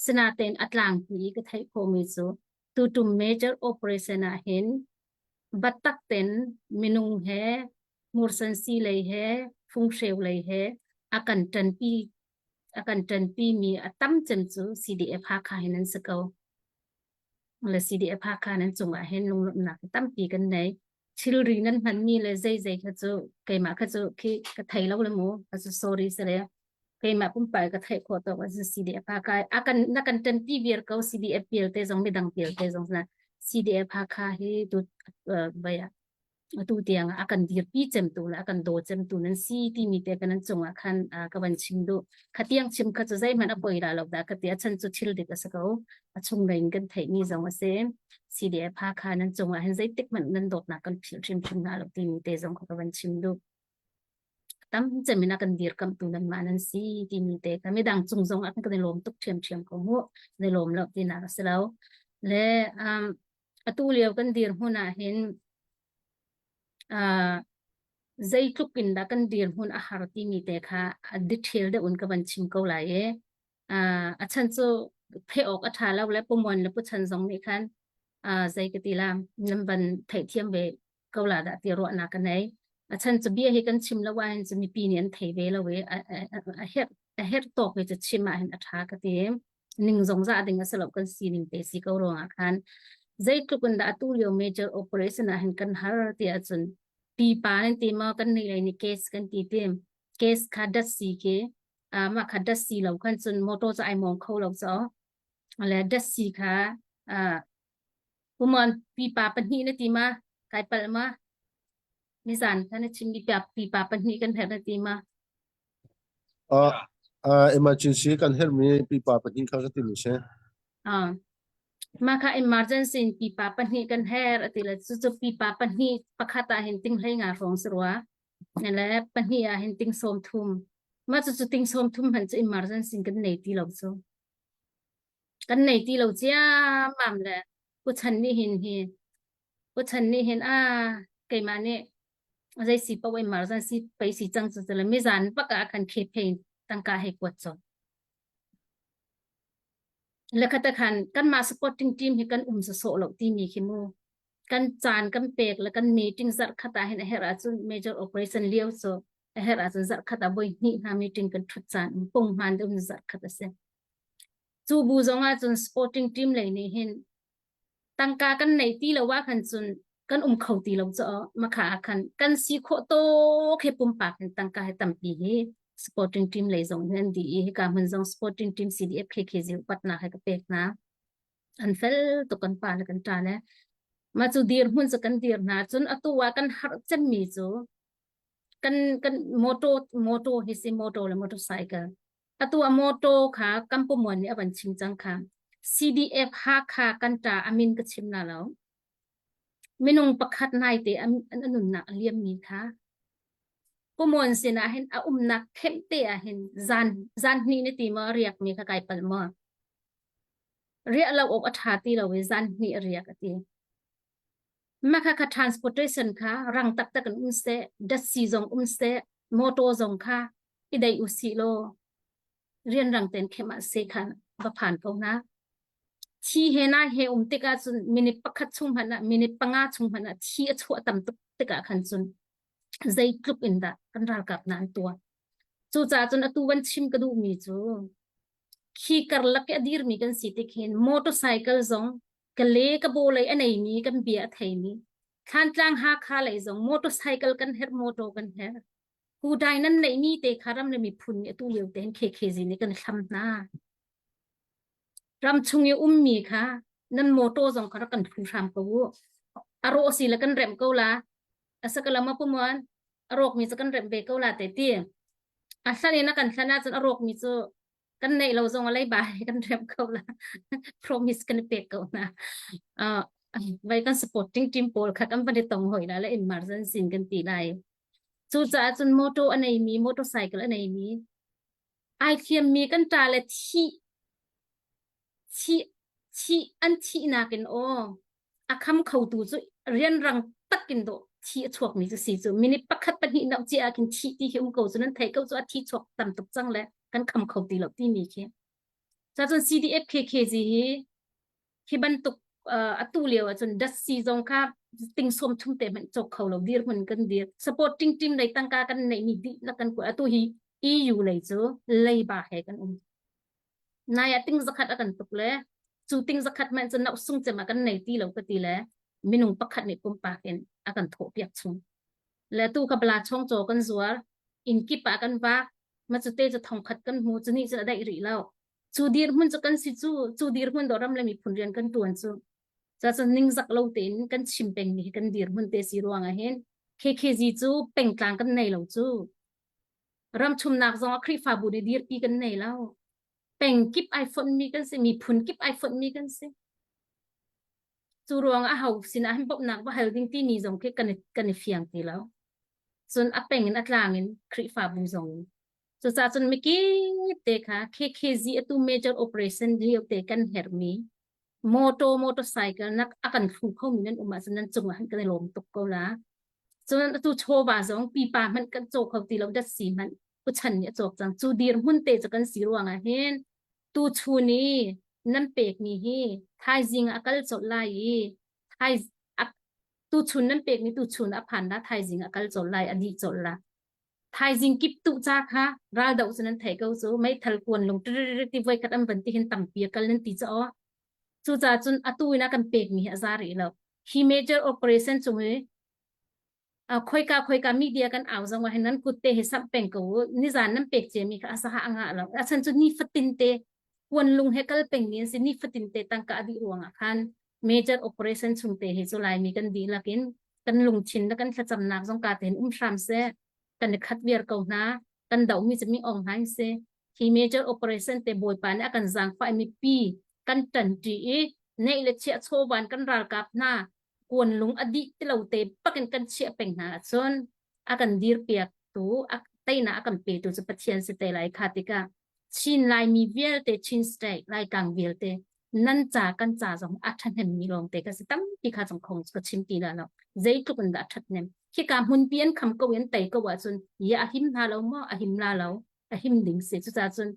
Sinatein a tlangpi i ka theih khawhmi cu tutum major operation ah hin biatak ten minung he hmursen si lei he funghreu lei he a kan ṭanpi a kan ṭanpi mi a tam cem cu CDF Hakha hin an si ko. Le CDF Hakha nan cungah hin lunglawmhnak tampi kan nei. Thilri nan hmanmi le zeizei kha cu keimah kha cu khi ka thei lo le mu ka cu sorry si le keimah pumpak ka theih khawh tawk a CDF Hakha a kan na kan ṭanpi viar ko CDF vialte zong midang vialte zong na CDF Hakha hi tu vai ah. Atu tiang ah a kan dirpi cemtu le a kan daw cemtu nan si timi te kan nan cungah khan ka van chim duh. Khatiang chim kha cu zeihmanh a poi la lo dah ka ti. A chan cu thil dik a si ko. A chunglei in kan theihmi zong a si. CDF Hakha nan cungah hin zeitik hmanh nan dawtnak kan philh hrimhrim hna lo timi te zong kha ka van chim duh. Tam cem in a kan dirkamhtu nanmah nan si timi te kha midang cung zong ah kan i lawm tuk ṭhiamṭhiam ko mu. Kan i lawm lo tinak a si lo. Le um, atu lio kan dirhmun ah hin uh, zeitluk in dah kan dirhmun a har timi te kha a detail deuh in ka van chim ko lai i uh, a chan cu phe awk a ṭha lo le pumuan le puchan zong nih khan uh, zei ka ti la nan van theihthiam ve ko la dah ti ruahnak ka nei. A chan cu bia hi kan chim lo ahhin cu mipi nih an thei ve lo i a, a, a herh a herh tawk hi cu chim ahhin a ṭha ka ti. Ning zong za ding a si lo kan sining te si ko ruangah khan zeitluk in dah atu lio major operation ah hin kan har ti ahcun pipa nan ti maw kan nei lei nih case kan ti tim case kha dat si khi mah kha dat si lo khan cun motor cu ai mong kho lo cho le dat si kha Pumon pipa pahnih na ti ma? Kai palh ma? Nizan kha na chim mi pipa pahnih kan herh na ti ma? Uh, uh, emergency kan herh mi pipa pahnih kha ka ti mi si. Ah. Mah kha emergency in pipa pahnih kan her ati le cu cu pipa pahnih pakhat ah hin ting hlei nga hrawng si rua. Le pahnih ah hin ting sawm thum. Mah cu cu ting sawm thum hman cu emergency kan nei ti lo cu. Kan nei ti lo ciammam le puchan nih hin hi puchan nih hin a keimah nih zei si paoh emergency pei si cang cu le mizan bak ah khan khe phein tangka hei kuat colh. Le khata khan kanmah supporting team hi kan um sawsawh lo timi khi mu kan caan kan pek le kan meeting zarh khat ah hin a herh ahcun major operation lio cu a herh ahcun zarh khat ah voi hnih hna meeting kan thut caan um pung hmaan um zarh khat a si. Cu bu zong ahcun sporting team lei nih hin tangka kan nei ti lo ah khan cun kan um kho ti lo cu makha ah khan kan si khawh tawk he pumpak in tangka he tampi hi sporting team lei zong hin an di i hika hmun zong sporting team CDF KKZ upatnak he ka pek hna. An fel tuk kan pa le kan ṭa le mah cu dirhmun cu kan dir hna cun atu ah kan harh cemmi cu kan kan motor motor hi si motor le motorcycle Atu a mawṭaw kha kan pumuan nih a van chim cang kha. CDF Hakha kan ṭa a min ka chim na lo. Minung pakhat naite a nunnak a liammi kha pumuan sinah hin a umnak khenh te ah hin zan zan hnih na ti maw a riakmi kha kai palh maw? Riah lo awk a ṭha ti lo i zan hnih a riak a ti. Mah kha kha transportation kha rang taktak in um seh, datsi zong um seh, motor zong kha i deih u sih law rianrang tein khem ah se khan va phan ko hna. Thi he na he um tikah cun minute pakhat chung hmanh ah minute panga chung hmanh ah thi a chuah tam tuk tikah khan cun zeitluk in dah kan ralkap hna an tuar. Cucaah cun atu van chim ka duhmi cu khi karlak i a dirmi kan si tik hin motorcycle zong ka le ka bo lei a neimi kan bia a theimi Thlantlang Hakha lei zong motorcycle kan herh motor kan herh Kudai nan neihmi te kha ram le miphun nih atu lio tein KKZ nih kan hlam hna. Ram chung i ummi kha nan motor zong kha rak kan phu hram ko u. A rawh si le kan remh ko la. A sakalam a pumuan a rawkmi cu kan remh ve ko la te ti. A hlan in a kan hlan ahcun a rawkmi cu kan neih lo zong a leiba he kan remh ko la. Promise kan i pek ko hna. Uh, vai kan supporting team pawl kha kan van i tong hoi la le emergency in kan ti lai. Cucaah cun motor a neimi, motorcycle a neimi, ai thiammi kan ṭa le thih, thih, thih an thihnak in aw a kham khotu cu rianrang takin dawh thi a chuakmi cu si cu minute pakhat pahnih nauh cia ah khin thih ti khi um ko cu nan theih ko cu a thi chuak tam tuk cang le kan kham kho ti lo timi khi. Cacun CDF KKG hi hi bantuk atu lio ahcun datsi zong kha ting som thum te hmanh cawk kho lo dirhmun kan dir supporting team lei tangka kan neihmi dihlak kan kuat atu hi EU lei cu leiba he kan um nai ah ting zakhat a kan tuk le cu ting zakhat hmanh cu nauh sung cem ah kan nei ti lo ka ti le minung pakhat nih pumpak in a kan thawh piak chung le tu ka bala chong chaw kan zuar inn kip ah kan vak ma cu te cu thongkhat kan hmu cu ni cu a daih rih lo cu dirhmun cu kan si cu cu dirhmun do ram le miphun rian kan tuan cu. Cuacun ningzak lo tein kan chim pengmi hi kan dirhmun te si ruangah hin KKG cu pengtlang kan nei lo cu. Ramchumnak zong ah Khrihfabu nih dirpi kan nei lo. Peng kip ai fonhmi kan si, miphun kip ai fonhmi kan si. Cu ruang ah ho sinah hin bawmhnak va hal ding timi zong khi kan i, kan i fiang ti lo. Cun a peng in a tlang in Khrihfabu zong in. Cucaah cun mikip te kha KKG atu major operation lio te kan herhmi motor motorcycle nak a kan thlu khomi nan um ahcun nan cungah hin kan i lawm tuk ko la. Cun atu chawva zong pipa hmanh kan caw kho ti lo datsi hmanh puchan nih a cawk cang. Cu dirhmun te cu kan si ruangah hin tu chun i nan pekmi hi thaizing ah a kal colh lai i thai tuchun nan pekmi tuchun a phan la thaizing a kal colh lai a dih colh la. Thaizing kip tu ca kha raldoh cu nan theih ko cu meithal kuan lung ti voi khat an van ti hin tampi a kal nan ti ca aw. Cucaah cun atu in a kan pekmi hi a za rih lo. Hi major operation chung hi khoika khoika media kan au zong ah hin nan kut te hi samh peng ko u. Nizan nan pek ciami kha a saha a ngah lo. A chan cu nifatin te kuan lung he kal peng mi an si nifatin te tangka a dih ruangah khan major operation chung te hi cu Laimi kan dihlak in kan lungthin le kan thlacamnak zong ka tein um hram seh. Kan i khat viar ko hna. Kan dohmi cu mi ong hna si. Hi major operation te Bawipa nih a kan zaangfah i mipi kan ṭanṭi i neih le chiah chawvan kan ralkap hna kuan lung a dih ti lo te bakin kan chiah peng hna ahcun a kan dirpiaktu a teinak a kan petu cu Pathian si te lai kha tikah Chin Laimi vialte Chin State Laitlang vialte nan ca kan ca zong a ṭhahnemmi lawngte ka si tampi kha zong khong ka chim ti la lo zeitluk in dah a ṭhathnem khika hmunpi an kham ko i an tei ko ahcun ya a him hna lo maw a him la lo a him ding si cucaah cun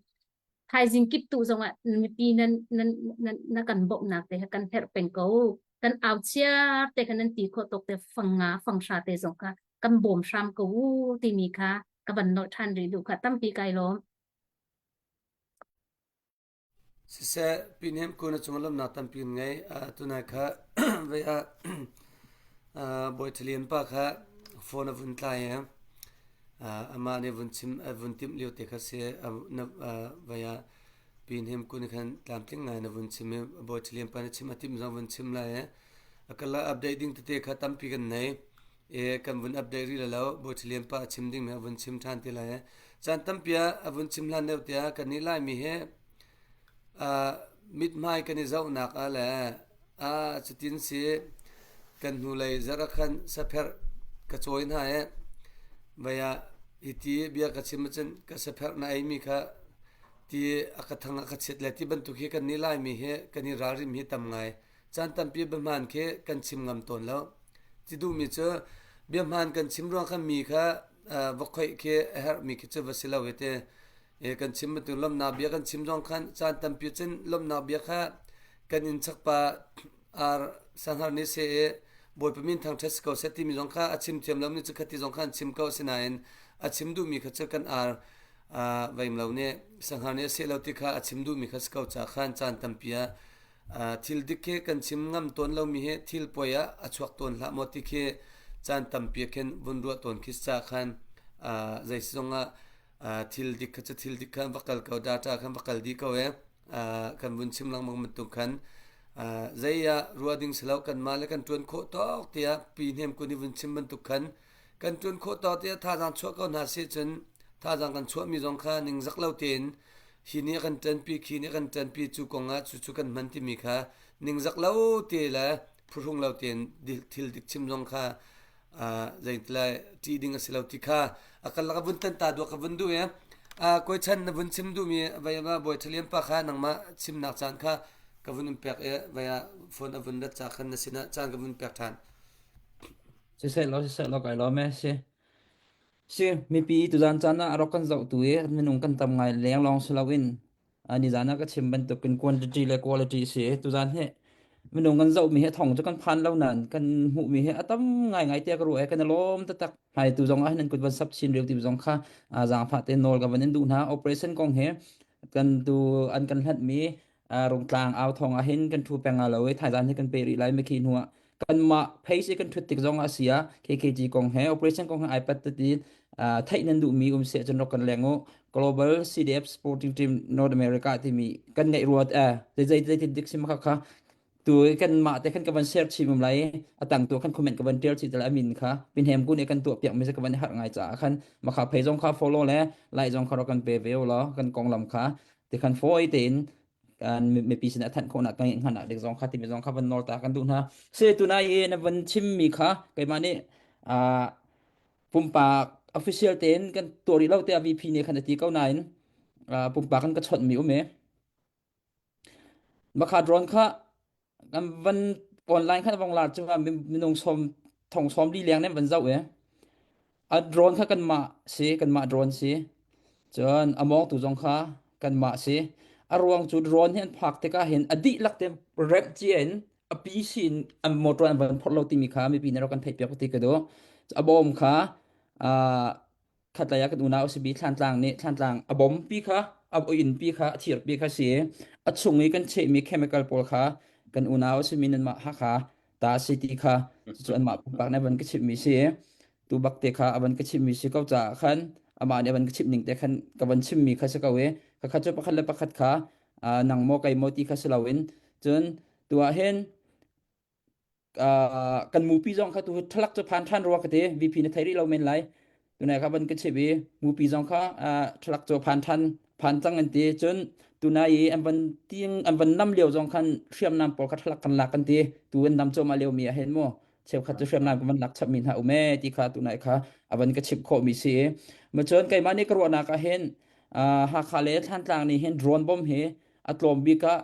thaizing kip tu zongah mipi nan nan nan na kan bawmhnak te kan herh peng ko kan au chiar te kha nan ti khawh tawk te fang nga fang hra te zong kha kan bawm hram ko u timi kha ka van nolh ṭhan rih duh kha tampi kai lawm. Siseh, Pinem ku na cung lawmhnak tampi in ngei. Tunai kha vei ah Bawi Thalian pa kha phone a vun tlai i amah nih vun chim a vun timh lio te kha si vei ah Pinem ku nih khan tlamtling ngai na vun chim i Bawi Thalian pa nih chim a timh zong vun chim lai i a kala update ding tete kha tampi kan nei. E kan vun update rih lo Bawi Thalian pa a chim ding mi a vun chim ṭhan ti lai. Caan tampi ah a vun chim hlan deuh tiah kan nih Laimi hi mithmai kan i zohnak ah le ah cutin si kan hnulei zarh ah khan sapherh ka cawi hna i vei ah hiti bia ka chim ahcun ka sapherh na eimi kha ti a ka thang a ka chiat le ti bantuk hi kan nih Laimi hi kan i ralrim hi tam ngai. Caan tampi biahmaan khi kan chim ngam tawn lo. Ti duhmi cu biahmaan kan chim ruang khan mi kha va khoih khi a herhmi khi cu va si lo i ti. Kan chim bantuk lawmhnak bia kan chim zong khan caan tampi cun lawmhnak bia kha kan inn chakpa ar sanghar nih seh i Bawipa min thangṭhat si ko seh timi zong kha a chim thiam lomi cu khati zong kha an chim ko asinain a chim duhmi kha cu kan ar veim lo nih sanghar nih a seh lo ti kha a chim duhmi kha si ko ca khan caan tampi ah Thil dik khi kan chim ngam tawn lomi hi thil poi ah a chuak tawn hlah maw ti khi caan tampi ah khin vun ruah tawn khi ca khan zei zong ah thil dik kha cu thil dik khan va kal ko data khan va kal dih ko e kan vun chim lengmang bantuk khan zei ah ruah ding si lo kanmah le kan ṭuan khawh tawk tiah pi hnem kun i vun chim bantuk khan kan ṭuan khawh tawk tiah thazaang chuah ko hna sih cun thazaang kan chuahmi zong kha ningzak lo tein hi nih a kan ṭanpi khi nih a kan ṭanpi cu kong ah cucu kan hman timi kha ningzak lo te le phuhrung lo tein thil dik chim zong kha zeitilai ṭih ding a si lo ti kha a karlak a vun tan ta duak ka vun duh i koi chan na vun chim duhmi vei ma bawi ṭhalian pa kha nangmah chimnak caan kha ka vun in pek i vei ah phone a vun rat ca khan na sinah caan ka vun pek ṭhan. Siseh law siseh law kai lawm e si. Si mipi tuzaan caan ah a rak kan zohtu i minung kan tam ngai leng lawng si loin nizaan ah ka chim bantukin quantity le quality si. Tuzaan hi minung kan zohmi hi thong cu kan phan lo nain kan hmuhmi hi a tam ngaingai tiah ka ruah i kan i lawm taktak. Hmaitu zong ah hin nan kut van sap chin reu ti zong kha zaangfah te nawl ka van in duh hna. Operation kong hi kan tu an kan hlanhmi Rungtlang au thawng ah hin kan ṭhu peng lo i thaizaan hi kan pe rih lai mikhi hnu ah kanmah phase i kan ṭhut tik zong ah si ah KKG kong he operation kong he iPad tati theih nan duhmi um seh cun rak kan leng u Global CDF Sporting Team North America timi kan ngeih ruat eh zei zei zei dik sim kha kha. Tu kan mah te khan ka van share chim um lai a tang tu khan comment ka van tial chi tal amin kha pin hem ku ne kan tuah piak mi se ka van har ngai cha khan ma kha phei zong kha follow le like zong kha ro kan pe ve lo kan kong lam kha te khan foi te in kan mipi sin a thanh khawh nak kan ngan nak ding zong kha timi zong kha van nor ta kan duh hna se tunai i na van chim mi kha keimah nih a pumpak official tein kan tuah rih lo te VP nih khan a ti ko nain pumpak kan ka chawnh mi um e Makha drone kha kan van online khan vong lar cu minung sawm thong sawm li leng nen van zoh e. A drone kha kanmah si, kanmah drone si. Cun a mawngtu zong kha kanmah si. A ruang cu drone hi an phak tikah hin a dihlak te remh cia in a PC in an motor an van phorh lo timi kha mipi nih rak kan theih piak ti ka duh. A bawm kha uh, khatlei ah kan unau a simi Thlantlang nih Thlantlang a bompi kha a innpi kha a thirpi kha si a chung i kan chehmi chemical pawl kha kan unau a simi nanmah Hakha ta si ti kha cucu anmah pumpak nih a van ka chimhmi si tu bak te kha a van ka chimhmi si ko caah khan amah nih a van ka chimh ning te khan ka van chimmi kha si ko i khakha cu pakhat le pakhat kha nang maw kei maw ti kha si loin cun tu ah hin kan mupi zong kha tu thalak cu phan than rua ka ti VP na thei rih lo men lai tunai kha ban ka chip i mupi zong kha thalak cu phan than phan cang an ti cun tunai i an van ting an van nam lio zong khan hriamnam pawl kha thalak kan lak kan ti tu an nam coma lio mi ah hen mu cheukhat cu hriamnam kan van lak chap mi hna um e ti kha tunai kha avan ka chip khawh mi si ma cun keimah nih ka ruahnak ah hin Hakha le Thlantlang nih hin drone bomb hi a tlawm bik ah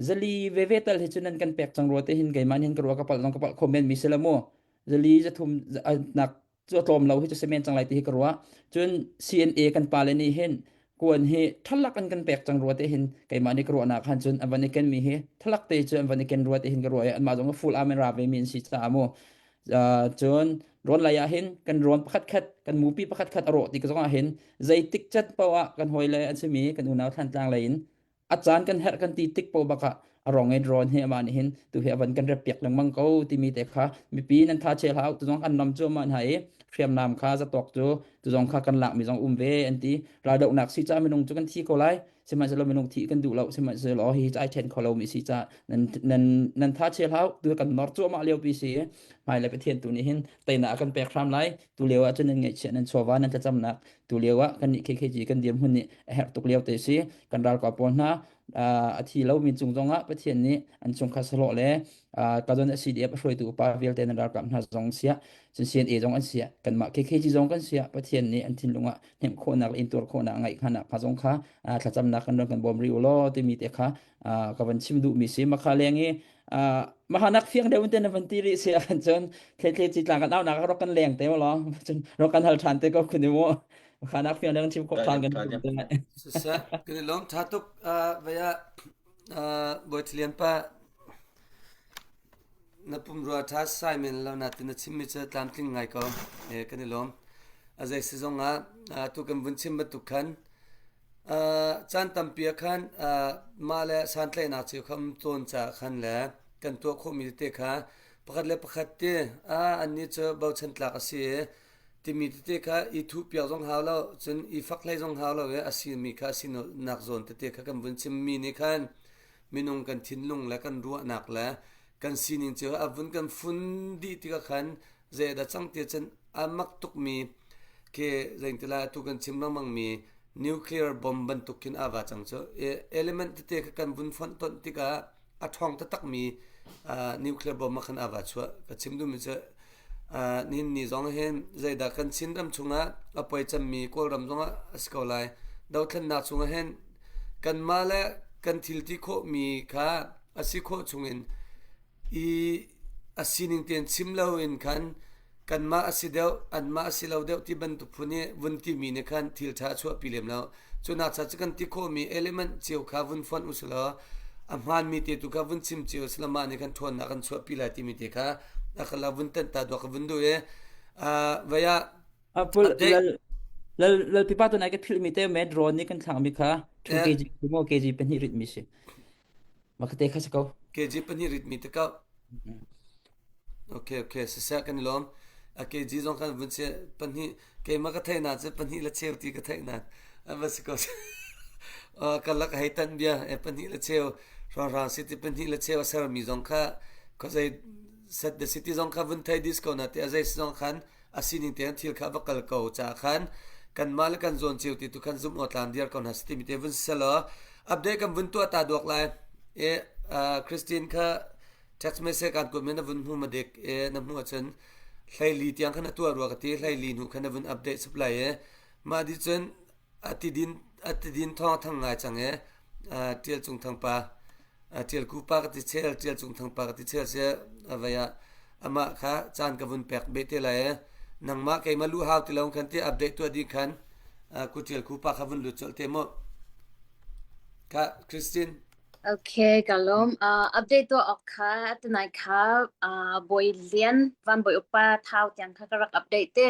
Zali veve tal hi cu nan kan pek cang rua te hin keimah nih hin ka rua ka palh zong ka palh kho men mi si la mu. Zali zathum nak cu a tlawm lo hi cu semen cang lai ti hi ka ruah. Cun CNA kan pale nih hin kuan hi thalak an kan pek cang rua te hin keimah nih ka ruahnak khan cun an van i ken mi hi thalak te cu an van i ken rua te hin ka ruah i anmah zong full arm in ra ve mi an si caah mu. Cun rawn lei ah hin kan rawn pakhat khat kan mupi pakhat khat a rawh tik zong ah hin zeitik cat paoh ah kan hawile an simi kan unau Thlantlang lei in a caan kan herh kan ti tik po bak ah a rong in rawn hi amah nih hin tu hi avan kan rep piak lengmang ko timi te kha mipi nan tha chel hau tu zong an nam cu ma hna i hriamnam kha zatok cu tu zong kha kan lak mi zong um ve an ti raldohnak si ca minung cu kan thi ko lai sihmanhsehlaw minung thi kan duh lo sihmanhsehlaw hi ai then kho lo mi si ca nan nan nan tha chel hau tu kan nor cu ma lio pi si hmai le pathian tu nih hin teina kan pek hram lai tu lio ah cun nan ngaihchiah nan chawva nan thlacamnak tu lio ah kan nih KKG kan dirhmun nih a herh tuk lio te si kan ralkap pawl hna a thi lo mi cung zong ah Pathian nih an chungkhar sahlawh le kazon CDF a hruaitu upa vialte nan ralkap hna zong siah cun CNA zong an siah kanmah KKG zong kan siah Pathian nih an thinlung ah hnemh khawhnak le intuar khawhnak ngaih khanak kha zong kha thlacamnak kan ron kan bawm rih u law timi te kha ka van chim duh mi si makha leng i mahanak fiang deuh in na van ti rih si ahcun cun thle ci tlang kan au nak ro kan leng te lo cun ro kan hal than te ko khun mu mahanak fiang deuh chim khawh than kan te Siseh kan i lawm tha tuk vaya Bawi Thilian pa na pumrua tha sai men lo na tin na chim mi cu tlamtling ngai ko kan i lawm a zei si zong ah tu kan vun chim bantuk khan Caan tampi ah khan mah le santlaihnak cio kha um tawn caah khan le kan tuah khawhmi tete kha pakhat le pakhat ti annih cu bochan tlak a si i timi tete kha i thuhpiak zong hau lo cun i fak hlei zong hau lo i a simi kha a sinak zawn tete kha kan vun chimmi nih khan minung kan thinlung le kan ruahnak le kan sining cio a vun kan fun dih tikah khan zeidah cang ti cun a mak tukmi khi zeingtila atu kan chim lengmangmi nuclear bomb bantuk khin aa va cang cu element tete kha kan vun fonh tonh tikah a ṭhawng taktakmi nuclear bomb ah khan aa va chuah ka chim duhmi cu nihin ni zong hin zeidah kan Chin ram chungah a poi cemmi Kawlram zongah a si ko lai dothlennak chungah hin kanmah le kan thil ti khawhmi kha a si khawh chungin i a sining tein chim loin khan kanmah a si deuh anmah a si lo deuh ti bantuk phun i vun timi nih khan thil ṭha a chuahpi lem lo. Cu nak cha cu kan ti khawhmi element cio kha vun fonh u law a hmaanmi te tu kha vun chim cio sila mah nih khan ṭhawnnak kan chuahpi lai timi te kha a ka la vun tenh ta duak ka vun duh i vei ah Apple update lal lal lal pipa tu nai ka philh mi te me drone nih kan thlak mi kha 2 eh kg mo kg pahnih rit mi si makate kha si ko kg pahnih rit mi te kau Okay, okay, siseh kan i lawm. A kg zong kan vun chia pahnih keimah ka theih na cu pahnih le cheu ti ka theih na. An va si ko. Uh, ka lak hei tan bia e pahnih le cheu. Hrawnghrang city pahnih le cheu a sermi zong kha khuazei set the city zong kha vun thei dis ko na ti a zei si zong khan a sining tein thil kha va kal ko ca khan kanmah le kan zawn cio ti tu khan zum aw tlam diar ko hna si timi te vun selaw update kan vun tuah ta duak lai e Christine kha text message kan kuat men na vun hmu ma dik e na hmu ahcun hleili tiang khan a tuah rua ka ti hleili hnu khan na vun update supply e mah di cun a tidin a tidin thawng thang ngai cang e tial cung thang pa tial ku pa ka ti chel tial cung thang pa ka ti chel se avaya amah kha caan ka vun pek be te lai e nangmah keimah lu hau ti lo khan ti update tuah ding khan ku tial ku pa kha vun lut colh te mu ka Christine Okay, ka lawm. Uh, update tuah awk kha tunai kha uh, Bawi Lian Van Bawi upa Thau tiang kha ka rak update te.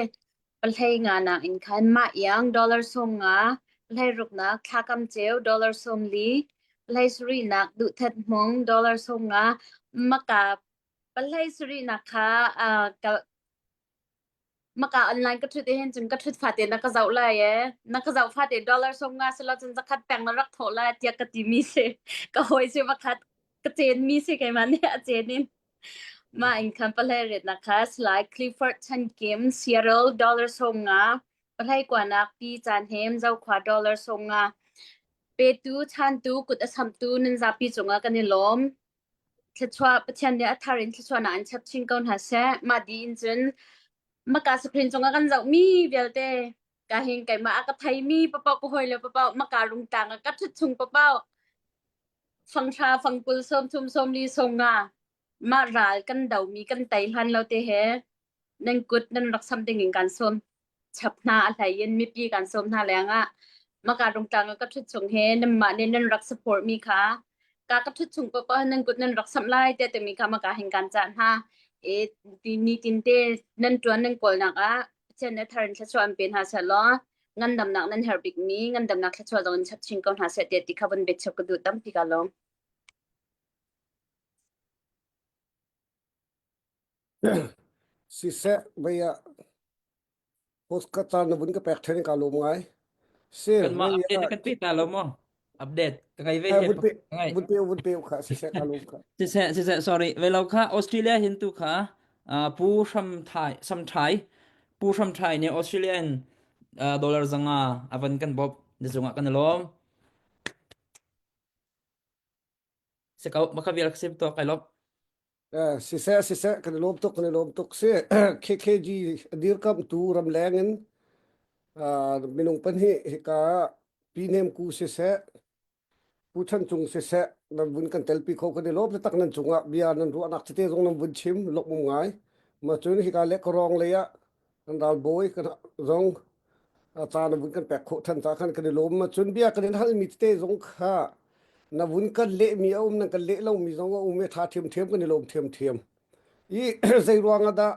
Pahlei nga nak in khan mah iang dollar 50, pahlei ruknak thlakam ceu dollar 40, pahlei sarihnak duhthat hmung dollar 50, maka pahlei sarihnak kha uh, ka Maka online ka ṭhut i hin cun ka ṭhut fate na ka zoh lai ee. Na ka zoh fate dollar 50 silo cun zakhat peng na rak thawh lai tiah ka timi si. Ka hawi si pakhat ka cen mi si keimah nih a cen in. Mah in khan pahlei ritnak kha Salai Clifford Chan Kim Seattle dollar 50 pahlei kuanak Pi Chan Hem Zokhua dollar 50 petu chantu kut a samtu nan zapi cungah kan i lawm. Thluachuah Pathian nih a thar in thluachuahnak an chap chin ko hna seh. Mah dih in cun maka screen cungah kan zohmi vialte ka hin keimah a ka theimi papaoh ka hawile papaoh maka rungtlang ah ka ṭhut chung papaoh fanghra fangkul 30 40 50 mah ral kan domi kan tei hlan lo te he nan kut nan rak sam ding in kan sawm chap hna a hlei in mipi kan sawm hna leng ah maka rungtlang ah ka ṭhut chung he nanmah nih nan rak support mi kha ka ka ṭhut chung paoh nan kut nan rak samh lai te timi kha maka hin kan cah hna e ti ni tin te nan ṭuan nan kawlnak ah Pathian nih thar in thluachuah an pe hna seh law ngandamnak nan herh bik mi ngandamnak thluachuah zong in chap chin ko hna seh ti ti kha vun bet chap ka duh tampi ka lawm. Siseh vei ah post ka caan na vun ka pek ṭhen ka lawm ngai. Si Kanmah vei update ah na kan pe ta lo maw? Update ka ngai ve eh, he vun pe ka ngai. vun pe vun pe kha siseh ka lawm kha. Siseh siseh sorry velo kha Australia hin tu kha uh, Pu Hram Thai Sam Thai Pu Hram Thai nih Australia in uh, dollar zanga avan kan bop na zungah kan lawm. Se kau maka vial ka sim to kai lop. Eh, siseh siseh kan i lawm tuk kan i lawm tuk si KKG dirkamtu ramleng in uh, minung pahnih hika Pi Nem Ku siseh Pu Chan Cung siseh nan vun kan telpi kho kan i lawm tak nan cungah bia nan ruahnak tete zong nan vun chim lawmum ngai ma cun hika le karong lei ah kan ralbawi kan zong caan na vun kan pek khawh than ta khan kan i lawm ma cun bia kan in halmi tete zong kha na vun kan lehmi a um nan kan leh lomi zong a um i tha thiamthiam kan i lawm thiamthiam i zei ruang ah dah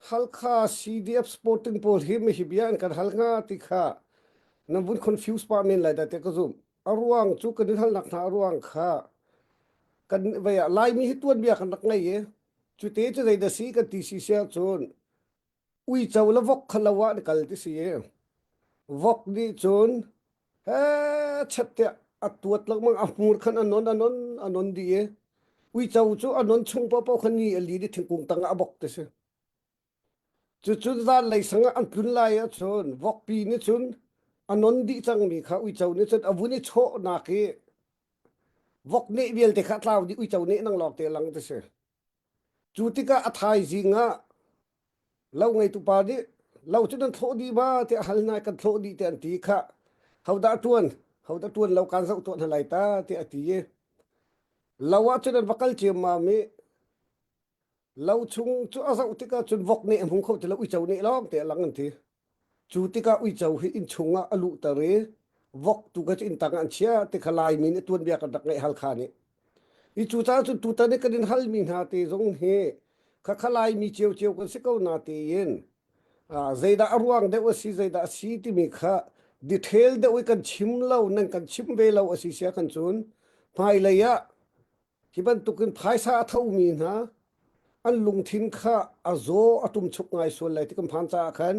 Halkha CDF sporting pawl hi mi hi bia an kan hal hnga ti kha nan vun confuse pa men lai da te ka zum a ruang cu kan in halnak hna a ruang kha kan vei ah Laimi hi tuan bia kan rak ngei i cu te cu zei da si kan ti si sia cun uico le vok kha lo ah an kal ti si i vok nih cun he chet tiah a tuat lengmang a hmur khan a non a non a non dih i uico cu a non chung paohpaoh khan ni a li di thingkung tang ah a bok ti si cucun zanlei sang ah an tlun lai ahcun vokpi nih cun a non dih cangmi kha uico nih cun a vun i chawhnak i vok neh vialte kha a tlau dih uico neh nang lawng te lang ti si Cu tikah a thaizing ah lo ngeitu pa nih lo cu nan thlawh dih ma tiah a hal hna i kan thlawh dih tiah an ti khah hodah a ṭuan hodah ṭuan lo kaan zoh tuah hna lai ta tiah a ti i lo ah cun an va kal ciammam i lo chung cu a zoh tikah cun vok nih a hmu kho ti lo uico nih lawng te a lang an ti. Cu tikah uico hi innchung ah a luhter i vok tu kha cu inn tang ah an chiah ti kha Laimi nih tuanbia kan rak ngeih Halkha nih. I cucaah cun tutan i kan in halmi hna te zong hi khakha Laimi ciocio kan si ko na tiin zeidah a ruang deuh a si zeidah a si timi kha detail deuh i kan chim lo nan kan chim ve lo a si sia kan cun hmailei ah Hi bantukin phaisa a thomi hna an lungthin kha a zaw a ṭumchuk ngai sual lai ti kan phan caah khan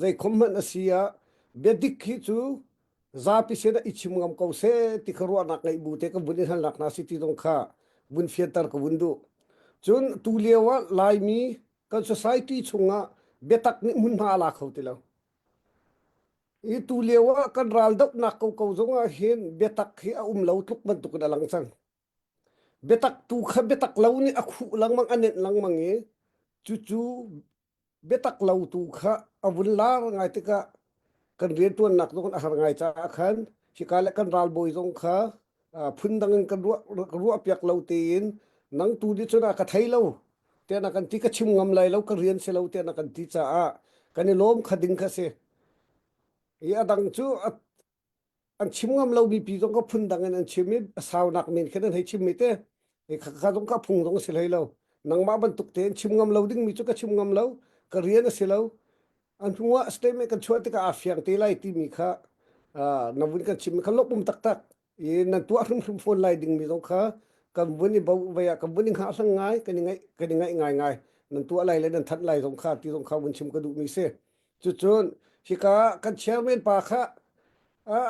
zeikhom hmanh a si ah biadik hi cu Zapi sin ah i chim ngam ko seh ti kha ruahnak ngeih bu te ka vun i halnak hna si ti zong kha vun fianter ka vun duh. Cun tu lio ah Laimi kan society chungah biatak nih hmunhma a la kho ti lo. I tu lio ah kan ral dohnak koko zong ah hin biatak hi a um lo tluk bantukin a lang cang. Biatak tu kha biatak lo nih a khuh lengmang a nenh lengmang i cucu biatak lo tu kha a vun lar ngai tikah kan rianṭuannak zong a har ngai caah khan hika le kan ralbawi zong kha phundang in kan ruah ruahpiak lo tein nang tu nih cun a ka thei lo tiah na kan ti ka chim ngam lai lo ka rian si lo tiah na kan ti caah kan i lawm kha ding kha si i a dang cu an chim ngam lomi pi zong ka phundang in an chim i a saunak men khin an hei chim mi te kha kha zong ka phung zong a si hlei lo nangmah bantuk tein chim ngam lo dingmi cu ka chim ngam lo ka rian a si lo an hnuah statement kan chuah tikah aa fiang te lai timi kha na vun kan chim kha lopum taktak i nan tuah hrimhrim fawn lai dingmi zong kha kan vun i bo vei ah kan vun i hngah hlang ngai kan i ngaih kan i ngaih ngai ngai nan tuah lai le nan thanh lai zong kha ti zong kha vun chim ka duhmi si Cucun hika kan chairman pa kha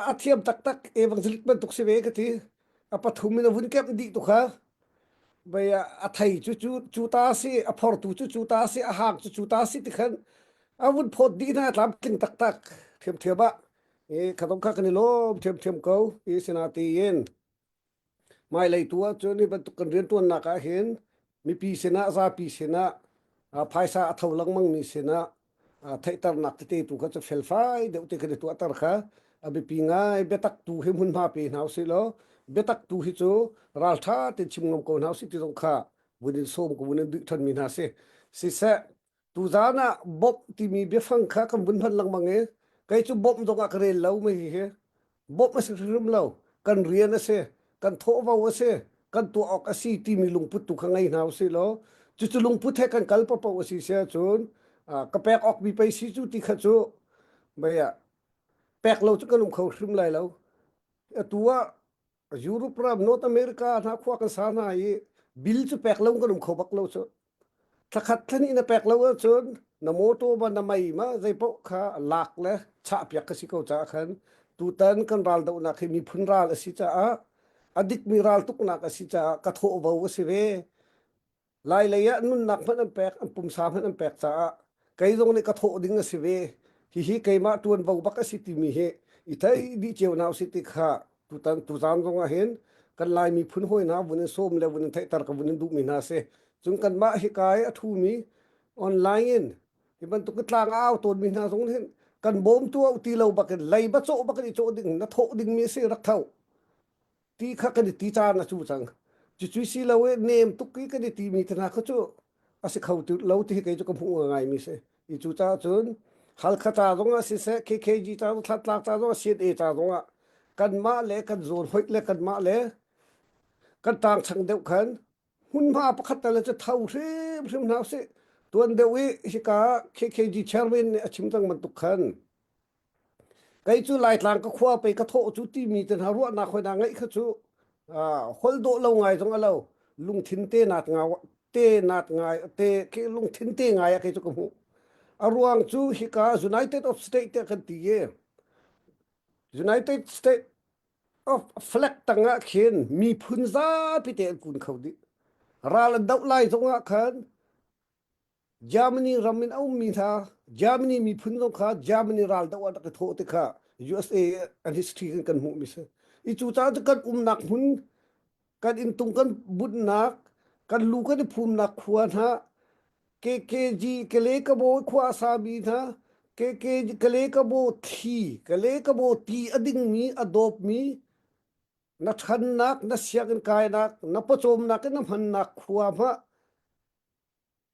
a thiam taktak evangelist bantuk si ve ka ti. A pathum in a vun kemh dih tu kha. Bai a thei cu cu cu ta si, a phortu cu cu ta si, a hang cu cu ta si ti khan a vun phawt dih hna tlamtling taktak thiamthiam ah. I kha kha kan i lawm thiamthiam ko. I sinatiin Hmailei tu ahcun hi bantuk kan rianṭuannak ahhin mipi sinah zapi sinah phaisa a tho lengmangmi sinah theihternak tete tu kha cu felfai deuh te kan i tuahter kha a biapi ngai. Biatak tu hi hmunhma pe hna usih law biatak tu hi cu ralṭha tein chim ngam ko hna usih ti zong kha vun in sawm ka vun in duh ṭhanmi hna si. Siseh, tuzaan ah bawmh timi biafang kha kan vun hman lengmang i kei cu bawmh zong ah ka rel lo mei hi bawmh a si hrimhrim lo kan rian a si kan thawhvo a si kan tuah awk a si timi lungput tu kha ngei hna usih law cucu lungput he kan kal paoh a si si ahcun ka pek awk mi pei si cu ti kha cu mei ah pek lo cu kan um kho hrim lai lo atu ah Europe ram North America hna khua kan sa hna i bill cu pek lo kan um kho bak lo cu Thlakhat thlahnih na pek lo ahcun na mawṭaw ma na mei ma zeipaoh kha lak le chahpiak ka si ko caah khan tutan kan raldohnak hi miphun ral a si caah a dikmi raltuknak a si caah ka thawhvo a si ve. Lailei ah nunnak hmanh an pek, an pumsa hmanh an pek caah kei zong nih ka thawh ding a si ve. Hihi keimah ṭuanvo bak a si timi hi i thei dih cio hna usih ti kha tutan tuzaan zong ah hin kan Lai miphun hawi hna vun in sawm le vun in theihter ka vun in duhmi hna si. Cun kanmah hika i a ṭhumi online in hi bantuk i tlang a au tawnmi hna zong hin kan bawmtu au ti lo bakin leiba cawh bakin i cawh ding na thawh dingmi a si rak tho ti kha kan i ti caan a cu cang. Cucu si lo i nem tuk i kan i timi te hna kha cu a si kho ti lo ti hi kei cu ka hmuh ngaimi si. I cu caah cun Halkha ca zong ah siseh, KKG ca zong, Thlantlak ca zong ah, CNA ca zong ah kanmah le kan zawn hoih le kanmah le kan ṭangchang deuh khan hmunhma pakhat tal cu tho hrimhrim hna usih. Tuan deuh i hika KKG chairman nih a chim cang bantuk khan Kei cu Laitlang ka khua pei ka thawh cu timi te hna ruahnak hoi hna ngeih kha cu holh dawh lo ngai zong a lo. Lungthin te nat ngau te nat ngai te khi lungthin te ngai ah kei cu ka hmuh. A ruang cu hika United of State tiah kan ti i United State of flag tangah khin miphun zapi te an kun kho dih. Ral an doh lai zongah khan Germany ram in a ummi hna Germany miphun zong kha Germany ral doh ah rak i thawh ti kha USA an history kan kan hmuhmi si. I cu caah cu kan umnak hmun kan inntung kan bunhnak kan lu kan i phumnak khua hna KKG Kale Kabo khua a sami hna KKG Kale Kabo thi Kale Kabo ti a dingmi a dawpmi na ṭhannak na sianginn kainak na pawcawmnak in na hmannak khua hmah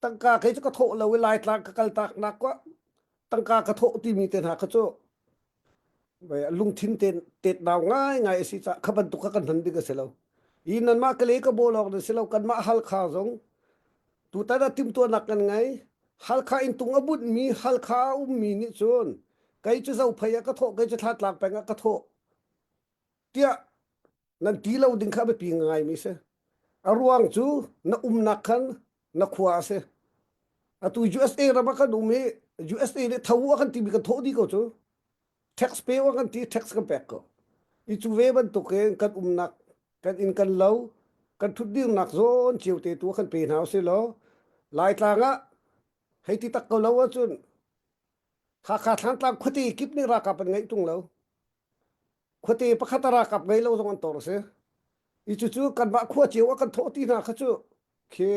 tangka kei cu ka thawh lo i Laitlang ka kaltak nak kwa tangka ka thawh timi te hna kha cu lungthin te tet nau ngai ngai a si ca kha bantuk kha kan hman ding a si lo i nanmah ka le ka bawl awk na si lo kanmah Halkha zong tutan ah timtuahnak kan ngei Halkha in tung a bunhmi Halkha a ummi nih cun kei cu Zophei ah ka thawh kei cu Thlatlang peng ah ka thawh tiah nan ti lo ding kha a biapi ngaimi si. A ruang cu na umnak khan na khua a si. Atu USA ram ah kan um i USA nih tho a kan timi kan thawh dih ko cu. Tax pe wa kan ti tax kan pek ko. I cu ve bantuk in kan umnak kan inn kan lo kan thutdirnak zawn cio te tu kan pe hna usih law Laitlang ah hei ti tak ko lo ahcun Hakha Thlantlang khuate kip nih ralkap an ngeih tung lo. Khuate pakhat a ralkap ngei lo zong an tor a si. I cucu kanmah khua cio ah kan thawh ti hna kha cu khi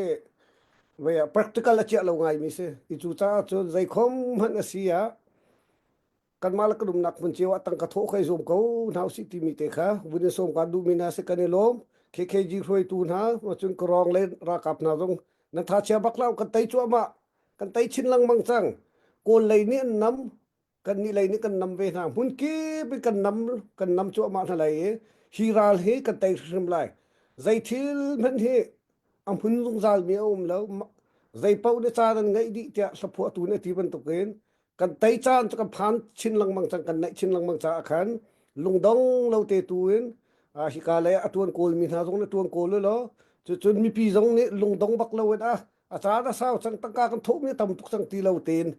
vei ah practical a ciah lo ngaimi si. I cu caah cun zeikhom hmanh a si ah kanmah le kan umnak hmun cio ah tangka thawh kha i zuam ko hna usih timi te kha vun in sawm kan duhmi hna si kan i lawm. KKG hruaitu hna cun Kawrong le ralkap hna zong nan tha chia bak lo kan tei cuahmah kan tei chin lengmang cang. Kawl lei nih an nam kan nih lei nih kan nam ve hna hmun kip in kan nam kan nam cuahmah hna lai i hi ral hi kan tei hrimhrim lai zei thil hmanh hi a hmun zungzal mi a um lo zei paoh nih caan an ngeih dih tiah hlaphuahtu nih a ti bantukin kan tei caan cu kan phan chin lengmang cang kan naih chin lengmang caah khan lungdong lo te tu in hika lei a tuan kawl mi hna zong nih tuan kawl law cucun mipi zong nih lungdong bak lo in a a caan a sau cang tangka kan thawhmi a tam tuk cang ti lo tein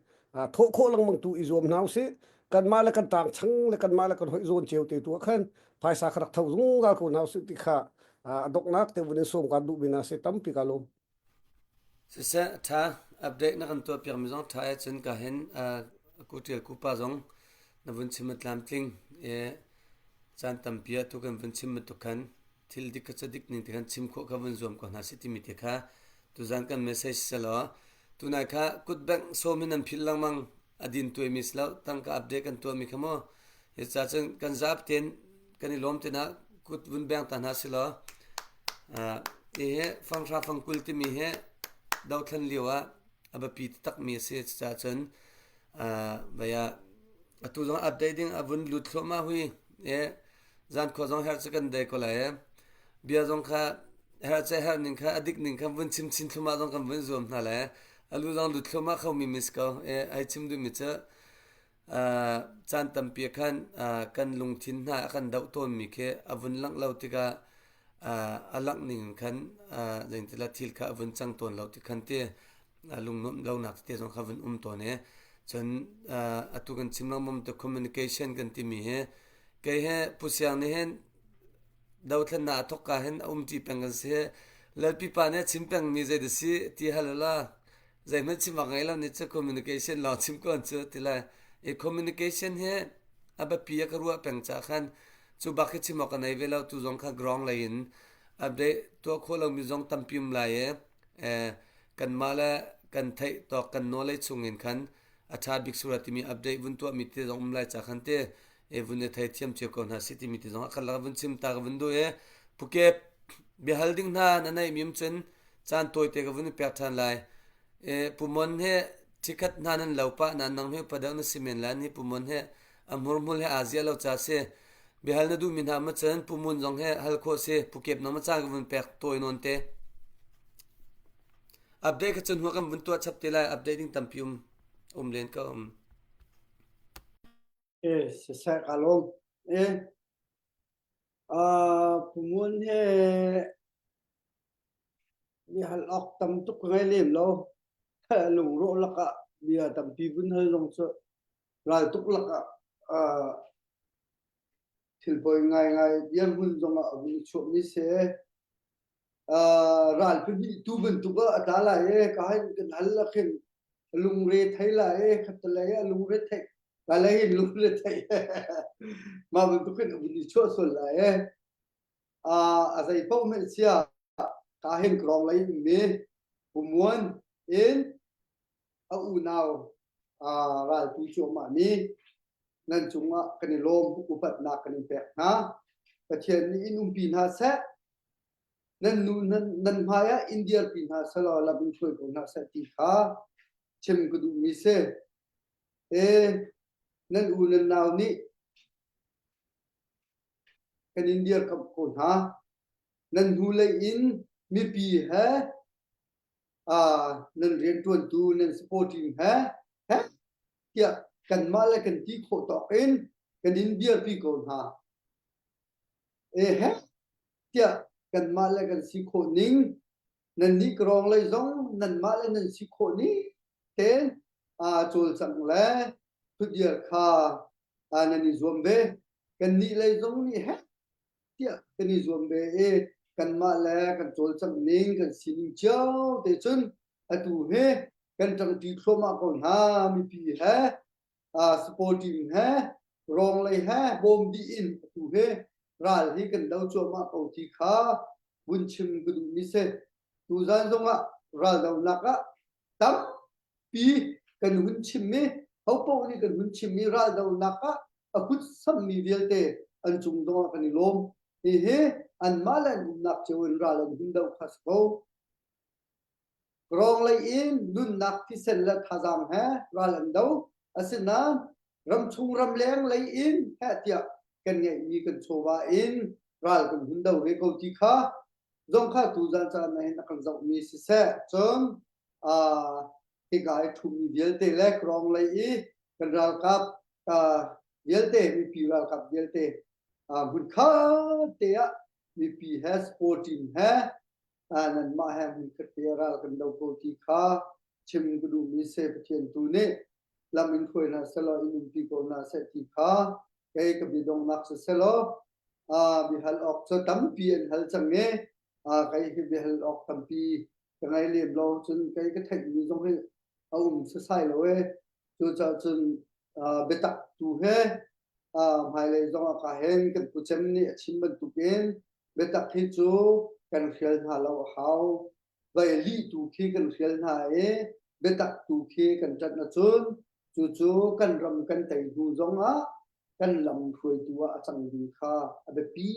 thawh khawh lengmang tu i zuam hna usih kanmah le kan tang chang le kanmah le kan hoih zawn cio te tu ah khan phaisa kha rak tho zungzal ko hna usih ti kha a donghnak te vun in sawm kan duh mi na si tampi ka lawm Siseh tha update na kan tuah piak mi zong tha e cun ka hin ku tial ku pa zong na vun chim tlamtling e caan tampi ah tu kan vun chim bantuk khan thil dik kha dik ning te khan chim khawh kha vun zuam ko hna si timi te kha tuzan kan message selaw tunai kha kut bank sawm in an phil lengmang a din tuai mi silo tangka update kan tuah mi kha mo hi ca cun kan zap ten kan i lawm te na kut vun beng ta hna silaw hi he fanghra fangkul timi he dothlan lio ah a biapi taktak mi a si ca cun vaya atu zong update ding a vun lut thluahmah hui e zan khua zong her cu kan dei ko lai e bia zong kha her che her ning kha adik ning kha vun chim chin thlumah zong kan vun zuam hna le alu zong lut thluahmah kho mi mis ko e ai chim duh mi cu caan tampi khan kan lungthin hna a kan doh tawnmi khi a vun langh lo tikah a langh ning khan zeintila thil kha a vun cang tawn lo ti khan ti lungnuamh lonak tete zong kha vun um tawn i cun atu kan chim lengmang te communication kan timi hi kei he Pu Siang nih hin dothlennak a thawk ka hin a umṭi peng kan si Lalpipa nih a chim pengmi zei dah si ti hal la zeihmanh chim awk ngei lo nih cu communication lawng chim ko cu ti lai i communication hi a biapi a ka ruah peng ca khan cu bak hi chim awk ka nei ve lo tu zong kha ground lei in update tuah khawh lomi zong tampi um lai i kanmah le kan theih tawk kan knowledge chung in khan a ṭha bik sura timi update vun tuahmi te zong um lai ca khan te e vun i thei thiam cio ko hna si timi te zong a khat lak vun chim ta ka vun duh i Phuket biahal ding hna na neih mi um cun caan tawite ka vun i pek ṭhan lai. E, Pumon he thikhat hna nan lo pah na nang he upa deuh na si men lai ni Pumon he a hmurhmul he aa zia lo ca si. Biahal na duhmi hna ma cun Pumun zong he hal khawh si. Pukep nang ma caan ka vun pek tawi nawn te. Update kha cun hua kan vun tuah chap te lai. Update ding tampi um um len ka um. E, siseh ka lawm. E, uh, Pumun he Mi hal awk tam tuk ka ngei lem lo. Lungrawh lakah bia tampi vun hal zong cu raltuk lakah uh, thil poi ngaingai dirhmun zongah a vun i chuahmi si. Uh, ral pahnih tu bantuk ah a tla lai e ka hin kan hal la khin lungre thei lai e khatalei ah lungre thei kalei in lungre thei mah bantuk in a vun i chuah sual lai e a zei paoh hmanh sia ka hin krong lei ummi pumuan in a unau raltu cuahmah mi nan cungah kan i lawm upatnak kan in pek hna Pathian nih in umpi hna seh nan nu nan nan hmai ah in dirpi hna selaw lam in hruai ko hna seh ti kha chim ka duhmi si e nan u nan nau nih kan in dirkamh ko hna. Nan hnulei in mipi he uh, nan rianṭuantu nan supporting he he tiah kanmah le kan ti khawh tawk in kan in dirpi ko hna. E he tiah kanmah le kan si khawh ning nan nih krawng lei zong nanmah le nan si khawh ning tein uh, cawlcangh le thudir kha. Nan i zuam ve. Kannih lei zong nih heh tiah kan i zuam ve i kanmah le kan cawlcangh ning kan sining cio te cun atu hi kan ṭangṭi thluahmah ko hna mipi he sport team he rawng lei he bawm dih in atu hi ral hi kan do cuahmah ko ti kha vun chim ka duhmi si. Tuzan zongah raldohnak ah tampi kan hun chimmi hopaoh nih kan hun chimmi raldohnak ah a kut sammi vialte an cung zongah kan i lawm. Hihi anmah le an umnak cio in ral an hun doh kha si ko. Rawng lei in nunnak thisen le thazaang he ral an do. Asinain ramchung ramleng lei in heh tiah kan ngeihmi kan chawva in ral kan hun do ve ko ti kha zong kha tuzan caan ah hin a kan zohmi siseh cun hika i ṭhumi vialte le krawng lei i kan ralkap vialte mipi ralkap vialte hmunkhat te ah mipi he sport team he nanmah he hmunkhat te ah ral kan do ko ti kha chim ka duhmi se Pathian tu nih lam in hruai hna selaw in umpi ko hna seh ti kha kei ka biadonghnak si selaw bihal awk cu tampi an hal cang i kei hi biahal awk tampi ka ngei lem lo cun kei ka theihmi zong hi a um sasai lo e cucaah cun biatak tu he hmailei zong ah ka hen kan pu cem nih a chim bantukin biatak hi cu kan hrial hna lo a hau vai lih tu khi kan hrial hna i biatak tu khi kan ṭanh ahcun cucu kan ram kan tei hnu zong ah kan lam hruaitu ah a cang ding kha a biapi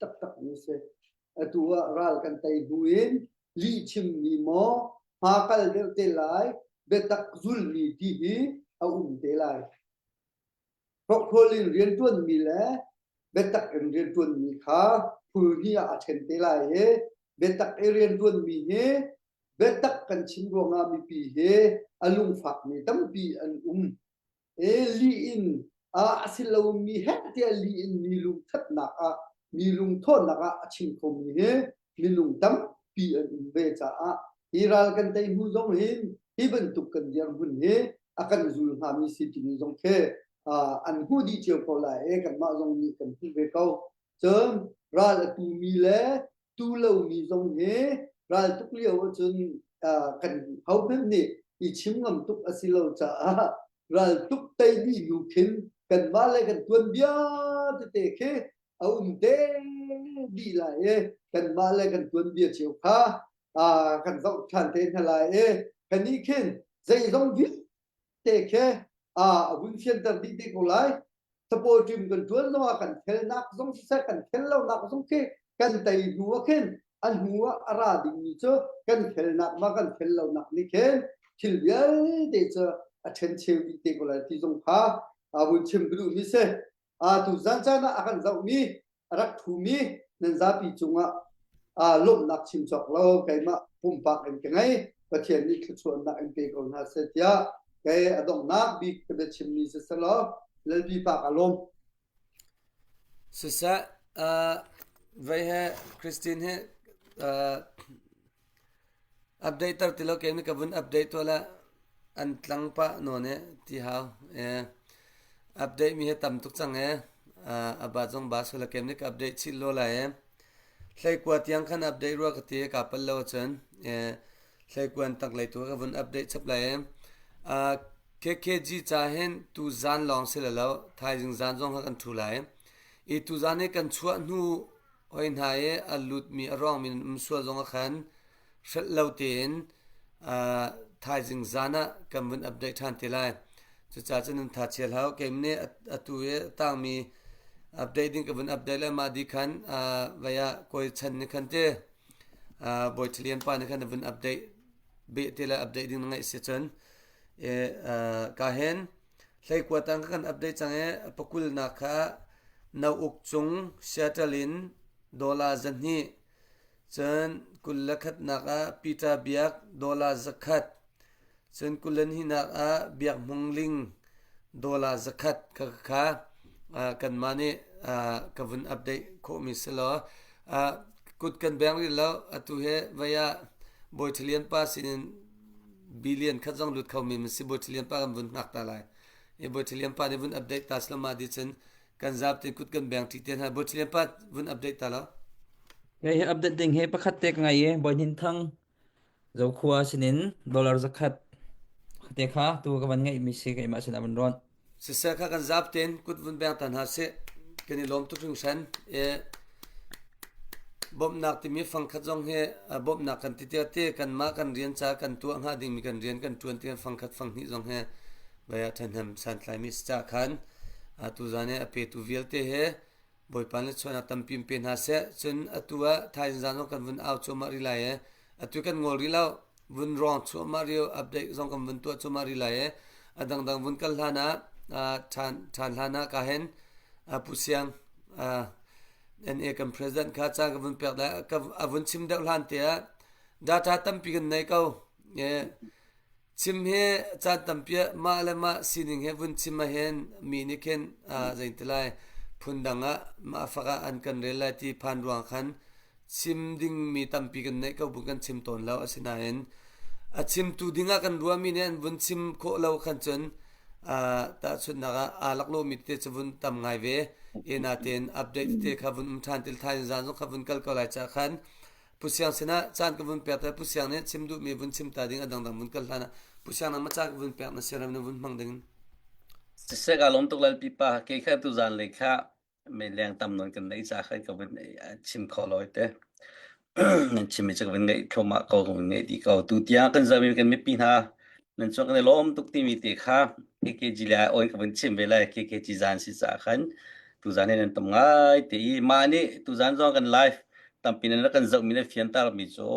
taktakmi a si. Atu ah ral kan tei hnu in lih chimmi maw hma kal deuh te lai biatak zulmi ti hi a um te lai. Hrokhrawl in rianṭuanmi le biatak in rianṭuanmi kha phul hnih ah a ṭhen te lai i biatak i rianṭuanmi hi biatak kan chim ruangah mipi hi a lungfakmi tampi an um. E lih in a si lomi heh tiah lih in mi lungthatnak ah mi lungthawnnak ah a chim khomi hi minung tampi an um ve caah hi ral kan tei hnu zong hin hi bantuk kan dirhmun hi a kan zul hngami si timi zong khi an hmuh dih cio ko lai i kanmah zong nih kan hmuh ve ko. Cun ral a tumi le tu lomi zong hi ral tuk lio ahcun kan hohmanh nih i chim ngam tuk a si lo caah ral tuk tei dih hnu khin kanmah le kan tuanbia tete khi a um te dih lai i kanmah le kan tuanbia cio kha kan zoh ṭhan te hna lai i kannih khin zeizong vialte khi a vun fianter dih te ko lai. Support team kan ṭuan zongah kan khelnak zong siseh kan khel lonak zong khi kan tei hnu ah khin a hnu ah a ra dingmi cu kan khelnak ma kan khel lonak nih khin thil vialte cu a ṭhencheu dih te ko lai ti zong kha vun chim ka duhmi si. Tu zan caan ah a kan zohmi a rak ṭhumi nan zapi cungah lawmhnak chim cawk lo keimah pumpak in ka ngei Pathian nih thluachuahnak in pe ko hna seh tiah kei a donghnak bik ka biachimmi si selaw Lalpi pa ka lawm. Siseh, uh, vei he Christine he uh, Update ter ti lo ke ka vun update tuah la an tlang pah nawn e ti hau e update mi he tam tuk cang e aba zong ba sula kem ni ka update chih lo lai e hleikua tiang khan update rua ka ti ka pal lo cun e hleikuan tak lei tu ka vun update chap lai e KKG cha hin tu zan lawng si lo thaizing zan zong ha kan thu lai i tu zan hi kan chuah hnu Hoi hna i a lutmi a ruangmi nan um sual zong ah khan hrelh lo tein uh, thaizing zan ah kan vun update ṭhan te lai. Cucaah cun nan tha chia hlah u. Keim nih atu i a tangmi update ding ka vun update le mah di khan uh, vai ah kawi chan nih khan te uh, Bawi Thalian pa nih khan a vun update beh te le update ding na ngaih si cun e, uh, ka hen Hleikua tang kha kan update cang i pakulnak kha no uk cung Seattle in dollar 200 cun 21nak ah Peter Biak dollar 100 cun 22nak ah Biak Hmung Ling dollar 100 kha kha kanmah nih ka vun update khawhmi si law kut kan beng rih lo atu he vai ah Bawi Thalian pa sinin billion khat zong lut kho mi si Bawi Thalian pa kan vun hngak ta lai. I Bawi pa nih vun update ta sila ma di cun kan zap te kut kan beng ṭi te hna. Bawi pa vun update ta lo. Kei hi update ding hi pakhat te ka ngai i Bawi Hnin Thang Zokhua sinin dollar zakhat te kha tu ka van ngeih mi si keimah sinah van rawn. Siseh kha kan zap tein kut vun beng ta hna sih. Kan i lawm tuk hringhran. E, bawmhnak timi fangkhat zong hi bawmhnak kan ti tiah te kanmah kan rian ca kan tuah hnga dingmi kan rian kan ṭuan ti fangkhat fanghnih zong hi vai ah ṭhahnem santlaimi si ca khan tuzan i a petu vialte he Bawipa nih chuahnak tampi in pe hna seh. Cun atu ah thaizing zan zong kan vun au cuahmah rih lai i atu kan ngol rih lo. Vun rawng chuahmah rih update zong kan vun tuah cuahmah rih lai i a dangdang vun kal hlan ah ṭhan ṭhan hlan ah ka hen Pu Siang NA kan president kha caan ka vun pek lai a vun chim deuh hlan te ah data tampi kan nei ko. Chim hi caan tampi ah mah le mah sining he vun chim ahhin mi nih khin zeiti lai phundang ah mah fak ah an kan rel lai ti phan ruang khan chim dingmi tampi kan neih ko bu kan chim tawn lo. Asinain a chimtu ding ah kan ruahmi nih an vun chim khawh lo khan cun tahchunhnak ah aa laklawhmi tete cu vun tam ngai ve. E natein update tete kha vun um ṭhan til thaizing zan zong kha vun kal ko lai caah khan Pu Siang sinah caan ka vun pek te Pu Siang nih chim duhmi vun chim ta ding a dangdang vun kal hlan ah Pu Siang nangmah caan ka vun pek na siaram na vun hmang ding. Siseh ka lawm tuk lal pipa ke kha tu zan lei kha me leng tam non kan nei cha khan ka vun chim kho loi te nan chim mi chu ka vun ngai thloma ko ka vun ngai di ko tu tiang kan zami kan mipi hna nan chuak kan i lawm tuk timi te kha KKG le oi ka vun chim ve lai KKG zan si cha khan tu zan he nan tam ngai te i ma nih tu zan zong kan live tampi nan kan zohmi le fiantermi cu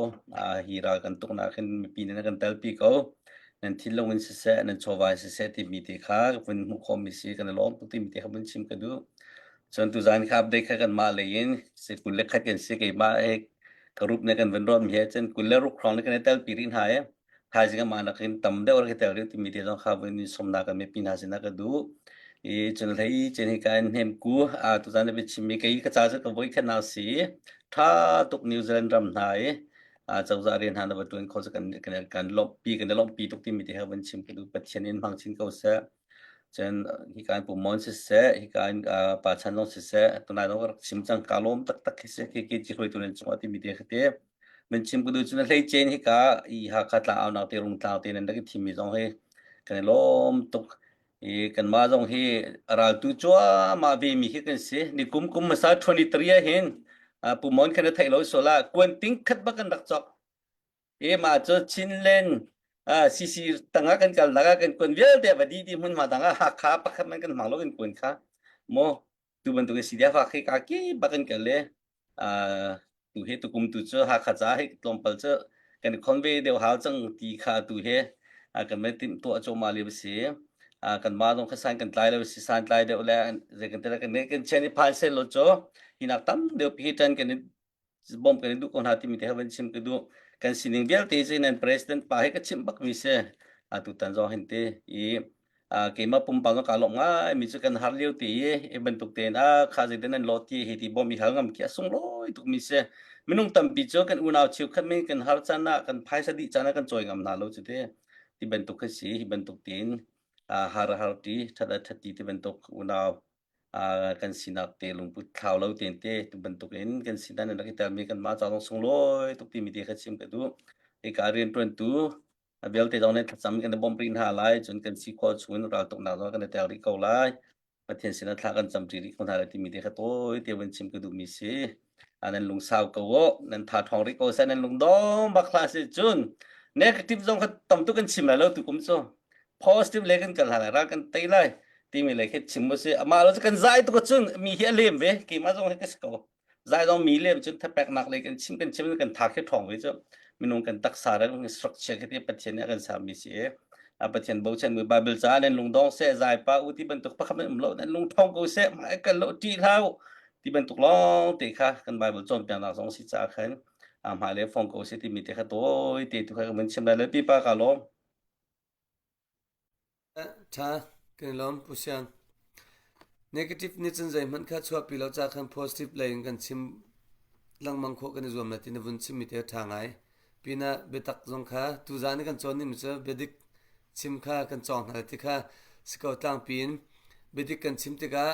hi ral kan tuknak hin mipi nih nan kan telpi ko. Nan thinlung in siseh, nan chawva in siseh timi te kha vun hmuh khawhmi si kan i lawm tuk timi te kha vun chim ka duh. Cun tuzan kha update kha kanmah lei in si 21 kan si keimah he ka rup ne kan vun ruahmi he cun 26 hrawng ne kan i telpi rih hna i thaizing amah nakin tam deuh rak i tel rih timi te zong kha vun in sawmnak kan mipi hna sinah ka duh. I cun hlei cun hi ka in hnem ku a tuzan na biachimmi kei ka ca cu ka voi khatnak si tha tuk New Zealand ram hna i a cozah rian hna na va tuan kho cu kan kan kan lawmhpi kan i lawmhpi tuk timi te he van chim ka duh Pathian in hmang chin ko seh cun hika in Pu Mon siseh hika in Pa Chan zong siseh tunai zong ka rak chim cang ka lawm taktak khi si khi khi hruaitu nan cungah timi te kha te Min chim ka duh cun a hleice in hika i Hakha tlang aunak te Rungtlang te nan rak i thimmi zong hi kan i lawm tuk. I kanmah zong hi a raltu cuahmah ve mi khi kan si. Ni kum kum hmasa 23 ah hin Pu Mon khan na theih lo sual ah kuan ting khat bak kan rak cawk. I mah cu Chinland CC tangah kan kalnak ah kan kuan vialte va di di hmunhma dang ah Hakha pakhat man kan hmang lo kan kuan kha. Maw tu bantuk in CDF ah khi ka ki bak kan kal le tu hi tukum tu cu Hakha ca hi tlawmpal cu kan i khon ve deuh hau cang ti kha tu hi kan mai timh tuah cuahmah lio si kan mah zong kha san kan tlai lo si san tlai deuh le zei kan ti kan kan chian i phan sel lo cu hinak tam deuh pi tan kan bom kan i duh ko hna timi te van chim ka duh kan sining vialte cu nan president pa hi ka chimh bak mi si atu tan zong hin ti i keimah pumpak zong kaa lawmh ngai mi cu kan har lio ti i i bantuk tein a kha zeitin nan lawt ti hi ti bawm i hal ngam khi a sunglawi tuk mi si minung tampi cu kan unau cheukhat men kan har caan ah kan phaisa dih caan ah kan cawi ngam hna lo cu ti ti bantuk khi si hi bantuk tein har har ti that that ti ti bantuk unau kan sinak te lungput thlau lo tein te tu bantuk in kan sinak nan rak i telmi kan mah ca zong sunglawi tuk timi te kha chim ka duh hika rianṭuantu a vialte zong nih thlacam kan i bawmh rih hna lai cun kan si khawh chung in raltuknak zong kan i tel rih ko lai Pathian sinah thla kan cam ṭi rih ko hna lai timi te kha tawi te van chim ka duhmi si nan lungsau ko u nan tha ṭhawng rih ko seh nan lungdong bak hlah si cun negative zong kha tam tuk kan chim lai lo tu kum cu positive le kan kal hna lai ral kan tei lai timi le khi chim mu si amah lo cu kan zai tuk cun mi hi a lem ve keimah zong hi ka si ko zai zong mi lem cun thapeknak lei kan chim kan chim kan tha khi ṭhawng ve cu minung kan taksa le structure khi ti Pathian nih a kan sermi si i a Pathian bochan mi Bible ca nan lungdong seh zai pa u ti bantuk pakhat nan um lo nan lung ṭhawng ko seh hmai kan lo ṭih hlah u ti bantuk lawng te kha kan Bible cawnpiaknak zong si ca khan a hmai le fong ko seh timi te kha tawi te tu kha kan vun chim lai le pipa ka lawm Ṭha, kan i lawm Pu Siang. Negative nih cun zeihmanh kha chuahpi lo ca khan positive lei in kan chim lengmang khawh kan i zuam lai ti na vun chimmi te a ṭha ngai. Pinah biatak zong kha tuzaan i kan cawn dingmi cu biadik chim kha kan cawng hna lai ti kha. si ko tlangpi in biadik kan chim tikah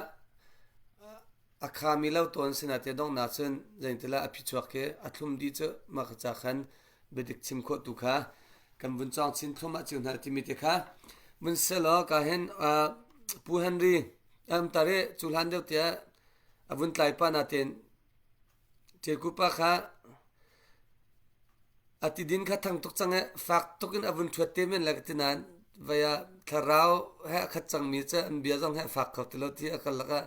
a khami lo tawn sinain donghnak cun zeintila a phichuak khi a thlum dih cu mah ka ca khan biadik chim khawh tu kha kan vun cawng chin thluahmah cio hna timi te kha vun selaw ka hin Pu Henry am tare cu hlan deuh tiah a vun tlai pa natin Ṭilku pa kha a tidin kha thang tuk cang i fak tuk in a vun ṭhuat te men le ka ti nain vei ah thlarau he a khat cangmi cu an bia zong he a fak kho ti lo ti a karlak ah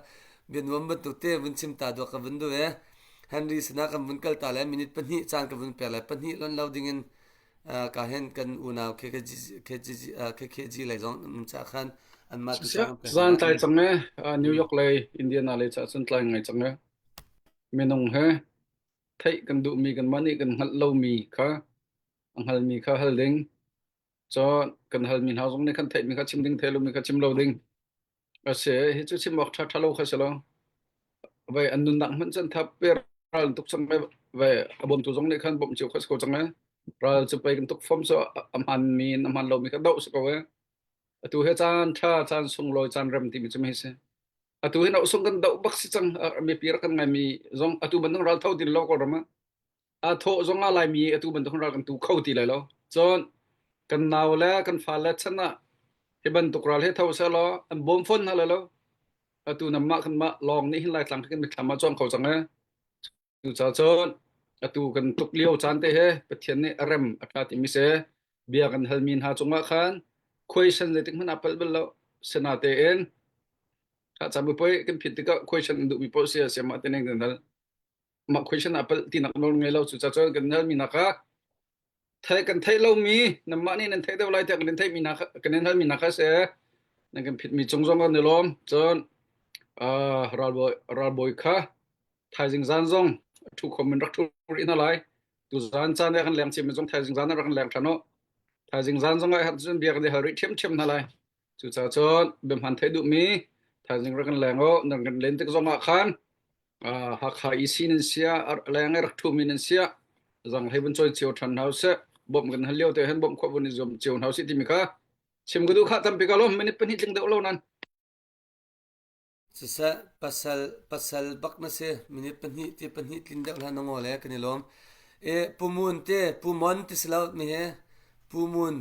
bia nuam bantuk te vun chim ta dawh ka vun duh i Henry sinah kan vun kal ta le minute pahnih caan ka vun pek le pahnih lonh lo dingin ka hen kan unau KKG lei zong um ca khan anmah tu Siseh, zan tlai cang e New York lei Indiana lei ca cun tlai ngai cang e Minung he theih kan duhmi kanmah nih kan hngalh lomi kha a hngalmi kha hal ding. Cun kan halmi hna zong nih kan theihmi kha chim ding, theih lomi kha chim lo ding. A si. Hi cu chim awk ṭha ṭha lo kha si lo. Vei an nunnak hmanh cun thap pe ral tuk cang ve ve a bawmtu zong nih khan bawmh cio kha si ko cang e. Ral cu pei kan tuk fom cu a hmanmi in a hman lomi kha doh si ko e. Atu he caan ṭha, caan sunglawi, caan rem timi cu mei si. Atu hi sung kan doh bak si cang mipi rak kan ngaimi zong atu bantuk ral tho ti lo Kawlram ah a thawh zong ah Laimi atu bantuk ral kan tu kho ti lai lo cun kan nau le kan fa le chan ah hi bantuk ral he tho seh law an bawm fawn hna lai lo atu namah kan mah lawng nih hin Laitlang kan mitthlam ah cuang kho cang e Cucaah cun atu kan tuk lio caan te he Pathian nih a rem a ṭha timi si. Bia kan halmi hna cungah khan question zeitik hmanh ah palh bal lo. Sinatein thlacam poi kan phit tikah question an duhmi paoh si a siamah te ning kan hal. Mah question ah palh tinak nawl ngei lo. Cucaah cun kan halmi hna kha Theih kan theih lomi nanmah nih nan theih deuh lai tiah kan in theihmi hna kha kan in halmi hna kha si. Nan kan phitmi cung zong kan i lawm. Cun uh, ralbawi ralbawi kha thaizing zan zong ṭhu khom in rak ṭhu rih hna lai. Tu zan caan ah kan leng cim zong thaizing zan ah rak kan leng ṭhan u. Thaizing zan zong ah herh cun bia kan i hal rih ṭhiamṭhiam hna lai. Cucaah cun biahman theih duhmi thaizing rak kan leng u. Nan kan len tik zong ah khan Hakha EC nan sia leng i rak ṭhumi nan sia zang hlei vun cawi cio ṭhan hna usih bawmh kan hal lio te hin bawmh khawh vun i zuam cio hna usih timi kha chim ka duh kha tampi ka lawm minute pahnih tling deuh lo nan Siseh pasal pasal bak na si minute pahnih ti pahnih tlin deuh hlah na ngaw le kan i lawm e pumun te pumon ti si lo mi he pumun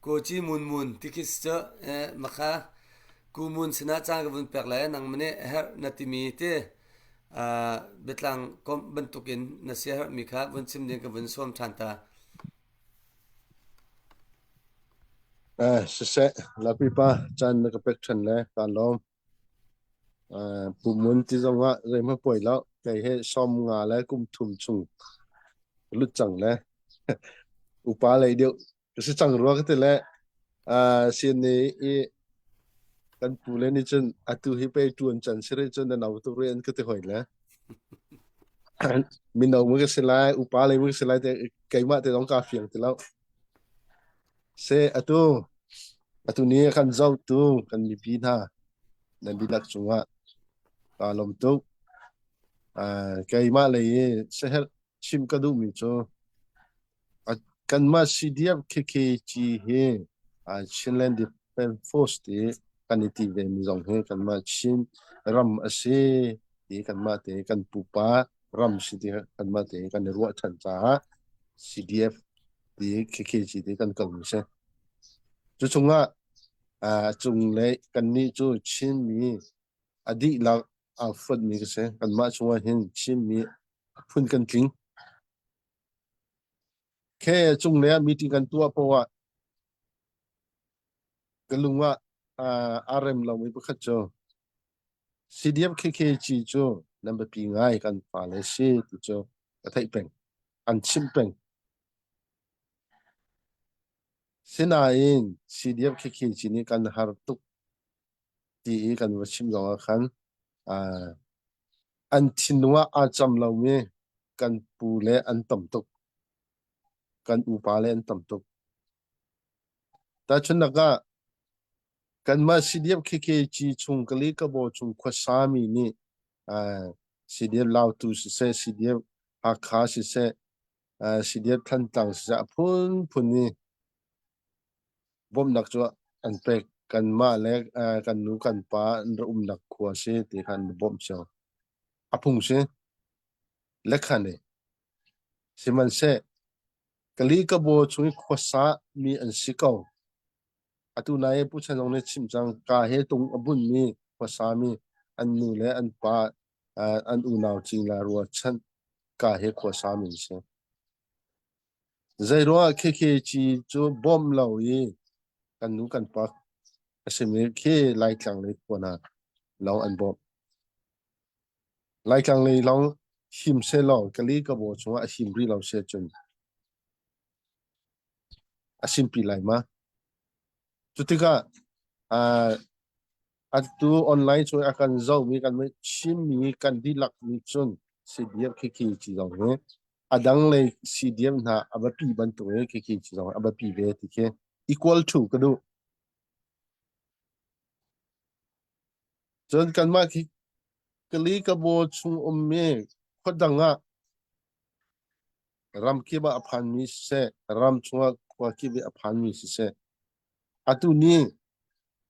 Koci mun mun ti khi si cu e makha kumun sinah caan ka vun pek le nang mane herh na timi ti biatlang komh bantukin na siaherhmi kha vun chim ding ka vun sawm ṭhan ta. Eh, siseh, Lapipa, caan na ka pek ṭhan le kaan lawm. Eh, pumun ti zong ah zeihmanh puai lo. Kei he sawm nga le kum thum chung lut cang le upa lei deuh ka si cang rua ka ti le uh, CNA i kan pu le nih cun atu hi pei ṭuan can si rih cun na no tuk rih an ka ti hoi le mino mu ka si lai upa lei mu ka si lai te keimah te zong kaa fiang ti lo se atu atu ni kan zohtu kan mipi hna nan dihlak cungah kaa lawm tuk uh, keimah lei i seherh chim ka duhmi cu Kanmah CDF KKG hi Chinland Defence Force ti kan i ti vemi zong hi kanmah Chin ram a si ti kanmah te kan pupa ram si ti kanmah te kan i ruahchan caah CDF ti KKG ti kan komi si. Cu chungah a cunglei kannih cu Chinmi a dihlak aa fonhmi ka si. Kanmah chungah hin Chinmi a phun kan tling. Khe cunglei ah meeting kan tuah poah ah ka lung ah aa rem lomi pakhat cu CDF KKG cu nan biapi ngai kan fale si ti cu ka theih peng. An chimh peng. Sinain CDF KKG nih kan har tuk ti i kan va chim zong ah khan an thinlung ah aa cam lomi kan pu le an tam tuk. Kan upa le an tam tuk. Tahchunhnak ah, kanmah CDF KKG chung Kali Kabaw chung khuasami nih CDF Lautu siseh, CDF Hakha siseh, CDF Thantlang siseh, a phunphun i bawmhnak cu an pek. Kanmah le kan nu kan pa an ra umnak khua si ti kha an bawmh cio. A phung si. Lekhan e. Sihmanhseh Kali Kabaw chung i khuasa mi an si ko. Atu nai Pu Chan Zong nih chim cang ka he tung a bunmi khuasa mi an nu le an pa an unau cingla rualchan ka he khuasa mi an si. Zeiruangah KKG cu bawmh lo i kan nu kan pa a simi khi Laitlang lei khua hna lawng an bawmh. Laitlang lei lawng him sehlaw Kali Kabaw chungah a him rih lo si ahcun a simpi lai ma? Cutikah uh, atu online chung a kan zohmi kan chimmi kan dihlak nih cun CDF khikhi ci zong hi a dang lei CDF hna a biapi bantuk in khikhi ci zong a biapi ve ti khi equal to ka duh. Cun kanmah khi Kali Kabaw chung ummi khuadang ah ram kip ah a phanmi siseh, ram chungah khua kip i a phanmi siseh, atu ni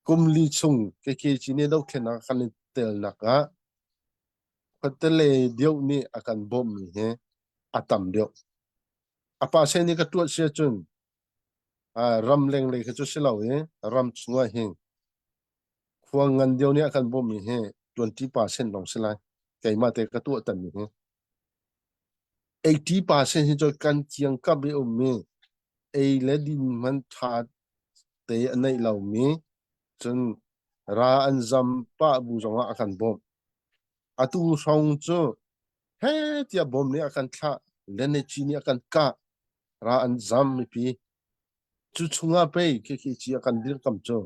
kum li chung KKG nih dothlennak kan i telnak ah khuatele deuh nih a kan bawmhmi hi a tam deuh. A pa sen nih ka tuah si ahcun ram lenglei kha cu si lo i ram chungah hin khua ngan deuh nih a kan bawmhmi hi 20% lawng si lai. Keimah te ka tuah tanmi hi. 80% hi cu kan kiangkap i ummi ei le din hmanh ṭha te a neih lomi cun ra an zam pah bu zongah a kan bawmh. Atu hrawng cu he tiah bom nih a kan thlah, Lenechi nih a kan kah, ra an zam mipi. Cu chungah pei KKG a kan dirkamh cu.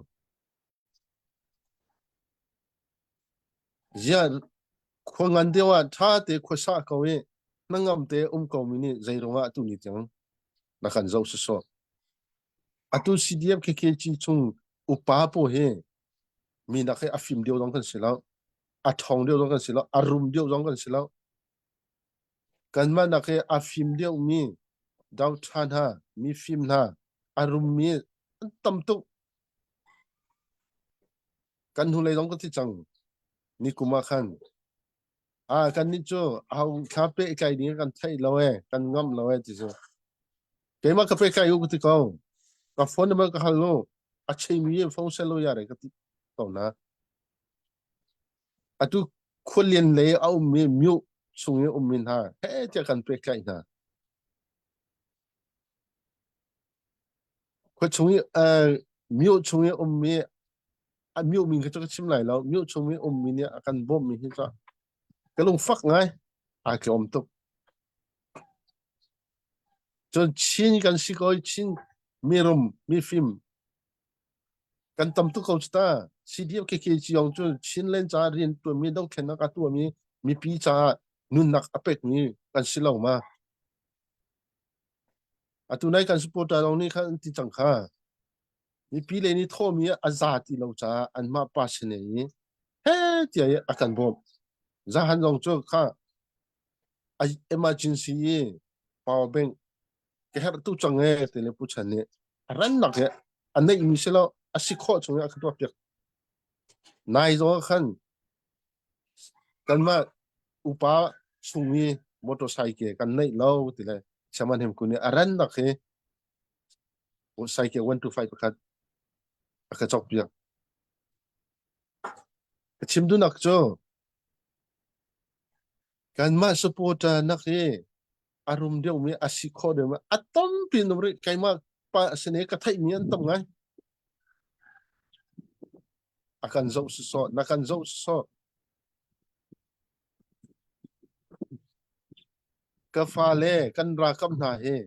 Ziah khua ngan deuh ah ṭha te khuasa ko i hnangam te um ko mi nih zei ruangah atu ni tiang na kan zoh sawsawh. Atu CDF KKG chung upa pawl hi mi nak hi a fim deuh zong kan si lo, a ṭhawng deuh zong kan si lo, a rum deuh zong kan si lo. Kanmah nak hi a fim deuh mi doṭha hna, mi fim hna, a rum mi an tam tuk. Kan hnulei zong ka ti cang. Ni kum ah khan ah kan nih cu aho thla pehtlai ding kan theih lo e kan ngamh lo e ti cu keimah ka pehtlai u ka ti ko ka phone number ka hal lo a cheimi in phone sel lo ya re ka ti ko na atu khualian lei a ummi myu chung i ummi hna he tiah kan pehtlai hna Khua chung i myo chung i ummi a myo min kha cu ka chim lai lo. Myo chung i ummi nih a kan bawmhmi hi cu ka lungfak ngai. Aa tlawm tuk. Cun Chin kan si ko i Chin mirum, mifim kan tam tuk ko cu ta. CDF KKG yong cu Chinland caah rian tuanmi, dothlennak a tuahmi, mipi caah nunnak a pekmi kan si lo ma. Atu nai kan supporter zong nih khan an ti cang kha. Mipi le nih thawmi a za ti lo caah anmah pa sin i he tiah i a kan bawmh. Zahan zong cu kha a emergency i power bank ka herh tu cang e ti le Pu Chan nih a rannak he a neihmi si lo a si khawh chung i a ka tuah piak. Nai zong ah khan Kanmah upa chung i motorcycle kan neih lo ti le Chairman Hem Kun nih a rannak hi cycle 125 pakhat a ka cawk piak. Ka chim duhnak cu kanmah supporter nak hi a rum deuhmi a si khawh deuhmi a tampi an um rih keimah pa sin i ka theihmi an tam ngai. A kan zoh sawsawh, na kan zoh sawsawh. Ka fale kan ralkap hna hi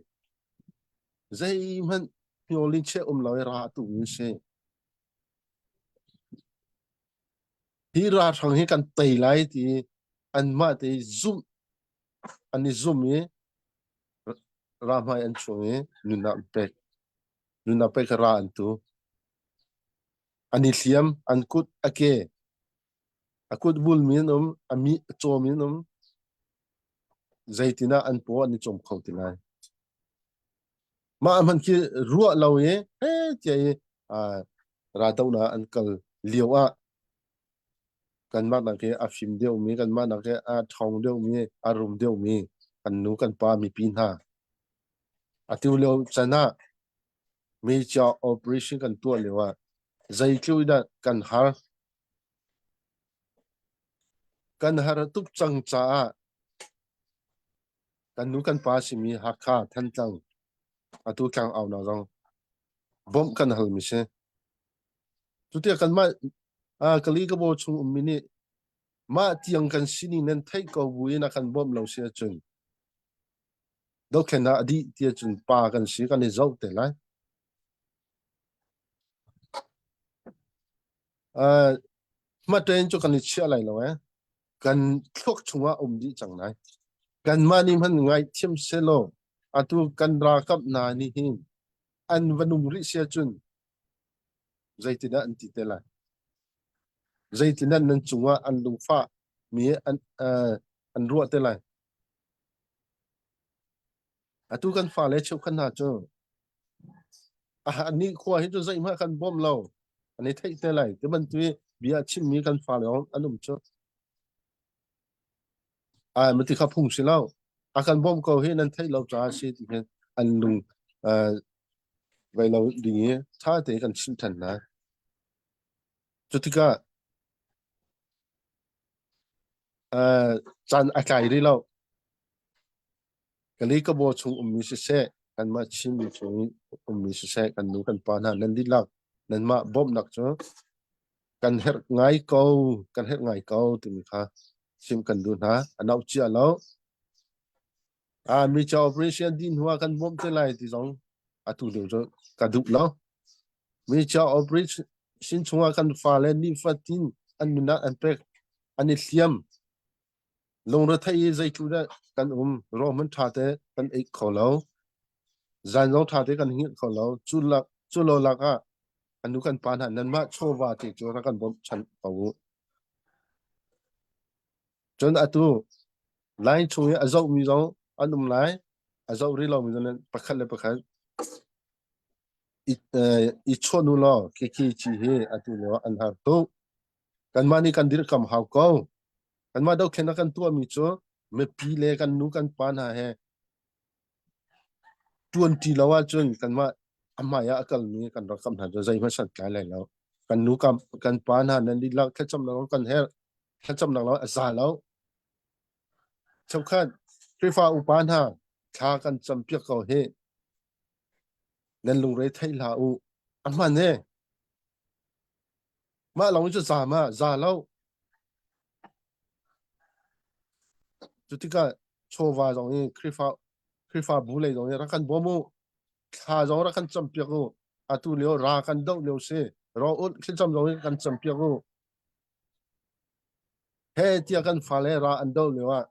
zeihmanh hniawlin cheh um lo i ra tu mi si. Hi ralhrang hi kan tei lai ti anmah te zumh an i zum i rahmai an chuang i nunnak an pek. Nunnak pek ra an tu. An i hliam, an kut a ke, a kut bulmi an um, a mi a cawmi an um. Zeitin ah an paw an i cawm kho ti lai. Mah hmanh khi ruah lo i he tiah i. Raldohnak an kal lio ah kanmah nak hi a fim deuhmi, kanmah nak hi a ṭhawng deuhmi, a rum deuhmi kan nu kan pa mipi hna. Atu lio chan ah major operation kan tuah lio ah zeitluk dah kan har. Kan har tuk cang caah kan nu kan pa simi Hakha, Thantlang, atu tlangau hna zong bawmh kan halmi si. Cutiah kanmah Kali Kabaw chung ummi nih mah tiang kan sining nan theih ko bu in a kan bawmh lo si ahcun dothlennak a dih ti ahcun pa kan si kan i zoh te lai. Uh, hmaṭen cu kan i chiah lai lo eh. Kan thluak chungah um dih cang lai. Kanmah nih hmanh ngaihthiam selaw atu kan ralkap hna nih hin an va nung rih si ahcun zeitindah an ti te lai? Zeitindah nan cungah an lungfah mi an uh, an ruah te lai? Atu kan fale cheukhat hna cu ni khua hi cu zeihmanh kan bawm lo an i theih te lai ti bantuk i bia chimmi kan fale an um cu. Ai mati kha phung si lo. A kan bawm ko hi nan theih lo caah si ti hin an lung vai lo ding i tha te kan chimh than hna. Cu tikah caan a tlai rih lo. Kali kabaw chung ummi siseh, kanmah Chinmi chung ummi siseh, kan nu kan pa hna nan dihlak nanmah bawmhnak cu kan herh ngai ko, kan herh ngai ko timi kha chim kan duh hna. A nauh cia lo. Ah, mi ca operation dih hnu ah kan bawmh te lai ti zong atu lio cu ka duh lo. Mi ca operation chungah kan fale nifatin an nunnak an pek, an i hliam. Lungrethei i zeitluk dah kan um, rawl hmanh ṭha te kan ei kho lo. Zan zong ṭha te kan hngilh kho lo. Cu lak, cu lo lak ah kan nu kan pa hna nanmah chawva te cu rak kan bawmhchanh ko u. Cun atu line chung i a zohmi zong an um lai, a zoh rih lomi zong pakhat le pakhat i, eh, i chawn u law khikhi chi hi atu lio an har tuk. Kanmah nih kan dirhkam hau ko. Kanmah dothlennak kan tuahmi cu mipi le kan nu kan pa hna he ṭuanṭi lo ahcun kanmah a hmai ah a kalmi kan rakam hna cu zeihmanh santlai lai lo. Kan nu kan, kan pa hna nan dihlak thlacamnak lawng kan herh. Thlacamnak lawng a za lo. Cheukhat Khrihfa upa hna thla kan campiak ko hi. Nan lungre thei hlah u. A hman e. Mah lawng cu za ma za lo. Cu tikah chawva zong hi Khrihfa Khrihfabu lei zong hi rak kan bawm u. Thla zong rak kan campiak u. Atu lio ra kan doh lio si. Ro ut thlacam zong hi kan campiak u. He tiah kan fale ra an doh lio ah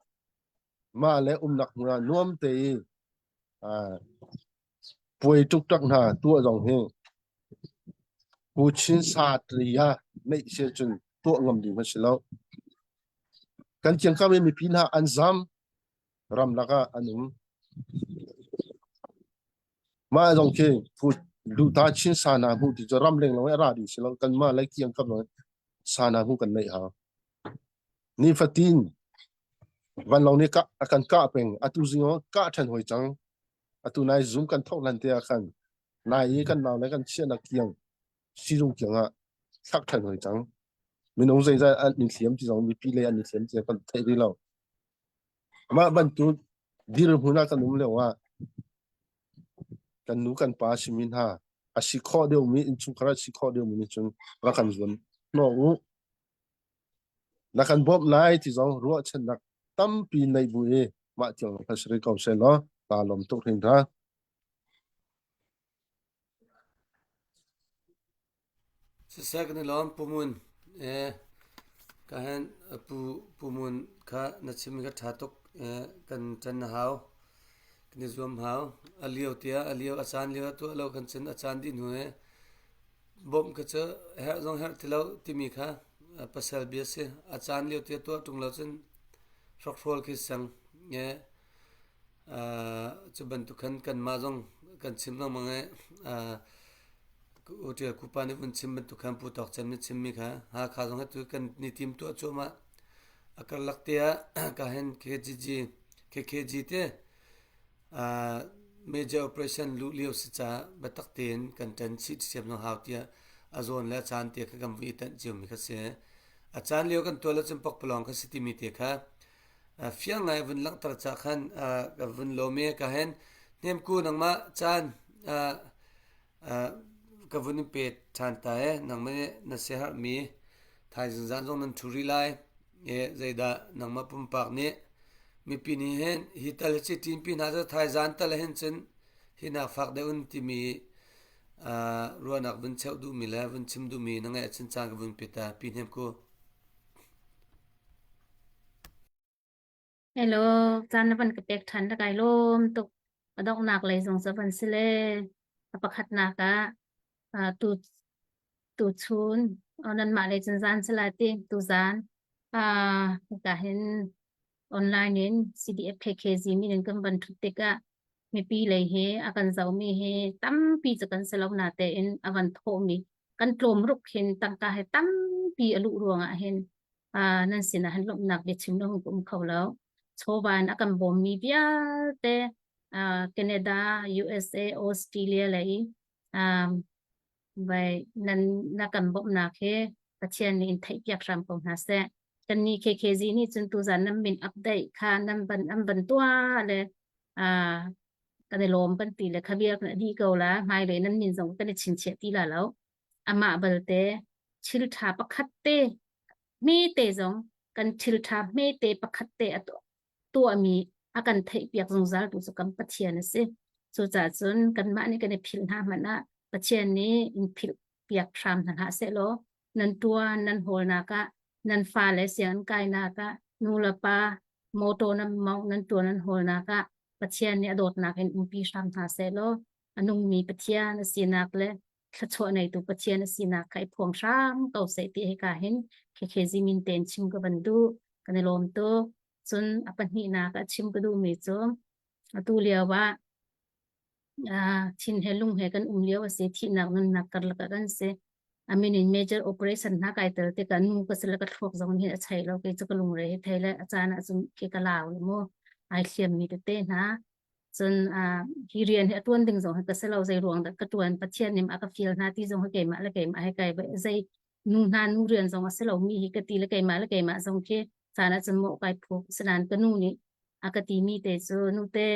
mah le umnak hmun ah nuam te i puai ṭukṭak hna tuah zong hi Pu Chin Sa Tri ah neih si cun tuah ngam ding a si lo. Kan kiangkam i mipi hna an zam ramlak ah an um. Mah zong khi Pu Luta Chin Sa hna hmuh ti cu ramleng lawng i a ra ding si lo. Kanmah le kiangkam lawng sa hna hmuh kan neih hau. Nifatin vanlawng nih kah, a kan kah peng. Atu zing kah ṭhan hoi cang. Atu nai zum kan thok lan te ah khan nai i kan nau le kan chiahnak kiang sizung kiang ah thlak ṭhan hoi cang. Minung zeizat an in hliam ti zong mipi lei an i hliam ti kan theih rih lo. Mah bantuk dirhmun ah kan um lio ah kan nu kan pa simi hna a si khawh deuhmi innchungkhar a si khawh deuhmi nih cun rak kan zuam hnawh u. Na kan bawmh lai ti zong ruahchannak tampi nei bu i mah tiang kha si rih ko seh law kaa lawm tuk hringhran. Siseh kan i lawm Pu Mun. Eh, ka hen Pu Pu Mun kha na chim kha ṭha tuk. Eh, kan ṭan na hau. Kan i zuam hau. A lio tiah a lio a caan lio ah tuah lo kan cun a caan dih hnu i bawmh kha cu herh zong herh ti lo timi kha pasal bia si. A caan lio tiah tuah ṭung lo cun hrokhrawl khi sang. Eh, uh, cu bantuk khan kanmah zong kan chim lengmang i uh, Utial kupa nih vun chim bantuk khan Pu Tawk Cem nih chimmi kha Hakha zong hi tu kan ni tim tuah cuahmah. A karlak te ah ka hen KGG KKG te uh, major operation luh lio si caah biatak tein kan ṭan chih siam zong hau tiah a zawn le a caan te kha kan vui i tanh ciomi kha si. A caan lio kan tuah lo cun pakpalawng kha si timi te kha fiang ngai vun langhter ca khan ka vun lawm i ka hen hnemku nangmah caan ka vun in pe ṭhan ta e nangmah nih na siaherhmi thaizing zan zong nan ṭhu rih lai e zeidah nangmah pumpak nih mipi nih hin hi tal hi ci ṭinpi hna cu thaizan tal hin cun hi nak fak deuh in timi ruahnak vun cheuh duhmi le vun chim duhmi na ngeih ahcun caan ka vun pe ta pi hnem ku. Hello, caan na van ka pek ṭhan na kai lawm tuk. A donghnak lei zong cu van si le a pakhatnak ah uh, tu tu chun oh, nanmah lei cun zan si lai ti tu zan ah ka hin online in CDF KKG min in kan van ṭhut tikah mipi lei hi a kan zohmi hi tampi cu kan si lo na tein a van thawhmi kan tlawm ruk hin tangka he tampi a luh ruangah hin uh, nan sinah hin lawmhnak biachim lo ka um kho lo. Chawva in a kan bawmmi vialte uh, Canada, USA, Australia lei um, vai nan na kan bawmhnak hi Pathian nih in theihpiak hram ko hna seh. Kannih KKZ nih cun tuzan nan min update kha nan ban an ban tuah le uh, kan i lawm kan ti le khavial kan dih ko la hmailei nan min zong kan i chinchiah ti la lo. Amah balte thil ṭha pakhat te hmete zong kan thil ṭha hmete pakhat te a tuahmi a kan theihpiak zungzal tu cu kan Pathian a si. Cucaah cun kanmah nih kan i philh hna hmanh ah Pathian nih in philh piak hram hna hlah sehlaw nan ṭuan nan hawlnak ah nan fale sianginn kainak ah nu le pa motor nan mawngh nan ṭuan nan hawlnak ah Pathian nih a dawtnak in umpi hram hna sehlaw a nungmi Pathian a sinak le thluachuah neitu Pathian a sinak kha i phuang hram ko seh ti hika hin KKZ min tein chim ka van duh kan i lawm tuk cun a pahnihnak ah chim ka duhmi cu atu lio ah thin he lung he kan um lio a si thihnak nunnak karlak ah kan si amin in major operation hna kai tel tikah nu ka sila ka thluak zong hin a chei lo kei cu ka lungre hi thei le a caan ah cun khi ka lau le mu ai hliam mi tete hna Cun uh, hi rian hi a tuan ding zong hi ka si lo zei ruang dah ka tuan Pathian nih a ka fial hna ti zong hi keimah le keimah he kai zei nu hna nu rian zong a si lo mi hi ka ti le keimah le keimah zong khi caan ah cun mawh kai phuk sinan ka nu nih a ka ti mi te cu nu te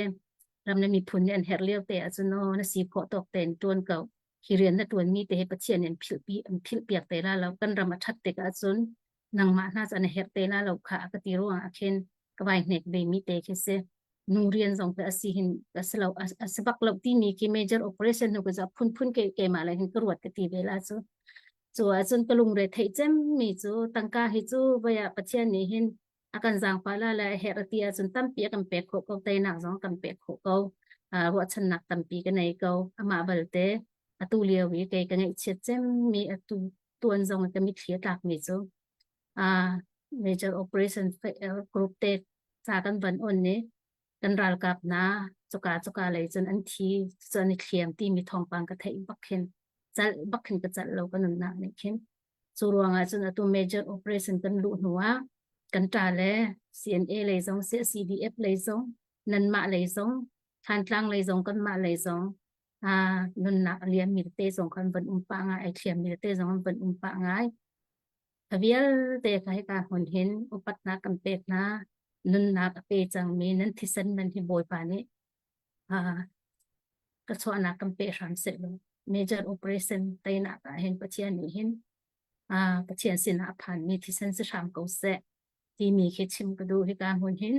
ram le miphun nih an herh lio te ahcun no na si khawh tawk tein tuan ko hi rian na tuan mi te hi Pathian nih an philh pi an philh piak te la lo kan ram a that tik ahcun nangmah hna cu an herh te la lo kha a ka ti ruang ah khin ka vai hnek ve mi te khi si nu rian zong te asi hin a si lo a si bak lo timi khi major operation nu ka za phun phun ke keimah le hin ka ruat ka ti ve la cu cu ahcun ka lungre theih cem mi cu tangka hi cu vaya Pathian nih hin a kan zaangfah la le a herh ti ahcun tampi a kan pek khawh ko teinak zong kan pek khawh ko ruahchannak tampi ka nei ko amah balte atu lio i kei ka ngaihchiat cem mi atu tuan zong ka mitthli a tlak mi cu major operation group te ca kan van on ni kan ralkap hna cuka cuka lei cun an thi cun i thliam timi thawngpang ka theih bak khin calh bak khin ka calh lo ka nunnak nih khin cu ruangah cun atu major operation kan luh hnu ah kan ṭa le CNA lei zong si CDF lei zong nanmah lei zong Thantlang lei zong kanmah lei zong ah nunnak a liam mi te zong kan van um pah ngai ai thliam mi te zong an van um pah ngai Kha vialte kha hika hmun hin upatnak kan pek hna. Nunnak a pe cangmi nan thisen man hi Bawipa nih uh, ka chuahnak kan pe hram seh law major operation teinak ah hin Pathian nih hin uh, Pathian sinah a phanmi thisen si hram ko seh timi khi chim ka duh hika hmun hin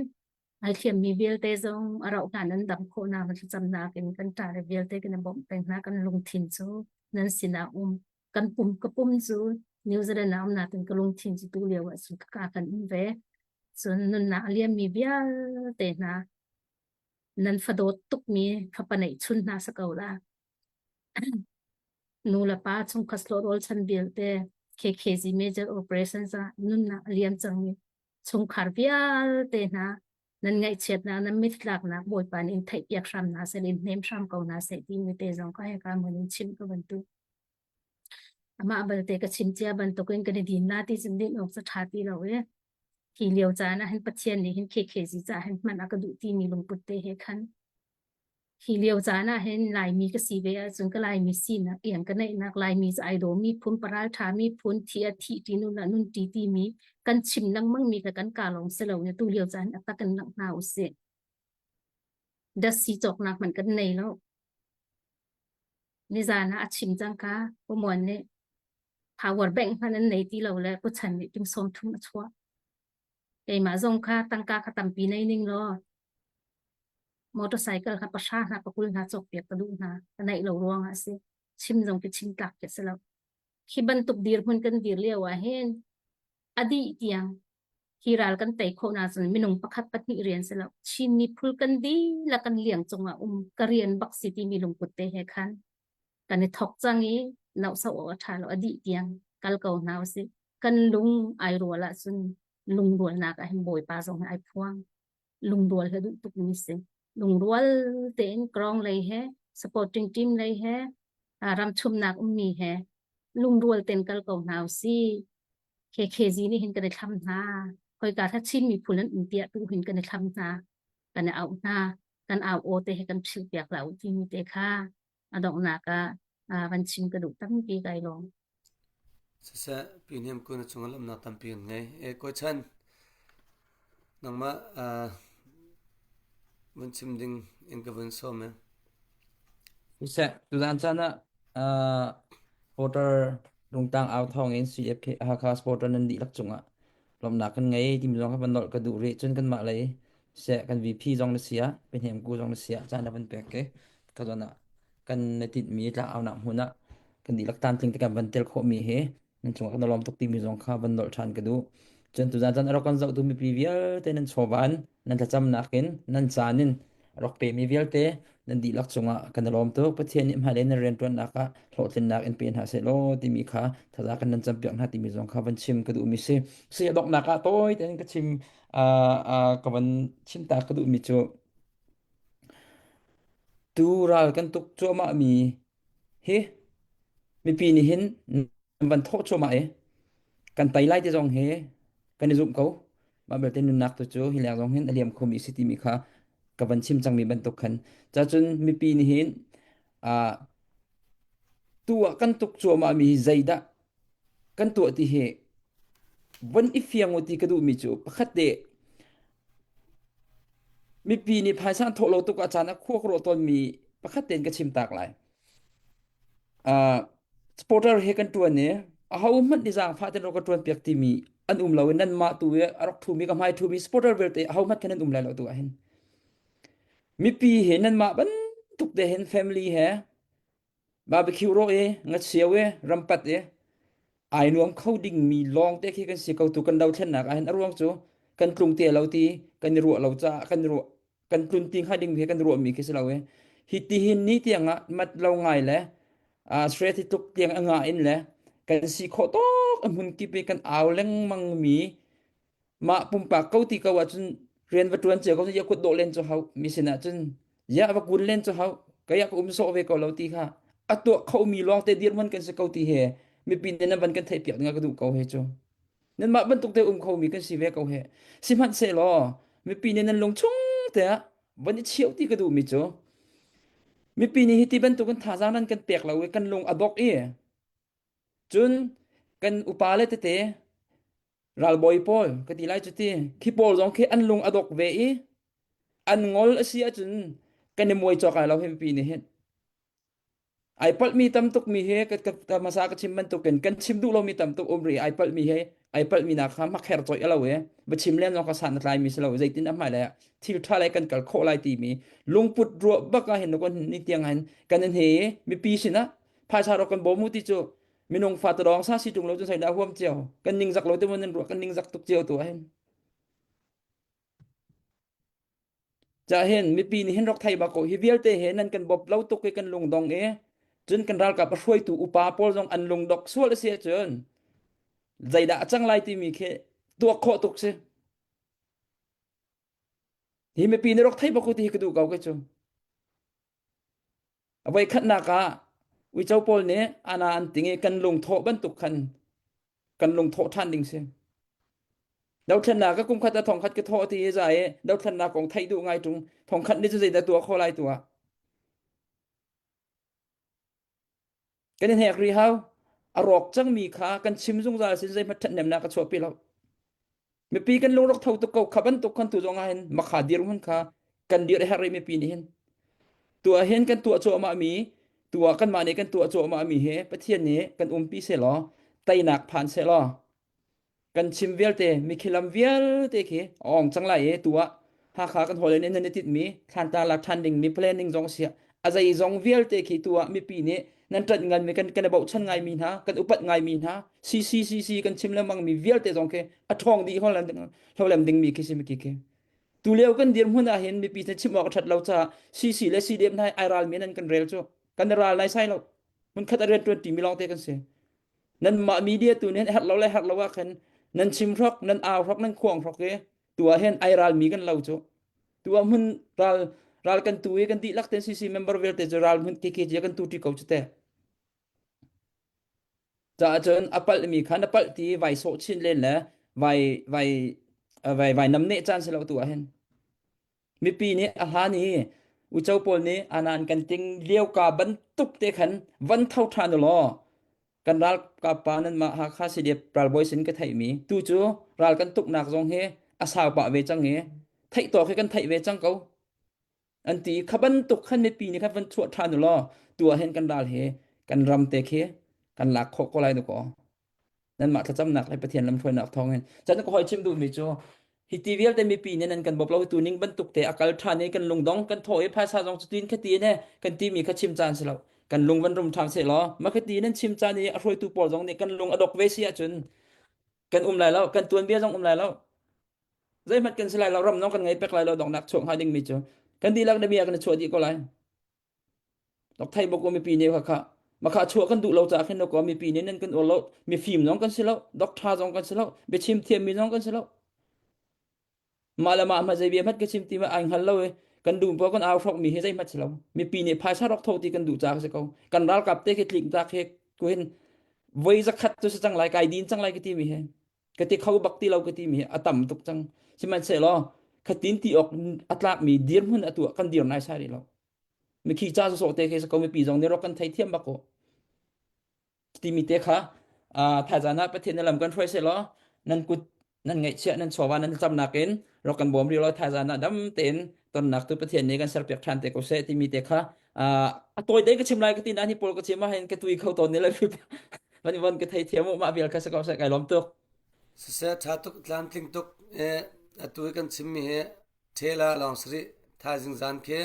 ai hliammi vialte zong a rauh hlan nan dam khawhnak na thlacamnak in kan ṭa vialte kan i bawmh peng hna kan lungthin cu nan sinah um kan pum ka pum cu New Zealand ah um nakin ka lungthin cu tu lio ah cun ka kan um ve cun nunnak a liammi vialte hna nan fadawt tukmi fapa neih chun hna sa ko la nu le pa chungkhat rawl chan vialte KKG major operations ah nunnak a liam cangmi chungkhar vialte hna nan ngaihchiatnak nan mittlaknak Bawipa nih in theihpiak hram hna seh in hnem hram ko hna seh timi te zong ka heka mun in chim ka bantuk. Amah balte ka chim cia bantukin kan i din na ti cun din awk cu ṭha ti lo i hi lio caan ah hin Pathian nih hin KKG caah hin hman a ka duh timi lungput te he khan hi lio caan ah hin Laimi ka si ve ahcun ka Laimi sinak iang ka neihnak Laimi cu ai dawmi phun paral ṭhami phun thi a thih ṭi nun ah nun ṭi timi kan chim lengmang mi kha kan ka lawng si lo tu lio caan a tak in langh hna usih. Dasi cawknak hmanh kan nei lo. Nizan ah a chim cang ka Pumuan nih power bank hmanh an nei ti lo le Puchan nih ting 30 a chuah. Keimah zong kha tangka kha tampi nei ning law motorcycle kha pahra hna pakul hna cawk piak ka duh hna ka neih lo ruang ah a si. Chim zong ki chim tlak khi si lo. Khi bantuk dirhmun kan dir lio ah hin a dih tiang hi ral kan tei khawh na cun minung pakhat pahnih rian si lo Chin miphun kan dihlak kan liang cungah um ka rian bak si timi lungput te he khan kan i thok cang i nauhso awk a ṭha lo a dih tiang kal ko hna usih kan lung ai rual ahcun lungrualnak ah hin Bawipa zong hi ai phuang lungrual hi duh tuk mi si lungrual tein krong lei he supporting team lei he ramchumnak ummi he lungrual ten kal ko hna usih KKZ nih hin kan i thlam hna khoika tha Chin miphun an um tiah tu hin kan i thlam hna kan i auh hna kan au aw te he kan philh piak la u timi te kha a donghnak ah van chim ka duh tampi kai lawm. Siseh, pi hnem kun a chung lamnak tampi an ngei. E ko chan nangmah vun chim ding in ka vun sawm e. Siseh, tuzan caan ah voter lungtang au thawng in CFK Hakha supporter nan dihlak cungah lawmhnak kan ngei timi zong kha van nolh ka duh rih. Cun kanmah lei seh kan VP zong na si ah, pehnem ku zong na si ah caan na van pek ke. Ka zawn ah kan na tinhmi tlangaunak hmun ah kan dihlak tlamtling te kan van tel khawhmi hi nan cungah kan lawm tuk timi zong kha van nolh ṭhan ka duh. Cun tuzan caan a rak kan zohtu mipi vialte nan chawvan, nan thlacamnak in, nan caan in a rak pemi vialte nan dihlak cungah kan i lawm tuk. Pathian nih hmailei nan rianṭuannak ah hlawhtlinnak in pe hna seh law timi kha thaza kan nan campiak hna timi zong kha van chim ka duhmi si. Si a donghnak ah tawi tein ka chim ka van chim ta ka duhmi cu tu ral kan tuk cuahmah mi hi mipi nih hin nan van thawh cuahmah i kan tei lai ti zong hi kan i zumh ko. Mah belte nunnak tu cu hi leng zong hin a liam khomi si timi kha ka van chim cangmi bantuk khan. Cacun mipi nih hin uh, tu ah kan tuk cuahmah mi hi zeidah kan tuah ti hi von i fiang u ti ka duhmi cu pakhat te mipi nih phaisa an thawh lo tuk ah caan ah khua ka ruah tawnmi pakhat tein ka chim tak lai. Uh, supporter he kan ṭuan i ahohmanh nih zaangfah ten rak ka ṭuan piak timi an um lo i nanmah tu i a rak ṭhumi ka hmai ṭhumi supporter vialte ahohmanh khan nan um lai lo tu ah hin mipi he nanmah bantuk te hin family he barbecue rawh i ngacheu i rampat i ai nuam kho dingmi lawng te khi kan si ko tu kan dothlennak ah hin a ruang cu kan tlung te lo ti kan i ruah lo caah kan i ruah kan tlun ti hnga ding hi kan ruahmi khi si lo i hi ti hin ni tiang ah mat lo ngai le shre thi tuk tiang a nga in le kan si khawh tawk a hmun kip i kan au lengmang mi mah pumpak ko ti ko ahcun rian va tuan cio ko ya kut dawh len cu hau mi sin ah cun ya va kun len cu hau kaya ka um sawh ve ko lo ti kha a tuah kho mi lawng te dirhmun kan si ko ti he mipi nih nan van kan theih piak ding ka duh ko he cu Nanmah bantuk te um khomi kan si ve ko he. Sihmanhsehlaw mipi nih nan lung chung te ah van i cheu ti ka duhmi cu mipi nih hiti bantukin thazaang nan kan pek lo i kan lung a dok i cun kan upa le tete ralbawi pawl ka ti lai cu ti khi pawl zong khi an lung a dok ve i an ngol a si ahcun kan i muai cawk lai lo hi mipi nih hin Ai palhmi tam tukmi hi ka, ka, ka hmasa ka chim bantukin kan chim duh lomi tam tuk um rih. Ai palhmi hi ai palhmi nak kha makher coih a lo i va chim len zong kha san a tlaimi si lo. Zeitin a hmailei ah thil ṭha lei kan kal khawh lai timi lungput ruah bak ah hin kan ni tiang hin kan in he i mipi sinah phaisa ro kan bawm u ti cu minung fa tadawng sa si ṭung lo cun sai dah huam cio kan ningzak lo te mun nan ruah kan ningzak tuk cio tu ah hin Cah hin mipi nih hin rak thei bak ko hi vialte he nan kan bawp lo tuk i kan lungdong i cun kan ralkap a hruaitu upa pawl zong an lungdok sual a si ahcun zeidah a cang lai timi khi tuak khawh tuk si. Hi mipi nih rak thei bak ko ti hi ka duh ko kei cu. A voikhatnak ah. Uico pawl nih ana an ting i kan lungthawh bantuk khan kan lungthawh ṭhan ding si. Dothlennak ka kum khat a thong khat ka thawh ti i za i dothlennak kong theih duh ngai ṭung thong khat nih cu zeidah tuah kho lai tuah. Kan i hnek rih hau. A rawk cangmi kha kan chim zungzal sin zeihmanh ṭhathnemnak a chuahpi lo. Mipi kan lungrawk tho tuk ko kha bantuk khan tu zong ah hin makha dirhmun kha kan dir a herh rih mipi nih hin. Tuah hin kan tuah cuahmah mi tuah kanmah nih kan tuah cuahmah mi hi Pathian nih kan umpi selaw teinak phan selaw kan chim vialte mikhilam vialte khi a ong cang lai i tu ah Hakha kan hawi le nih nan i tinhmi thlantlang lak ṭhan dingmi planning zong si a zei zong vialte khi tu ah mipi nih nan ṭanh nganmi kan kan i bochan ngaimi hna kan upat ngaimi hna CCCC kan chim lengmang mi vialte zong khi a ṭhawng dih holem holem dingmi khi si miki khi tu lio kan dirhmun ah hin mipi nih chim awk a ṭhat lo caah CC le CDM hna ai ral mi nan kan rel cu kan ral nai sai lo mun khat a rian ṭuan ṭimi lawng te kan si Nanmah media tu nih herh lo le herh lo ah khan nan chim hrok, nan au hrok, nan khuang hrok i tu ah hin ai ral mi kan lo cu. Tu ah hmun ral ral kan tu i kan dihlak ten CC member vialte cu ral hmun KKG kan tu ṭi ko cu te. Caah cun a palh mi kha na palh ti vai sawh chin len le vai vai vai vai nam neh caan si lo tu ah hin. Mipi nih a hlan i uico pawl nih anan kan ting lio ka bantuk te khan van tho ṭhan u law kan ralkap pa nanmah Hakha CDF ralbawi sin ka theihmi tu cu ral kan tuknak zong hi a sau pah ve cang i theih tawk hi kan theih ve cang ko an ti kha bantuk khan mipi nih khan van chuah ṭhan u law tu ah hin kan ral hi kan ram te khi kan lak khawh ko lai dakaw nanmah thlacamnak le Pathian lamhruainak thawngin cun ka hoi chim duhmi cu hi ti vialte mipi nih nan kan bawp lo tu ning bantuk te a kal ṭhan i kan lungdong kan thaw i phaisa zong cutin khati in he kan timi kha chim caan si lo kan lung van rum ṭhan seh law mah khati nan chim caan i a hruaitu pawl zong nih kan lung a dok ve si ahcun kan um lai lo kan tuanbia zong um lai lo zeihmanh kan si lai lo ram zong kan ngei pek lai lo donghnak chuak hnga dingmi cu kan dihlak na bia kan i chuah dih ko lai Rak thei bak ko mipi nih khakha makha chuah kan duh lo caah khin ko mipi nih nan kan uar lo mifim zong kan si lo doctor zong kan si lo biachim thiammi zong kan si lo mah le mah hma zei bia hmat ka chim ti ma ai hngal lo i kan duh po kan au hrok mi hi zei hmat si lo mipi nih phaisa rok tho ti kan duh caah si ko kan ralkap te khi tlik tak he ku hin voi zakhat cu si cang lai kai din cang lai ka ti mi he ka ti kho bak ti lo ka ti mi hi a tam tuk cang sihmanhsehlaw khatin ti awk a tlak mi dirhmun atu kan dir nai sai rih lo mikhi ca sawsawh te khi ko mipi zong nih rak kan theithiam bak ko timi te kha thaizan ah Pathian na lam kan hruai seh law nan kut nan ngaihchiah nan chawva nan thlacamnak in rak kan bawm rih law thaizan ah dam tein tonnak tu Pathian nih kan serpiak ṭhan te ko seh timi te kha a tawi te ka chim lai ka ti na hi pawl ka chim ah hin ka tui kho tawn ni le van van ka theithiam u mah vial kha se ko seh kai lawm tuk Siseh ṭha tuk tlamtling tuk eh atu i kan chimmi hi Ṭhela lawng si rih. Thaizing zan khi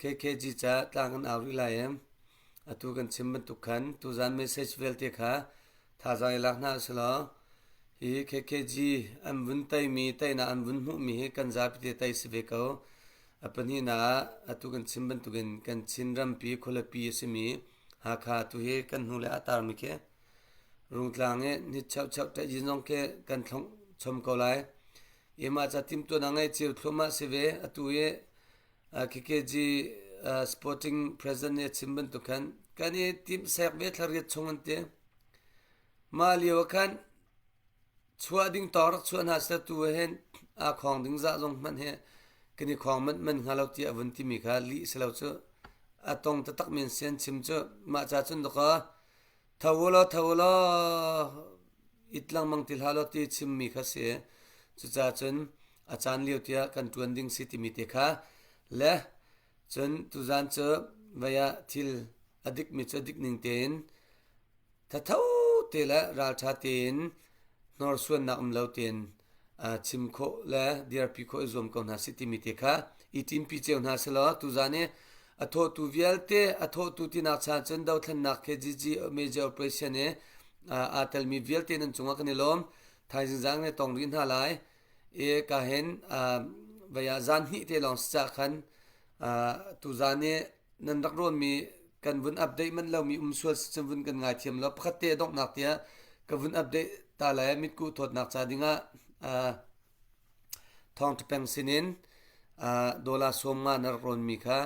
KKG ca tlang kan au rih lai i atu kan chim bantuk khan tuzan message vialte kha thazaang i lak hna usih hi KKG an vun teimi teinak an vun hmuhmi hi kan zapi te tei si ve ko. A pahnihnak ah atu kan chim bantukin kan Chin rampi khualipi a simi Hakha tu hi kan hnu le a tarmi khi Rungtlang i ni cheucheuh ṭaih zong khi kan thlongh chom ko lai. I mah ca timhtuahnak ngei cio thluahmah si ve. Atu i KKG sporting president nih a chim bantuk khan kan i timhsek ve thlariat chung an ti. Mah lio ah khan chuah ding tawk rak chuah hna seh tu hin aa khawng ding zah zong hmanh hi kan i khawng manh manh hnga lo tiah a vun timi kha lih si lo cu a tong taktak men si an chim cu mah ca cun dakaw Tho u law tho u law it lengmang ti hlah law ti chimmi kha si. Cucaah cun a caan lio tiah kan ṭuan ding si timi te kha le cun tuzaan cu vei ah thil a dikmi cu a dik ning tein thatho te le ralṭha tein hnorsuannak um lo tein chim khawh le dirpi khawh i zuam ko hna sih timi te kha i ṭinpi cio hna selaw tuzaan i a thawhtu vialte a thawhtu tinak chan cun dothlennak KGG major operation i aa telmi vialte nan cungah kan i lawm thaizing zang ne tong rih hna lai i ka hin vei ah zan hnih te lawng si cah khan tuzaan i nan rak rawnmi kan vun update manh lomi um sual si cun vun kan ngaithiam lo pakhat te a donghnak tiah ka vun update ta lai mitkuh thawtnak ca dingah thawngṭha peng sinin dollar 50 na rak rawnmi kha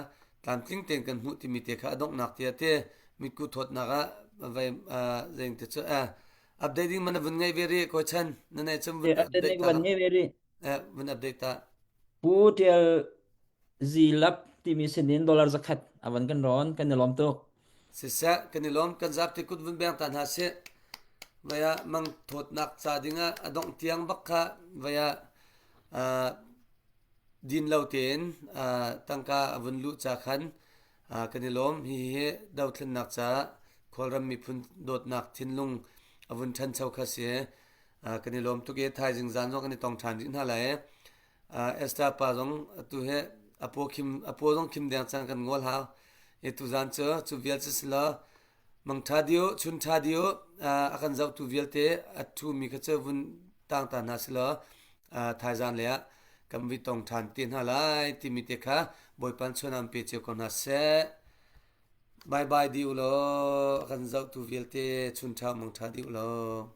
tlamtling tein kan hmuh timi te kha a donghnak tiah te mitku thawtnak ah vai zeing te cu update ding man vun ngei ve ri ko chan na nei chum vun update ta van ngei ve ri vun update ta Pu Tial Zilap timi sinin dollar zakhat avan kan ron kan i lawm tuk. Siseh kan i lawm kan zapi kut vun beng ta hna sih. Vaya mang thawtnak ca dingah a dongh tiang bak kha vaya din lo tein tangka a vun luh ca khan kan i lawm. Hihi dothlennak caah Kawlram miphun dawtnak thinlung a vun ṭhancho kha si. Kan i lawm tuk i thaizing zan zong kan i tong ṭhan rih hna lai. Esther pa zong atu hi a paw khim a paw zong khim deng cang kan ngol hau. I tuzan cu cu vial cu si lo Mangṭha dih chun ṭha dih a kan zohtu vialte a ṭhumi kha cu vun tang ta hna selaw thaizan lei ah kan vi tong ṭhan te hna lai timi te kha Bawipa chuan an pe cio ko hna seh. Bye bye dih u law a kan zohtu vialte chun ṭha mangṭha dih u law.